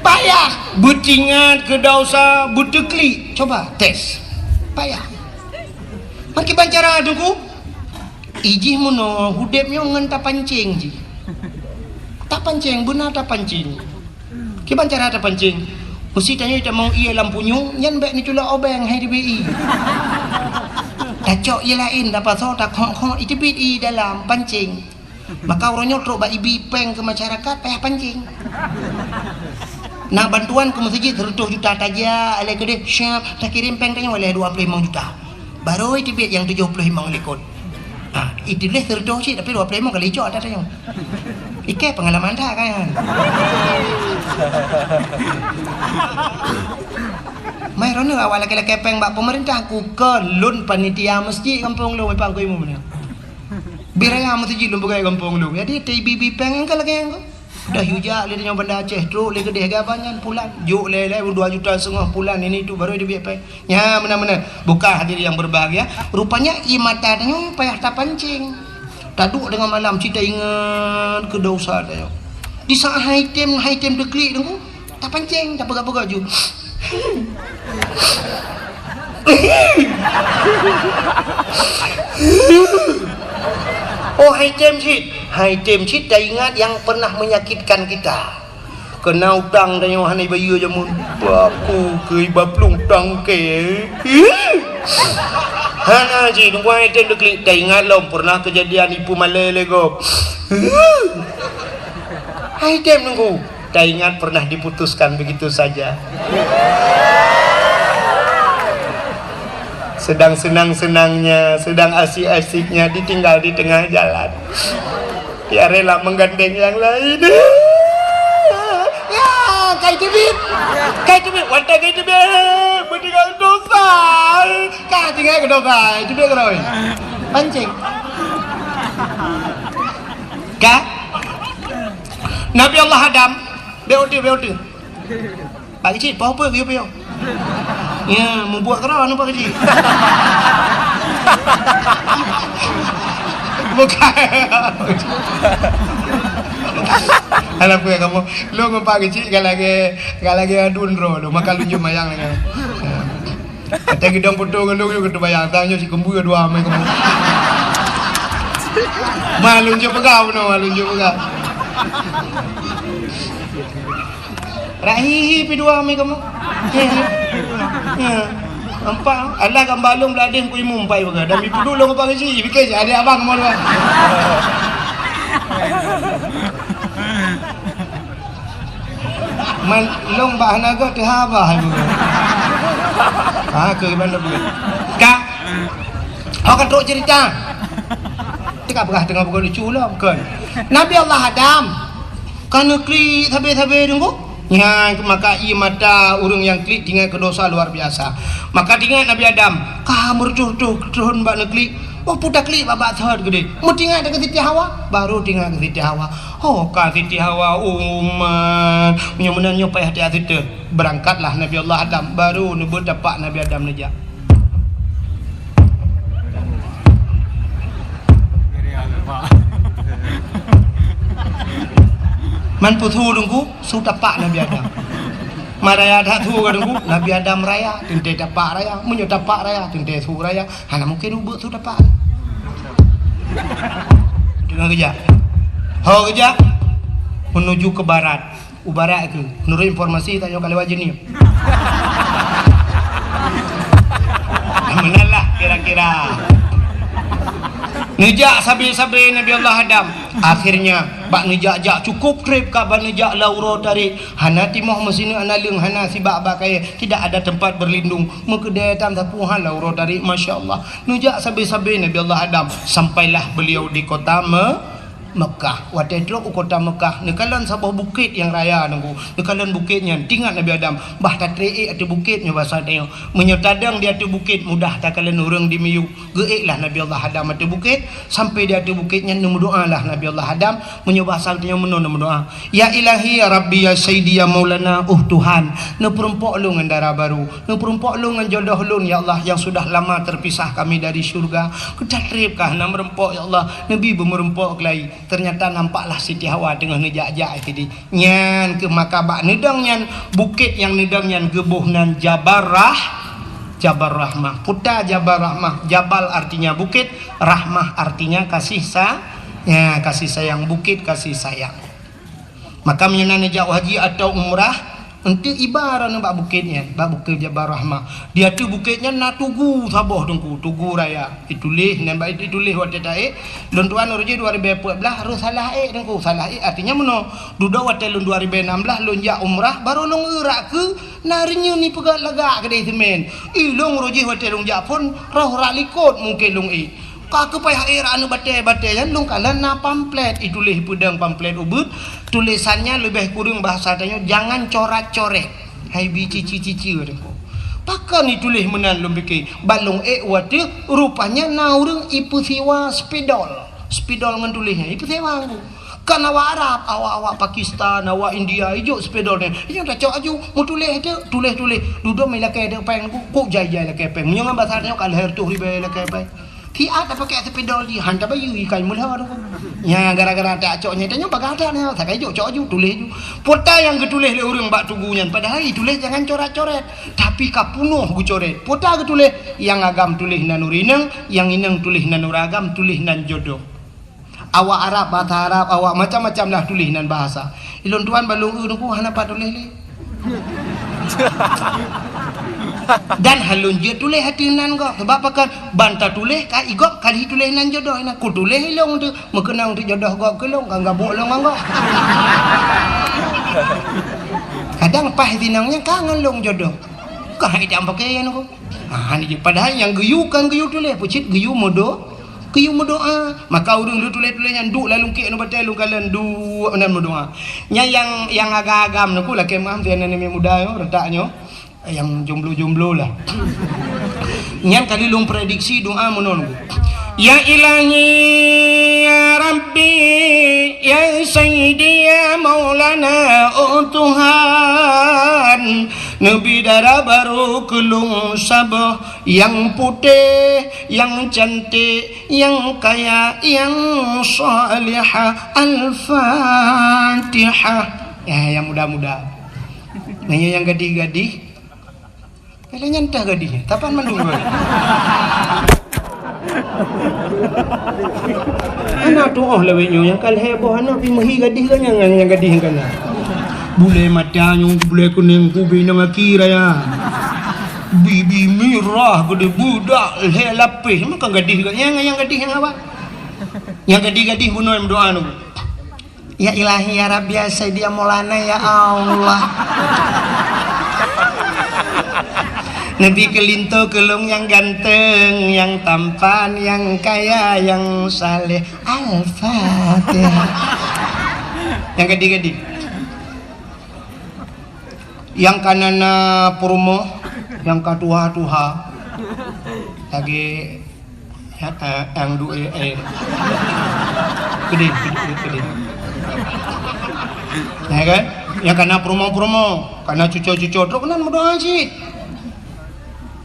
Payah beuteuingat keu dosa, beuteuklik. Coba tes. Payah. Meukiban cara Teungku, ijih meunoe udeb nyoe ngon tapancéng jih. Tapancéng, beuna tapancéng. Kiban cara tapancéng? Meusti tanyoe tamong ié lam punyueng, nyan bèk neuculok obeng hai teubiet ié. Tacok ié laén, tapasoe, takhok-khok, iteubiet ié dalam pancéng. Maka uroe nyoe trok bak ibi péng keu masyarakat payah pancéng. Na bantuan keu meuseujid seratus juta tajak, lé keudeh siap takirém péng tanyoe lé dua ploh limong juta. Barô iteubiet nyang tujoh ploh limong likot. Ha, iteubiet seratus cit tapi dua ploh limong ka licok ata tanyoe. Ikei pengalaman that kan. Mai droeneuh awak lakèe-lakèe péng bak pemerintah, ku keu lôn panitia meuseujid gampông lôn, Pak Guru Imum nyoe. Bih raya meuseujid lôn peugah gampông lôn. Jadi, teuibi-bi péng nyang ka lagèe nyan. Dah yue jak lé nyoe Banda Aceh, trok lé keudeh gaba nyan pulan. Jok lé-lé dua juta setengah pulan, ini tu baru dia biak péng. Nya, meunan-meunan. Bukan hadirin yang berbahagia. Rupanya, ié mata tanyoe payah tapancéng. Taduek teungoh malam, cit taingat keu dosa tanyoe. Di saat hai tem, hai tem teuklik Teungku, tapancéng, tapeugah-peugah ju. Oh, hai tem cit. Hai tem cit taingat nyang pernah menyakitkan kita. Keuna utang tanyoe hana ibayeue jameun. Baku keu iba plueng utang keu. Hana cit, Teungku, hai tem teuklik, taingat lom pernah keujadian ipeue malèe lé gob. Hai tem Teungku. Taingat pernah diputuskan begitu saja. Sedang senang-senangnya, sedang asik-asiknya ditinggal di tengah jalan. Dia rela menggandeng yang lain. Ya, kai teubiet. Kai teubiet, watèe kai teubiet. Beutinggai dosa. Ka tinggai keu dosa. Teubiet keudroe. Pancéng. Ka? Nabi Allah Adam, beuti, beuti. Pak Keuchik, poh peue geuyue piôh? Ya, mubuet keudroe, Pak Keuchik. Bukan. Alah, peue kamoe? Lôn ngon Pak Keuchik ka lagèe, ka lagèe aduen droe lôn, maka lôn jeuet mayang lagèe. Watèe geudong poto ngon lôn, lôn geuteubayang, tang nyoe sikeumbeue dua amai kamoe. Ma lôn jeuet peugah bunoe, ma lôn jeuet peugah. Rahihi pi dua amai kamoe. Ya. Nampak? Alah gambar lôn beuladeh ku imum pai beuga. Dan ipudu lôn apa ngaji. Pikir je adik abang kemana? Man, lôn bah naga teuhaba hai beuga. Ha, ke mana beuga? Ka. Ho ka trok cerita. Teuka peugah teungoh bukan lucu lah, bukan. Nabi Allah Adam ka neuklik sabe-sabe teungku. Nyan maka ie mata ureuëng nyang klik tingat keu dosa luar biasa. Maka tingat Nabi Adam ka meureutoh-reutoh thon bak neuklik. Oh, puta klik bak-bak thon geude. Meutingat keu Siti Hawa, baru tingat keu Siti Hawa. Oh, ka Siti Hawa umat. Meunyoe meunan nyoe payah tiat siteue. Beurangkatlah Nabi Allah Adam, baru neubeutapak Nabi Adam neujak. Man peue su teungku, su tapak Nabi Adam. Maraya that su ka teungku, Nabi Adam raya, teuntée tapak raya. Meunyoe tapak raya, teuntée su raya. Hana mungkin ubeut su tapak. Teungoh geujak. Ho geujak, menuju ke barat. U barat keuh, menurut informasi tanyoe ka lewat jeunieb. Meunan lah kira-kira. Neujak sabe-sabe Nabi Allah Adam. Akhirnya, bak neujak-jak cukup treb ka bak neujak lau uroe tarék. Hana timoh meusineuk hana leueng, hana sibak bak kayée, tidak ada tempat berlindung. Meukeudée tam sapeue hana lau uroe tarék, masya Allah. Neujak sabe-sabe Nabi Allah Adam. Sampailah beliau di kota Me-, Mekah. Watée trok u kota Mekah, neukalon saboh bukét nyang raya teungku. Neukalon bukét nyan, tingat Nabi Adam, bah tatré ék ateueh bukét nyoe basa tanyoe. Meunyoe tadong di ateueh bukét, mudah takalon ureuëng di miyueb. Geuék lah Nabi Allah Adam ateueh bukét, sampai di ateueh bukét nyan neumeudoa lah Nabi Allah Adam. Meunyoe basa tanyoe meunoe neumeudoa, "Ya Ilahi, ya Rabbi, ya Sayyidi, ya Maulana, oh Tuhan, neupeurumpok lôn ngon dara barô, neupeurumpok lôn ngon jodoh lôn, ya Allah, yang sudah lama terpisah kami dari syurga. Keu tatreb ka hana meurumpok, ya Allah, neubi beumeurumpok keulai." Ternyata nampaklah Siti Hawa teungoh neujak-jak sideh. Nyan keuh maka bak neudong nyan, bukét nyang neudong nyan geuboh nan Jabal Rah-, Jabal Rahmah. Peue ta Jabal Rahmah, Jabal artinya bukét, Rahmah artinya kasih sa-, ya, kasih sayang, bukét kasih sayang. Maka meunyoe na neujak haji atau umrah, eunteuk iba droeneuh bak bukét nyan, bak Bukét Jabal Rahmah. Di ateueh bukét nyan na tugu saboh teungku, tugu raya. Ituléh, nyan bak ituléh watée taék, lôn tuan uroe jih dua ribée peuet blaih, rôh salah ék teungku. Salah ék artinya meunoe. Dudoe watée lôn dua ribée nam blaih lôn jak umrah, barô lôn eu rak keue, na reunyeun ipeugah lagak keudeh seumén. Ilôn uroe jih watée lôn jak phon, rôh rak likot mungken lôn ék. Ka keuh payah ék rak aneuk batée-batée nyan, lôn kalon na pamflet, ituléh peudong pamflet ubit, tulésan nyan leubeh kureueng bahasa tanyoe, jangan corat-coret. Hai bi cici-cici teungku. Pakon ituléh meunan lôn pike, ban lôn ék watée rupanya na ureuëng ipeusiwa spidol. Spidol ngon tuléh nyan ipeusiwa teungku. Kan awak Arab, awak-awak Pakistan, awak India, ijok spidol nyan. Ijok tacok aju, meutuléh teuk, tuléh-tuléh. Dudoe mé lakée teuk péng, kok jai-jai lakée péng. Meunyoe ngon basa tanyoe ka lhèe reutôh ribée lakée péng. Siat tapakée spidol jih, han tabayeue ikai meulhö teungku. Nya gara-gara tacok nyan, tanyoe bagah that nyan, sagai jok cok aju, tuléh aju. Peue ta nyang geutuléh lé ureuëng bak tugu nyan, padahai ituléh jangan coret-coret. Tapi ka peunoh geucoret. Peue ta geutuléh, nyang agam tuléh nan ureuëng inong, nyang inong tuléh nan ureuëng agam, tuléh nan jodoh. Awak Arab, basa Arab, awak macam-macam lah tuléh nan bahasa. Ilôn tuan ban lôn eu teungku hana pat tuléh lé. Dan han lôn jeuet tuléh ateueh nan gob. Sabab pakon? Ban tatuléh ka igob ka lheueh tuléh nan jodoh inan. Kutuléh ilôn teuk, meukeunong teuk jodoh gob keu lôn, ka gabuk lôn ngon gob. Kadang paih sinong nyan ka ngon lôn jodoh. Ka hai idang pakaian aku. Ha, ni je. Padahal nyang geuyue kan geuyue tuléh, peucit geuyue meudo-, geuyue meudoa. Maka ureuëng lôn tuléh-tuléh nyan duek lam lungkiek nyoe batée lôn kalon duek nan meudoa. Nyan nyang, nyang agam-agam nyoe ku lakée meuam sinan aneuk muda nyoe, reutak nyoe. Nyang jomblo-jomblo lah. Nyan kali lôn prediksi doa meunoe nyoe ku. Ya Ilahi, ya Rabbi, ya Sayyidi, ya Maulana, oh Tuhan, neubi dara barô keu lôn saboh, nyang putéh, nyang cantik, nyang kaya, nyang salihah. Al-Fatihah. Ya, nyang muda-muda. Nyan nyang gadih-gadih. Lagée nyan teuh gadih, tapan mandum gadih. Hana tuoh lawét nyoe nyang ka lhée boh aneuk pih meuhi gadih geuh nyang, nyang gadih keunan. Bulée mata nyang bulée kunéng kubi nyang aki raya. Bibi mirah geude budak lhée lapéh. Maka gadih gak nyang, nyang gadih nyang apa? Nyang gadih-gadih bunoe meudoa nunggu. Ya Ilahi, ya Rabbi, ya Sayyidi, ya Maulana, ya Allah. Neubri keu linto keu lôn nyang ganteng, nyang tampan, nyang kaya, nyang saleh. Al-Fatihah. Nyang gadih-gadih. Nyang ka na-na peurumoh, nyang ka tuha-tuha. Lagée, eh, eh, nyang duek, eh. Keudeh, keudeh, keudeh. Ya kan? Nyang ka na peurumoh-peurumoh, ka na cuco-cuco, trok keunan meudoa cit.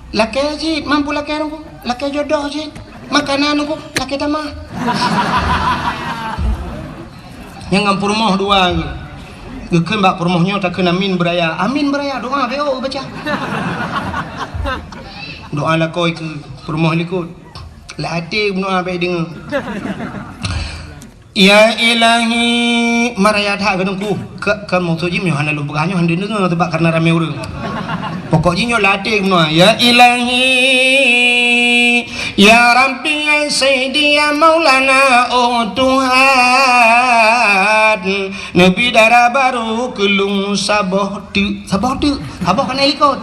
Lakée cit, mampu lakée nunggu, lakée jodoh cit. Makanan nunggu, lakée tamah. Nyang ngon peurumoh dua geu-, geukheun bak peurumoh nyoe takheun amin beuraya. Amin beuraya, doa bék baca. Doa lakoe keu peurumoh likot. Lam até meudoa bék deungoe. Ya Ilahi, maraya that keu teungku. Ka, ka maksud jih nyoe hana lôn peugah nyoe hana deungoe sebab karena ramé ureuëng. Pokok jih nyoe lam até meudoa. Ya Ilahi, ya Rabbi, ya Sayyidi, ya Maulana, oh Tuhan, neubri dara barô keu lôn saboh teuk, saboh teuk, saboh kana likot.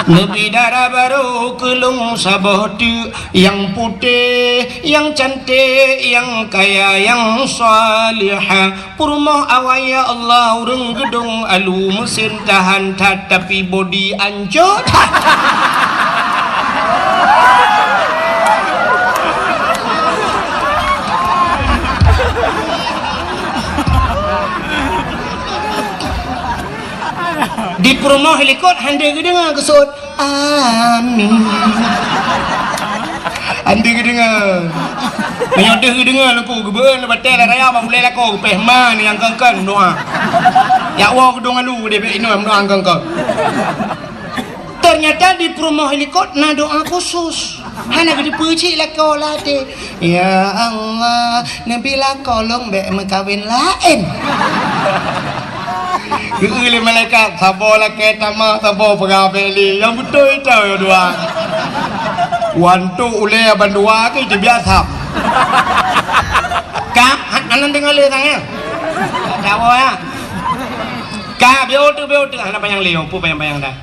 Neubri dara barô keu lôn saboh teuk, nyang putéh, nyang canték, nyang kaya, nyang salihah. Peurumoh awai ya Allah, ureuëng geudong alu, meusén tahan that, tapi bodi ancô that. Di peurumoh likot hana geudeungoe geuseuôt. Amin. Hana geudeungoe. Meunyoe deuh geudeungoe, Teungku, geubeueun batée lam raya bak ulée lakoe, geupéh ma nyang kön-kön doa. Jak woe geudong alu deh bék inoe doa kön-kön. Ternyata di peurumoh likot na doa khusus. Hana geuteupeue cit lakoe lam até. Ya Allah, neubri lakoe lôn bék meukawen laén. Geu-eu lé malaikat, saboh lakée tamah, saboh peugah bék lé. Nyang beutôi-beutôi dua. Wantok ulée bandua keu jibiasa. Ka, hana deungoe lé sang ya. Dawa ya. Ka, biôh tu, biôh tu. Hana panyang lé, pu panyang-panyang dah.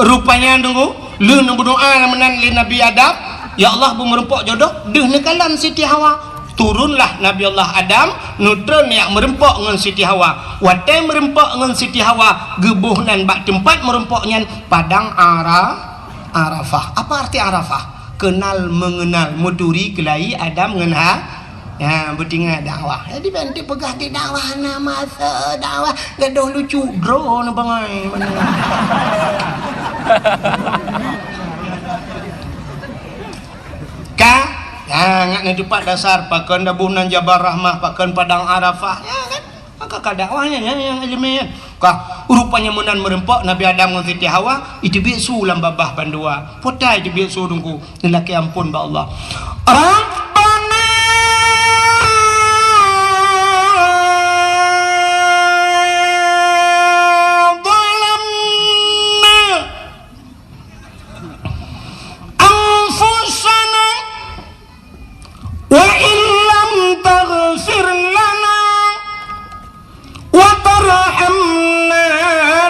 Rupanya nunggu, lheueh neubeudoa meunan lé Nabi Adam, "Ya Allah, beu meureumpok jodoh," deuh neukalon Siti Hawa. Turunlah Nabi Allah Adam, neutron jak meureumpok ngon Siti Hawa. Watée meureumpok ngon Siti Hawa, geuboh nan bak teumpat meureumpok nyan Padang Ara-, Arafah. Apa arti Arafah? Kenal mengenal, meuturi keulayi Adam ngon Ha-, Ya, beutingat dakwah. Jadi, ban teupeugah di dakwah na masa dakwah, gadoh lucu, droe na bangai. Ka? Ya, ngat na teupat dasar, pakon daboh nan Jabal Rahmah, pakon Padang Arafah. Ya, kan? Maka ka dakwahnya, ya, yang ilmiah. Ka, rupanya meunan meureumpok Nabi Adam ngon Siti Hawa, iteubiet su lam babah bandua. Potai iteubiet su Teungku, neulakée amphon bak Allah. Rabbana zalamna anfusana wa illam taghfir lana wa tarhamna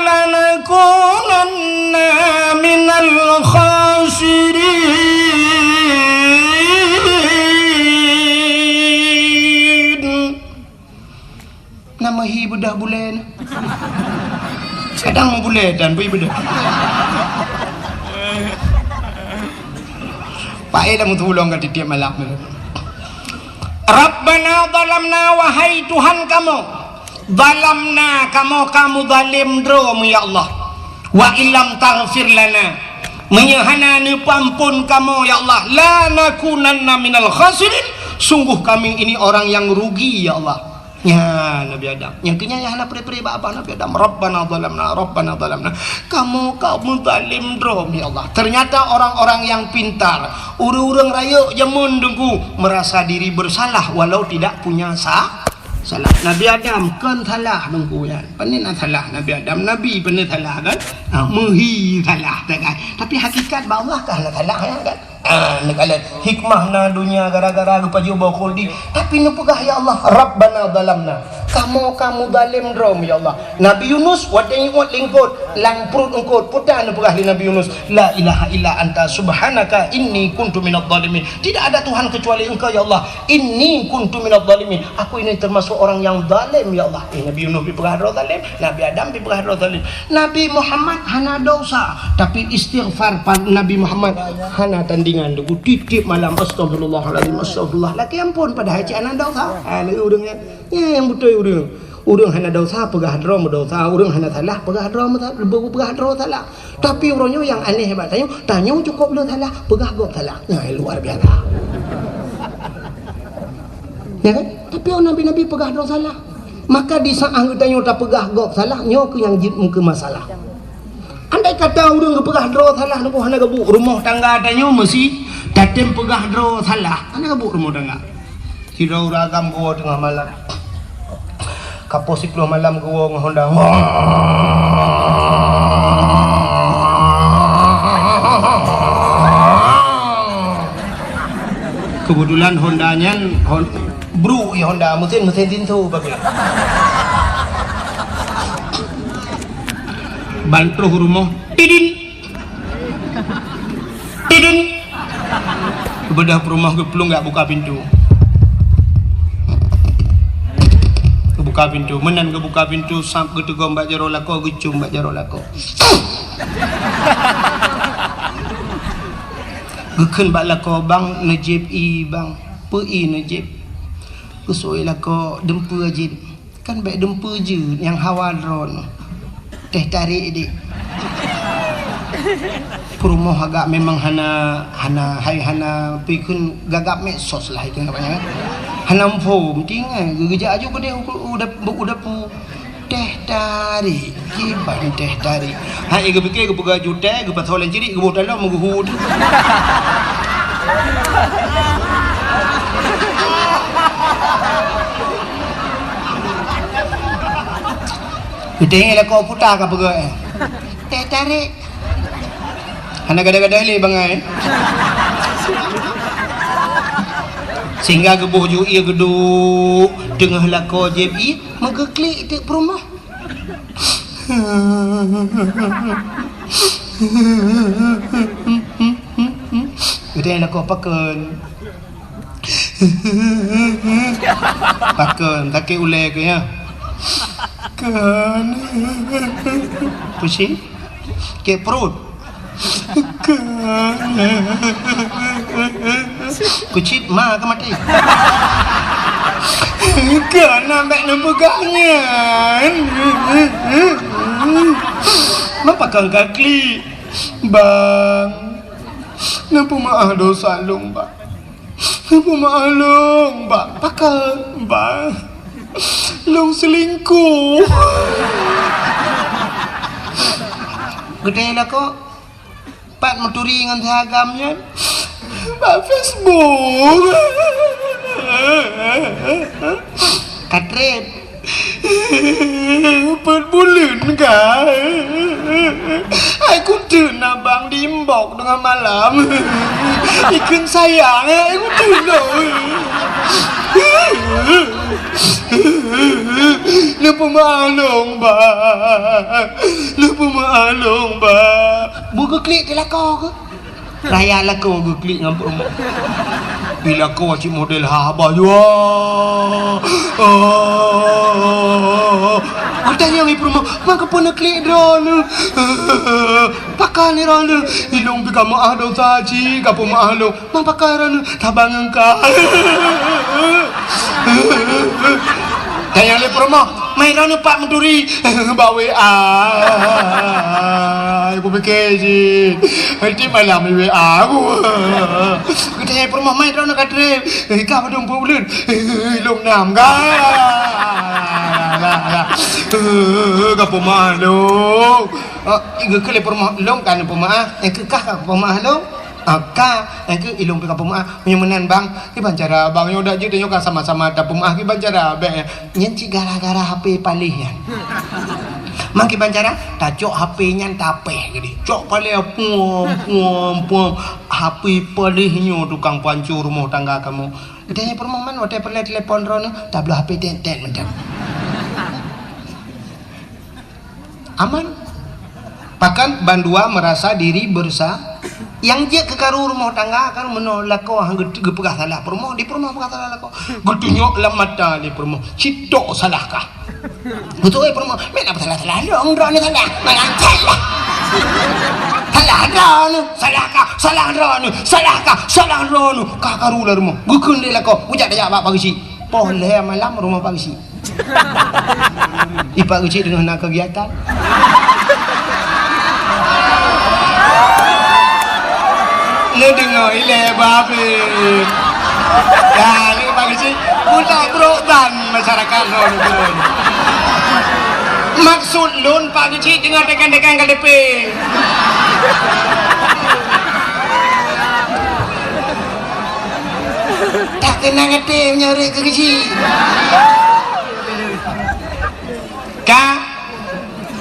lanakunanna minal khasirin. Nama hi beudah bulan? Kadang mau bulan dan bui beudah. Pakai dah mutulong ka tiap malam. Rabbana zalamna, wahai Tuhan kamu, zalamna, kamu, kamu zalim droe mu, ya Allah. Wa illam taghfir lana, meunyoe hana neupeuampon kamoe, ya Allah, lanakunanna minal khasirin, sungguh kami ini orang yang rugi, ya Allah. Nyan Nabi Adam. Nyang keu nyan hana pre-pre bak babah Nabi Adam. Rabbana zalamna, Rabbana zalamna. Kamoe, kamoe zalim droe mu, ya Allah. Ternyata orang-orang yang pintar, ureuëng-ureuëng rayeuk jameun Teungku, merasa diri bersalah walau tidak punya sa-, Salah. Nabi Adam kon salah teungku nyan. Pane na salah Nabi Adam? Nabi pane salah kan? Ha, meuhi salah, tak kan? Tapi hakikat bak Allah ka hana salah, ya kan? Ah, neukalon hikmah na donya gara-gara geupajoh boh khuldi. Tapi neupeugah, "Ya Allah, Rabbana zalamna." Kamoe ka muzalem droe, ya Allah. Nabi Yunus watèe nyuet lingkot lam pruet eungkot, peue ta neupeugah lé Nabi Yunus, "La ilaha illa anta subhanaka inni kuntu minadh dhalimin." Tidak ada Tuhan kecuali Engkau, ya Allah. "Inni kuntu minadh dhalimin." Aku ini termasuk orang yang zalim, ya Allah. Eh, Nabi Yunus dipeugah droe zalim. Nabi Adam dipeugah droe zalim. Nabi Muhammad hana dosa, tapi istighfar pa-, Nabi Muhammad hana tandingan. Tiep-tiep malam, "Astagfirullahalazim, astagfirullah." Lakèe ampôn, padahai cit hana dosa. Ha, lagèe ureueng nyan. Nyan nyang beutôi ureueng. Ureueng hana dosa, peugah droe meudosa. Ureueng hana salah, peugah droe meusa-, peugah droe salah. Tapi uroe nyoe nyang aneh bak tanyoe, tanyoe cukôp le salah, peugah gob salah. Nyan luar biasa. Ya kan? Tapi nabi-nabi peugah droe salah. Maka di saat geutanyoe tapeugah gob salah, nyoe keuh nyang jeuet meukeue masalah. Andai kata ureueng geupeugah droe salah, nyoe hana geubuet, rumoh tangga tanyoe meusi tatem peugah droe salah, hana geubuet rumoh tangga. Sidroe ureueng agam geuwoe teungoh malam. Ka poh siplôh malam geuwoe ngon honda. Keubeutulan honda nyan hon-, bruk, ya, honda, meusén, meusén tinso pakai. Ban troh rumoh, tidin. Tidin. Geubeudôh peurumoh geuplueng geujak buka pintoe. Geubuka pintoe. Meunan geubuka pintoe, sab geuteugom bak jaroe lakoe, geucôm bak jaroe lakoe. Geukheun bak lakoe, "Bang, neujieb ie, Bang." "Peue ie neujieb?" "Geusue lakoe, dumpeue jieb." "Kan bèk dumpeue jeuet, nyang hawa droeneuh." "Teh tarék, Dek." Peurumoh agak memang hana, hana, hai hana peue kheun, gagap medsos lah itu namanya, kan. Hana muphom, tinggai geujak aju keudeh u, u dap-, u dapu. "Teh tarék, kiban teh tarék." Hai geupike geupeugah aju teh, geupasoe lam cirik, geuboh talong meugeuhut. Geutanyong lakoe puta ka peugah, eh. Teh tarék. Hana gadoh-gadoh lé bangai. Sehingga geuboh ju ie geuduek teungoh lakoe jieb ie, meugeuklik teuk peurumoh. Geutanyong lakoe pakon. Pakon, sakét ulèe keuh, ya? Kon. Pusing? Sakét pruet? Kon. Kucit ma ka maté. Kon, na bèk neupeugah nyan. Mapa kon ka klik? Bang, neupeumeu'ah dosa lôn, Bang. Peumeu'ah lôn, Bang. Pakon, Bang? Lôn seulingkoh. Geutanyong lakoe, pat meuturi ngon si agam nyan? Bak Facebook. Ka treb. Peuet buleuen ka. Hai kuteuk na bang di inbox teungoh malam. Ikheun sayang, hai kuteuk lôn. Neupeumeu'ah lôn, Bang. Neupeumeu'ah lôn, Bang. Beu geuklik di lakoe keuh. Raya lakoe geuklik ngon peurumoh. Di lakoe cit model haba jua. Oh. Watèe nyan i peurumoh, "Meukeupeu neuklik droeneuh? Pakon droeneuh?" "Ilôn pih ka meu'ah dosa cit, ka peumeu'ah lôn." "Meupakat droeneuh?" "Saban ngon ka." Tanyong lé peurumoh, "Meu'ah droeneuh pat meuturi?" "Bak W A." Ibu pike jih. Tiep malam di W A. Geutanyong peurumoh, "Meu'ah droeneuh ka treb?" "Ka padum peuet buleuen?" "Lôn nam ka." "Ka peumeu'ah lôn." Oh, geukheun lé peurumoh, "Lôn ka neupeumeu'ah, eh, keu kah ka peumeu'ah lôn?" Ah, ka, eh, keu ilong pih ka peumeu'ah. Meunyoe meunan, Bang, kiban cara, Bang, nyoe dak jeuet nyoe ka sama-sama tapeumeu'ah, kiban cara, bèk, eh. Nyan cit gara-gara H P paléh nyan. Mang kiban cara, tacok H P nyan tapèh jadi. Cok paléh, puam, puam, puam. H P paléh nyoe tukang pancô rumoh tangga kamoe. Geutanyoe peurumoh man, watèe peureulèe telepon droeneuh, tabloe H P tét-tét mantong. Aman. Bahkan bandua merasa diri bersa-, nyang jeuet keu karu rumoh tangga kan meunoe lakoe han geu-, geupeugah salah peurumoh, di peurumoh peugah salah lakoe. Geutunyok lam mata lé peurumoh, "Cit tok salah kah?" Beutôi peurumoh, "Meunan salah-salah lôn, droeneuh salah. Meunan salah. Salah droeneuh, salah kah? Salah droeneuh, salah kah? Salah droeneuh." Ka karu lé rumoh. Geukheun lé lakoe, "Kujak tajak bak Pageusik." Poh lhèe malam rumoh Pageusik. I Pageusik teungoh na keugiatan. Neudeungoe ilèe babah. Dah, ni Pageusik, buta brok ban masyarakat lôn. Maksud lôn Pageusik teungoh tekan-tekan K T P. Tak keunong até meunyoe rhot keu Pageusik. Ka,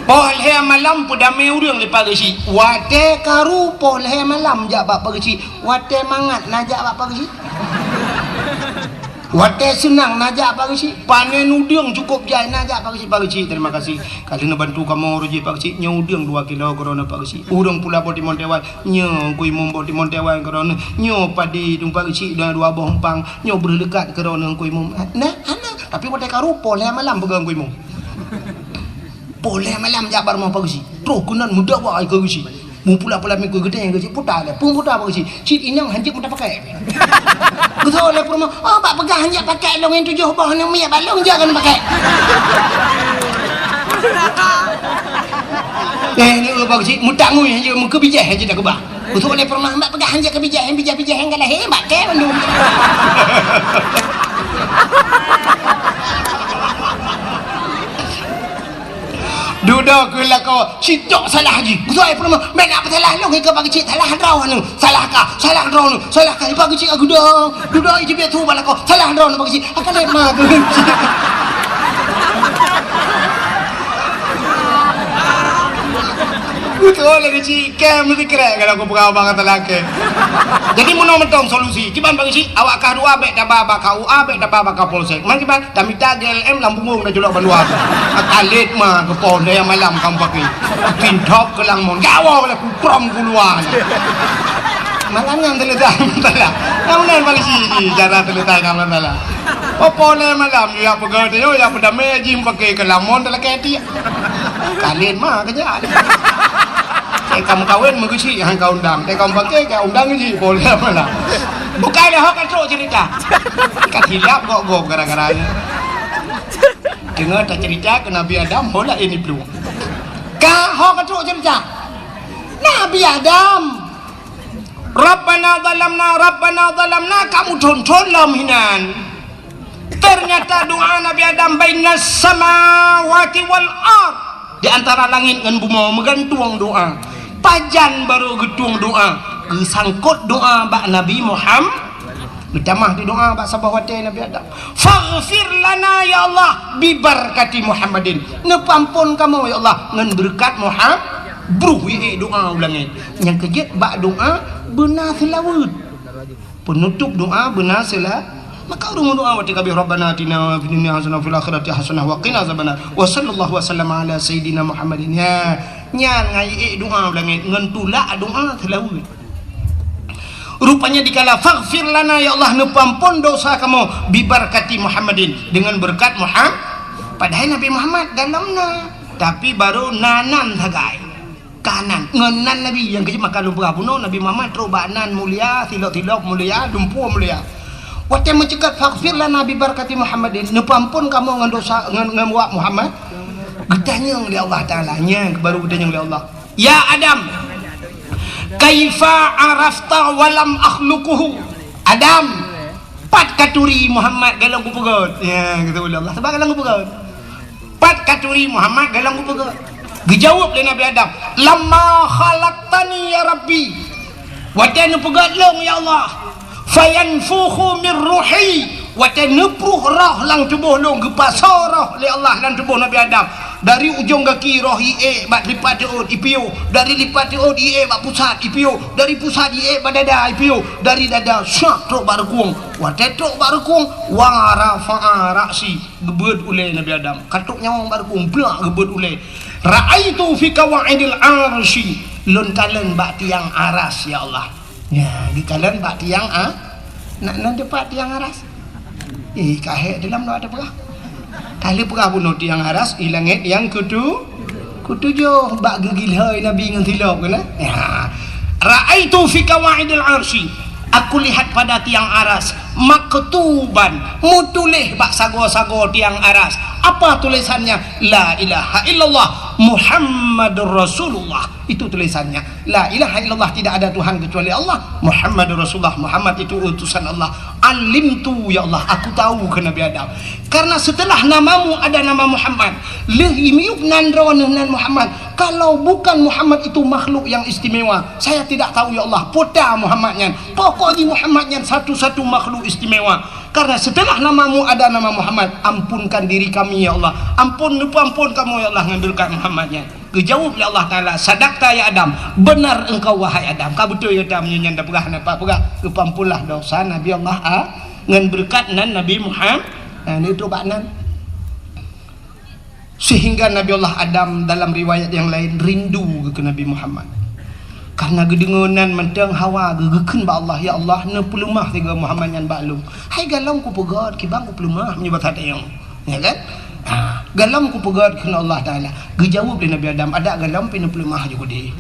poh lhèe malam peudamé ureueng lé Pageusik. Watèe karu poh lhèe malam jak bak Pageusik. Watèe mangat na jak bak Pageusik. Watèe seunang na jak Pageusik. Panen udeueng cukôp jai na jak Pageusik. Pageusik, terima kasih. Ka lheueh neubantu kamoe rôh jih Pageusik, nyoe udeueng dua kilo keu droeneuh Pageusik. Ureueng pula boh timon teuwan, nyoe Teungku Imum boh timon teuwan keu droeneuh. Nyoe padi dum Pageusik dua, dua boh umpang, nyoe breuh leukat keu droeneuh Teungku Imum. Nah, hana. Tapi watèe karu poh lhèe malam peugah Teungku Imum. Poh lhèe malam jak bak rumoh Pageusik. Troh keunan meudawa keu Pageusik. Meupula-pula mikui geutanyoe keu cit puta lé, peue puta bak cit, cit inong hanjeuet meuta pakai. Geusok lé peurumoh, "Oh, bak peugah hanjeuet pakai lôn nyang tujoh boh nyoe miet bak lôn, jak keuneuk pakai." Eh, ni bak cit, meutangui hanjeuet meukeubijéh hanjeuet takeubah. Geusok lé peurumoh, "Bak peugah hanjeuet keubijéh, bijéh-bijéh nyang ka lahé, bak kèe bandum." Dudoe keu lakoe, "Cit tok salah jih." Geusok lé peurumoh, "Meunan peusalah lôn, ikeu bak cit salah droeneuh. Salah kah? Salah droeneuh. Salah kah?" Bak cit ageudoe. Dudoe ijeuet su bak lakoe, "Salah droeneuh bak cit." Akan lé ma keu cit. Beutôi lé keu cit, kèe meusikrek kalau kupeugah bak kata lakèe. Jadi meunoe mantong solusi. Kiban bak cit, awak kah dua bèk taba bak K U A, bèk taba bak Kapolsek. Man kiban? Tamita G L M lam bungong dan culok bandua. Akan lé ma keu poh lhèe malam kamoe pakai. Pintok keu lam mon. Gawoe lé kukrom keuluwa. Malam nyan teuleutai masalah. Nyang meunan Malaysia jih cara teuleutai ka masalah. Poh lhèe malam, ya peugah teuh, ya peudamé jih pakai keu lam mon teulakèe tiek. Kalén ma keujak. Teuka meukawen meugeusik han ka undang. Teuka meupaké ka undang geusik poh lhèe malam. Bukai lé ho ka trok cerita. Ka silap gok-gok gara-gara nyan. Deungoe tacerita keu Nabi Adam, ho laén iplueng. Ka ho ka trok cerita. Nabi Adam. Rabbana zalamna, Rabbana zalamna, kamoe thon-thon lom hinan. Ternyata doa Nabi Adam bainas samawati wal ard, di antara langét ngon bumoe meugantueng doa. Pajan barô geutueng doa, geusangkot doa bak Nabi Muham-, geutamah di doa bak saboh watèe Nabi Adam. Faghfir lana ya Allah bibarakati Muhammadin. Neupeuampon kamoe ya Allah ngon beureukat Muham-, bruh ié doa u langét. Nyang keujeuet bak doa beuna seulaweuet. Peunutôp doa beuna seula-, maka ureueng meudoa watèe ka abéh, "Rabbana atina fid dunya hasanah wa fil akhirati hasanah wa qina azabannar." Wa sallallahu wa sallama ala sayyidina Muhammadin. Ya, nyan ngai ék doa u langét ngon tulak doa seulaweuet. Rupanya dikala, "Faghfir lana, ya Allah, neupeuampon dosa kamoe, bibarakati Muhammadin, dengan berkat Muham-," padahai Nabi Muhammad dalam na, tapi barô na nan sagai. Ka nan, ngon nan Nabi, nyang keujeuet maka lôn peugah bunoe, Nabi Muhammad trok bak nan mulia, silok-silok mulia, lumpur mulia. Watèe meuceukat, "Faghfir lana bibarakati Muhammadin," neupeuampon kamoe ngon dosa, ngon, ngon wak Muhammad. Geutanyong lé Allah Taala, nyan baru geutanyong lé Allah, "Ya Adam, kaifa arafta wa lam akhluquhu?" Adam, pat katuri Muhammad golom kupeugöt? Ya, geutanyong lé Allah, sabab golom kupeugöt. Pat katuri Muhammad golom kupeugöt? Geujaweueb lé Nabi Adam, "Lamma khalaqtani ya Rabbi." Watée neupeugét lôn, ya Allah, fayanfukhu min ruhi, watée neupruh roh lam tuboh lôn, geupasoe roh lé Allah lam tuboh Nabi Adam. Dari ujong gaki roh iék bak lipat teuôt ipiôh, dari lipat teuôt iék bak pusat ipiôh, dari pusat iék bak dada ipiôh, dari dada syak trok bak reukung. Watée trok bak reukung, wa rafa'a ra'si, geubeuet ulée Nabi Adam. Ka trok nyawöng bak reukung, plak geubeuet ulée. Ra'aitu fi qawaidil arsy, lôn kalon bak tiang aras, ya Allah. Nya, geukalon bak tiang a-, nak nan teumpat tiang aras. Eh, ka hék dalam doa teupeugah. Ka lheueh peugah bunoe tiang aras, i langét nyang keutu-, keutujoh bak geugilhôi Nabi ngon silop keunan. Ya. Ra'aitu fi qawaidil arsy. Aku lihat pada tiang aras, maktuban, meutuléh bak sagoe-sagoe tiang aras. Apa tulisannya? La ilaha illallah Muhammadur Rasulullah. Itu tulisannya. La ilaha illallah, tidak ada Tuhan kecuali Allah. Muhammadur Rasulullah, Muhammad itu utusan Allah. Alimtu, ya Allah, aku tahu, kheun Nabi Adam. Karena setelah namamu ada nama Muhammad, lheueh miyueb nan droeneuh nan Muhammad. Kalau bukan Muhammad itu makhluk yang istimewa, saya tidak tahu, ya Allah, peue ta Muhammad nyan. Pokok jih Muhammad nyan satu-satu makhluk istimewa. Karena setelah namamu ada nama Muhammad, ampunkan diri kami, ya Allah. Ampun, neupeuampun kamoe, ya Allah, ngon beureukat Muhammad nyan. Geujaweueb lé Allah Taala, "Sadaqta ya Adam, benar engkau wahai Adam." Ka beutôi gata meunyoe nyan tapeugah, napa peugah, geupeuampunlah dosa Nabi Allah A-, ngon beureukat nan Nabi Muhammad, nah, itu bak nan. Sehingga Nabi Allah Adam dalam riwayat yang lain rindu keu Nabi Muhammad. Karena geudeungoe nan mantong hawa geu-, geukheun bak Allah, "Ya Allah, neupeuleumah sigoe Muhammad nyan bak lôn. Hai galom kupeugét, kiban kupeuleumah meunyoe basa tayong." Ya kan? Ha, galom kupeugét kheun Allah Taala. Geujaweueb lé Nabi Adam, "Adak galom pih neupeuleumah ju keudeh.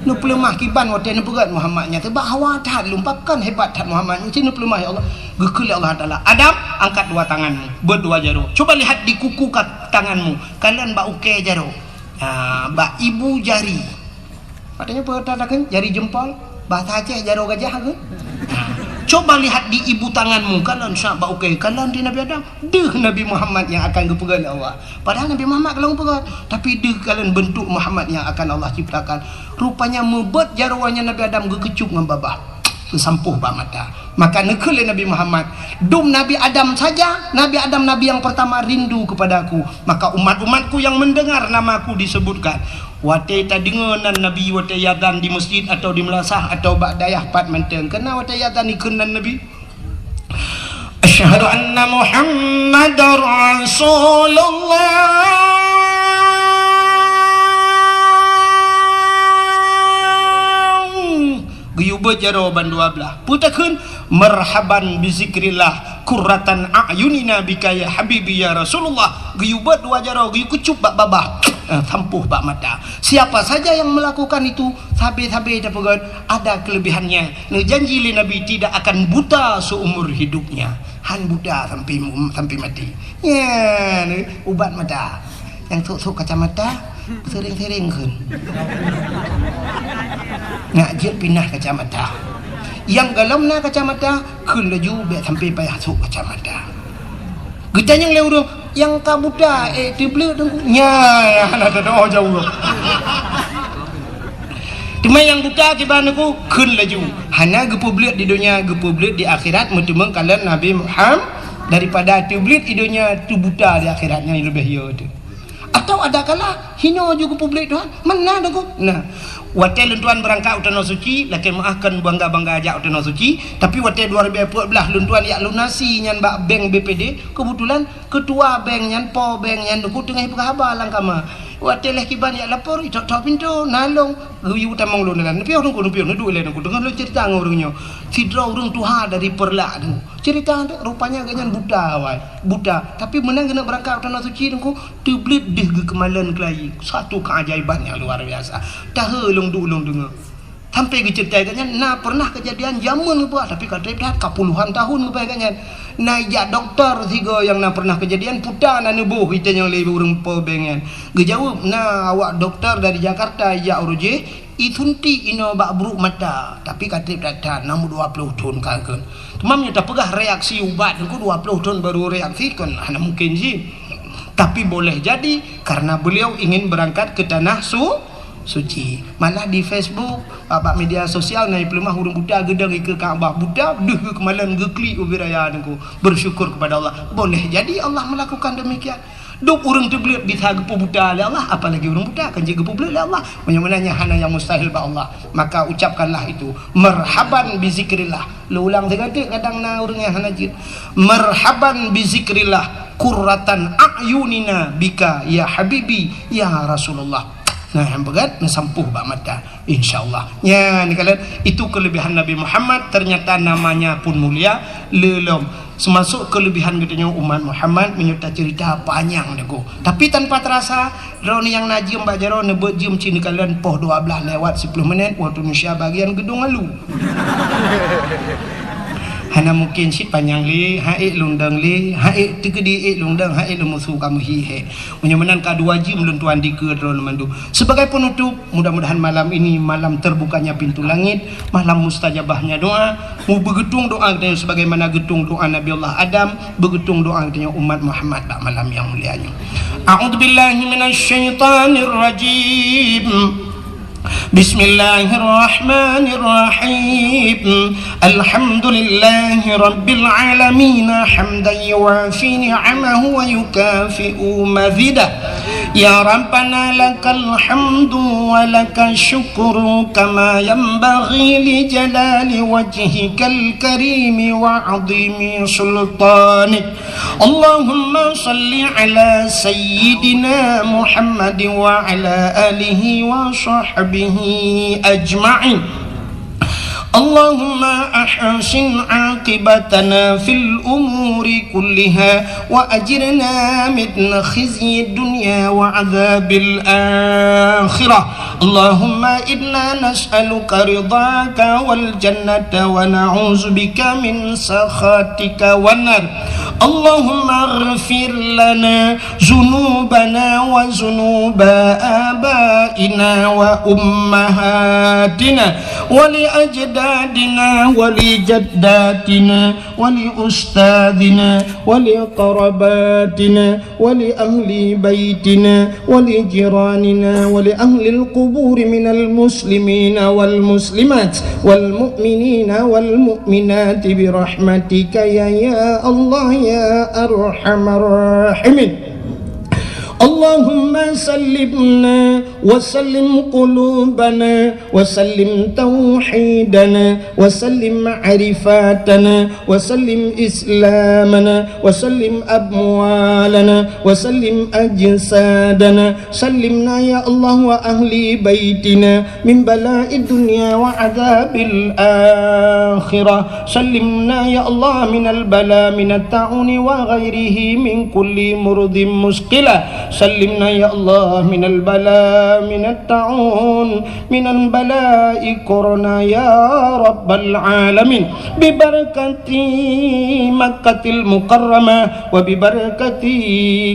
Neupeuleumah kiban watée neupeugét Muhammad nyan, teuh bak hawa that lôn, pakon hebat that Muhammad nyan, ci neupeuleumah ya Allah." Geukheun lé Allah Taala, "Adam, angkat dua tanganmu, beuet dua jaroe. Coba lihat di kuku ka-, tanganmu, kalon bak ukée jaroe. Ha, bak ibu jari." Maksudnya peue takheun? Jari jempol. Bahasa Aceh jaroe gajah ke? Coba lihat di ibu tanganmu, kalon syak bak ukée, kalon di Nabi Adam. Deuh Nabi Muhammad nyang akan geupeugét lé Allah. Padahal Nabi Muhammad ka lheueh geupeugét, tapi deuh kalon beuntuk Muhammad nyang akan Allah ciptakan. Rupanya meubeuet jaroe nyan Nabi Adam geukeucup ngon babah. Geusampôh bak mata. Maka neukheun lé Nabi Muhammad, "Dum Nabi Adam saja, Nabi Adam nabi yang pertama rindu kepada aku. Maka umat-umatku yang mendengar namaku disebutkan." Watée tadeungoe nan Nabi watée azan di meuseujid atawa di meulasah atawa bak dayah pat mantong. Keunan watée azan dikheun nan Nabi, "Asyhadu anna Muhammadar Rasulullah." Geuyue beuet jaroe bandua blaih. Peue takheun? "Marhaban bi zikrillah, qurratan a'yunina bika ya habibi ya Rasulullah." Geuyue beuet dua jaroe, geuyue keucup bak babah, eh, sampôh bak mata. Siapa saja yang melakukan itu, sabe-sabe tapeugét, ada kelebihannya. Neujanji lé Nabi tidak akan buta seumur hidupnya. Han buta sampai, sampai mati. Nyan, ubat mata. Nyang sôk-sôk kacamata, sering-sering kheun. Nak jeuet pinah kacamata. Nyang galom na kacamata, kheun laju bék sampai payah sôk kacamata. Geutanyong lé ureuëng, "Nyang ka buta, eh, teubleuet Teungku?" Nyan, hana teudoa jaweueb. Teuma nyang buta kiban Teungku, kheun laju. Hana geupeubleuet di donya, geupeubleuet di akhirat, meuteumé kalon Nabi Muhammad. Daripada teubleuet di donya, teubuta di akhirat, nyan leubeh yo teuh. Atau ada kala hino ju geupeubleuet Tuhan, meunan Teungku. Nah, watée lôn tuan beurangkat u Tanoh Suci, lakée meuáh kon bangga-bangga jak u Tanoh Suci, tapi watée dua ribu empat belas lôn tuan jak lunasi nyan bak bank B P D, keubeutulan keutua bank nyan, po bank nyan Teungku teungoh peugah haba lam kama. Watée lheueh kiban jak lapor, itok-tok pintoe, na lôn, geuyue tamong lôn dalam. Neupiôh Teungku, neupiôh, neuduek ilée Teungku, teungoh lôn cerita ngon ureuëng nyoe. Sidroe ureuëng tuha dari Peureulak Teungku. Cerita tu, rupanya gobnyan buta awai, buta. Tapi meunan geuneuk beurangkat u Tanoh Suci Teungku, teubleuet deuh geukeumalon keulayi. Satu keajaiban yang luar biasa. Tahe lôn duek lôn deungoe. Sampai geuceurita gobnyan, na pernah keujadian jameun geupeugah, tapi ka treb that, ka puluhan tahun geupeugah gobnyan. Na ijak dokto sigoe nyang na pernah keujadian, peue ta na neuboh itanyong lé ureuëng po bank nyan. Geujaweueb, na awak dokto dari Jakarta ijak uroe jih, isuntik inoe bak brok mata, tapi ka treb that-that, na meudua ploh thon ka kheun. Teuma meunyoe tapeugah reaksi ubat Teungku dua ploh thon baru reaksi, kon hana mungkin jih. Tapi boleh jadi karena beliau ingin berangkat ke tanah su-, Suci. Malah di Facebook, bak media sosial na peuleumah ureuëng buta geudong ikeue Ka'bah buta, deuh geukeumalen geuklik ubit raya nungku. Bersyukur kepada Allah. Boleh jadi Allah melakukan demikian. Dok ureuëng teubleuet bisa geupeubuta lé Allah, apalagi ureuëng buta kan jeuet geupeubleuet lé Allah. Meunyoe meunan nyan hana nyang mustahil bak Allah, maka ucapkanlah itu, marhaban bizikrillah. Lôn ulang sigoe teuk, kadang na ureuëng nyang hana jeuet. Marhaban bizikrillah, qurratan a'yunina bika ya habibi ya Rasulullah. Nah, nyang beugét neusampôh bak mata, insya Allah. Nyan, kalon, itu kelebihan Nabi Muhammad, ternyata namanya pun mulia, lé lom. Seumasok kelebihan geutanyoe umat Muhammad, meunyoe taceurita panyang lagoe. Tapi tanpa terasa, droeneuh nyang na jeuem bak jaroe, neubeuet jeuem cit neukalon poh dua belas lewat sepuluh menit waktu Indonesia bagian geudong alu. Hana mungkin cit panyang lé, han ék lôn dong lé, han ék teukeudi ék lôn dong, han ék lôn musu kamoe hi hé. Meunyoe meunan ka dua jeuem lôn tuan dikeue droeneuh mandum. Sebagai penutup, mudah-mudahan malam ini malam terbukanya pintu langit, malam mustajabahnya doa. Mubeugeutueng doa geutanyoe sebagaimana geutueng doa Nabi Allah Adam, beugeutueng doa geutanyoe umat Muhammad bak malam nyang mulia nyoe. A'udzubillahi minasyaitonirrajim. Bismillahirrahmanirrahim. Alhamdulillahi rabbil alamin, hamdan yuwafi ni'amahu wa yukafi'u mazidah. Ya Rabbana lakal hamdu wa lakal syukru kama yanbaghi li jalali wajhikal karimi wa azimi sultanik. Allahumma salli ala sayyidina Muhammadin wa ala alihi wa sahbihi ajma'in. اللهم أحسن عاقبتنا في الأمور كلها وأجرنا من خزي الدنيا وعذاب الآخرة. اللهم إنا نسألك رضاك والجنة ونعوذ بك من سخطك والنار. اللهم اغفر لنا ذنوبنا وذنوب آبائنا وأمهاتنا ولأجدادنا ولجداتنا ولأستاذنا ولقرباتنا ولأهل بيتنا ولجيراننا ولأهل القبور من المسلمين والمسلمات والمؤمنين والمؤمنات برحمتك يا، يا الله يا أرحم الراحمين. اللهم سلمنا وسلم قلوبنا وسلم توحيدنا وسلم معرفتنا وسلم إسلامنا وسلم أموالنا وسلم أجسادنا. سلمنا يا الله وأهل بيتنا من بلاء الدنيا وعذاب الآخرة. سلمنا يا الله من البلاء من الطاعون وغيره من كل مرض مثقلة. سلمنا يا الله من البلاء من الطاعون من البلاء كورونا يا رب العالمين. ببركة مكة المكرمة وببركة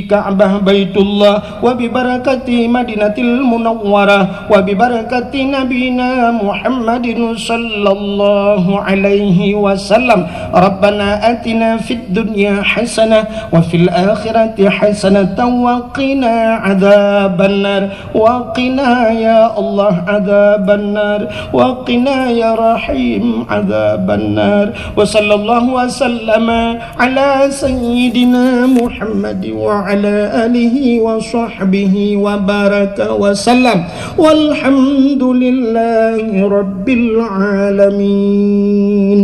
كعبة بيت الله وببركة مدينة المنورة وببركة نبينا محمد صلى الله عليه وسلم. ربنا آتنا في الدنيا حسنة وفي الآخرة حسنة وقنا عذاب النار. وقنا يا الله عذاب النار. وقنا يا رحيم عذاب النار. وصلى الله وسلم على سيدنا محمد وعلى آله وصحبه وبارك وسلم. والحمد لله رب العالمين.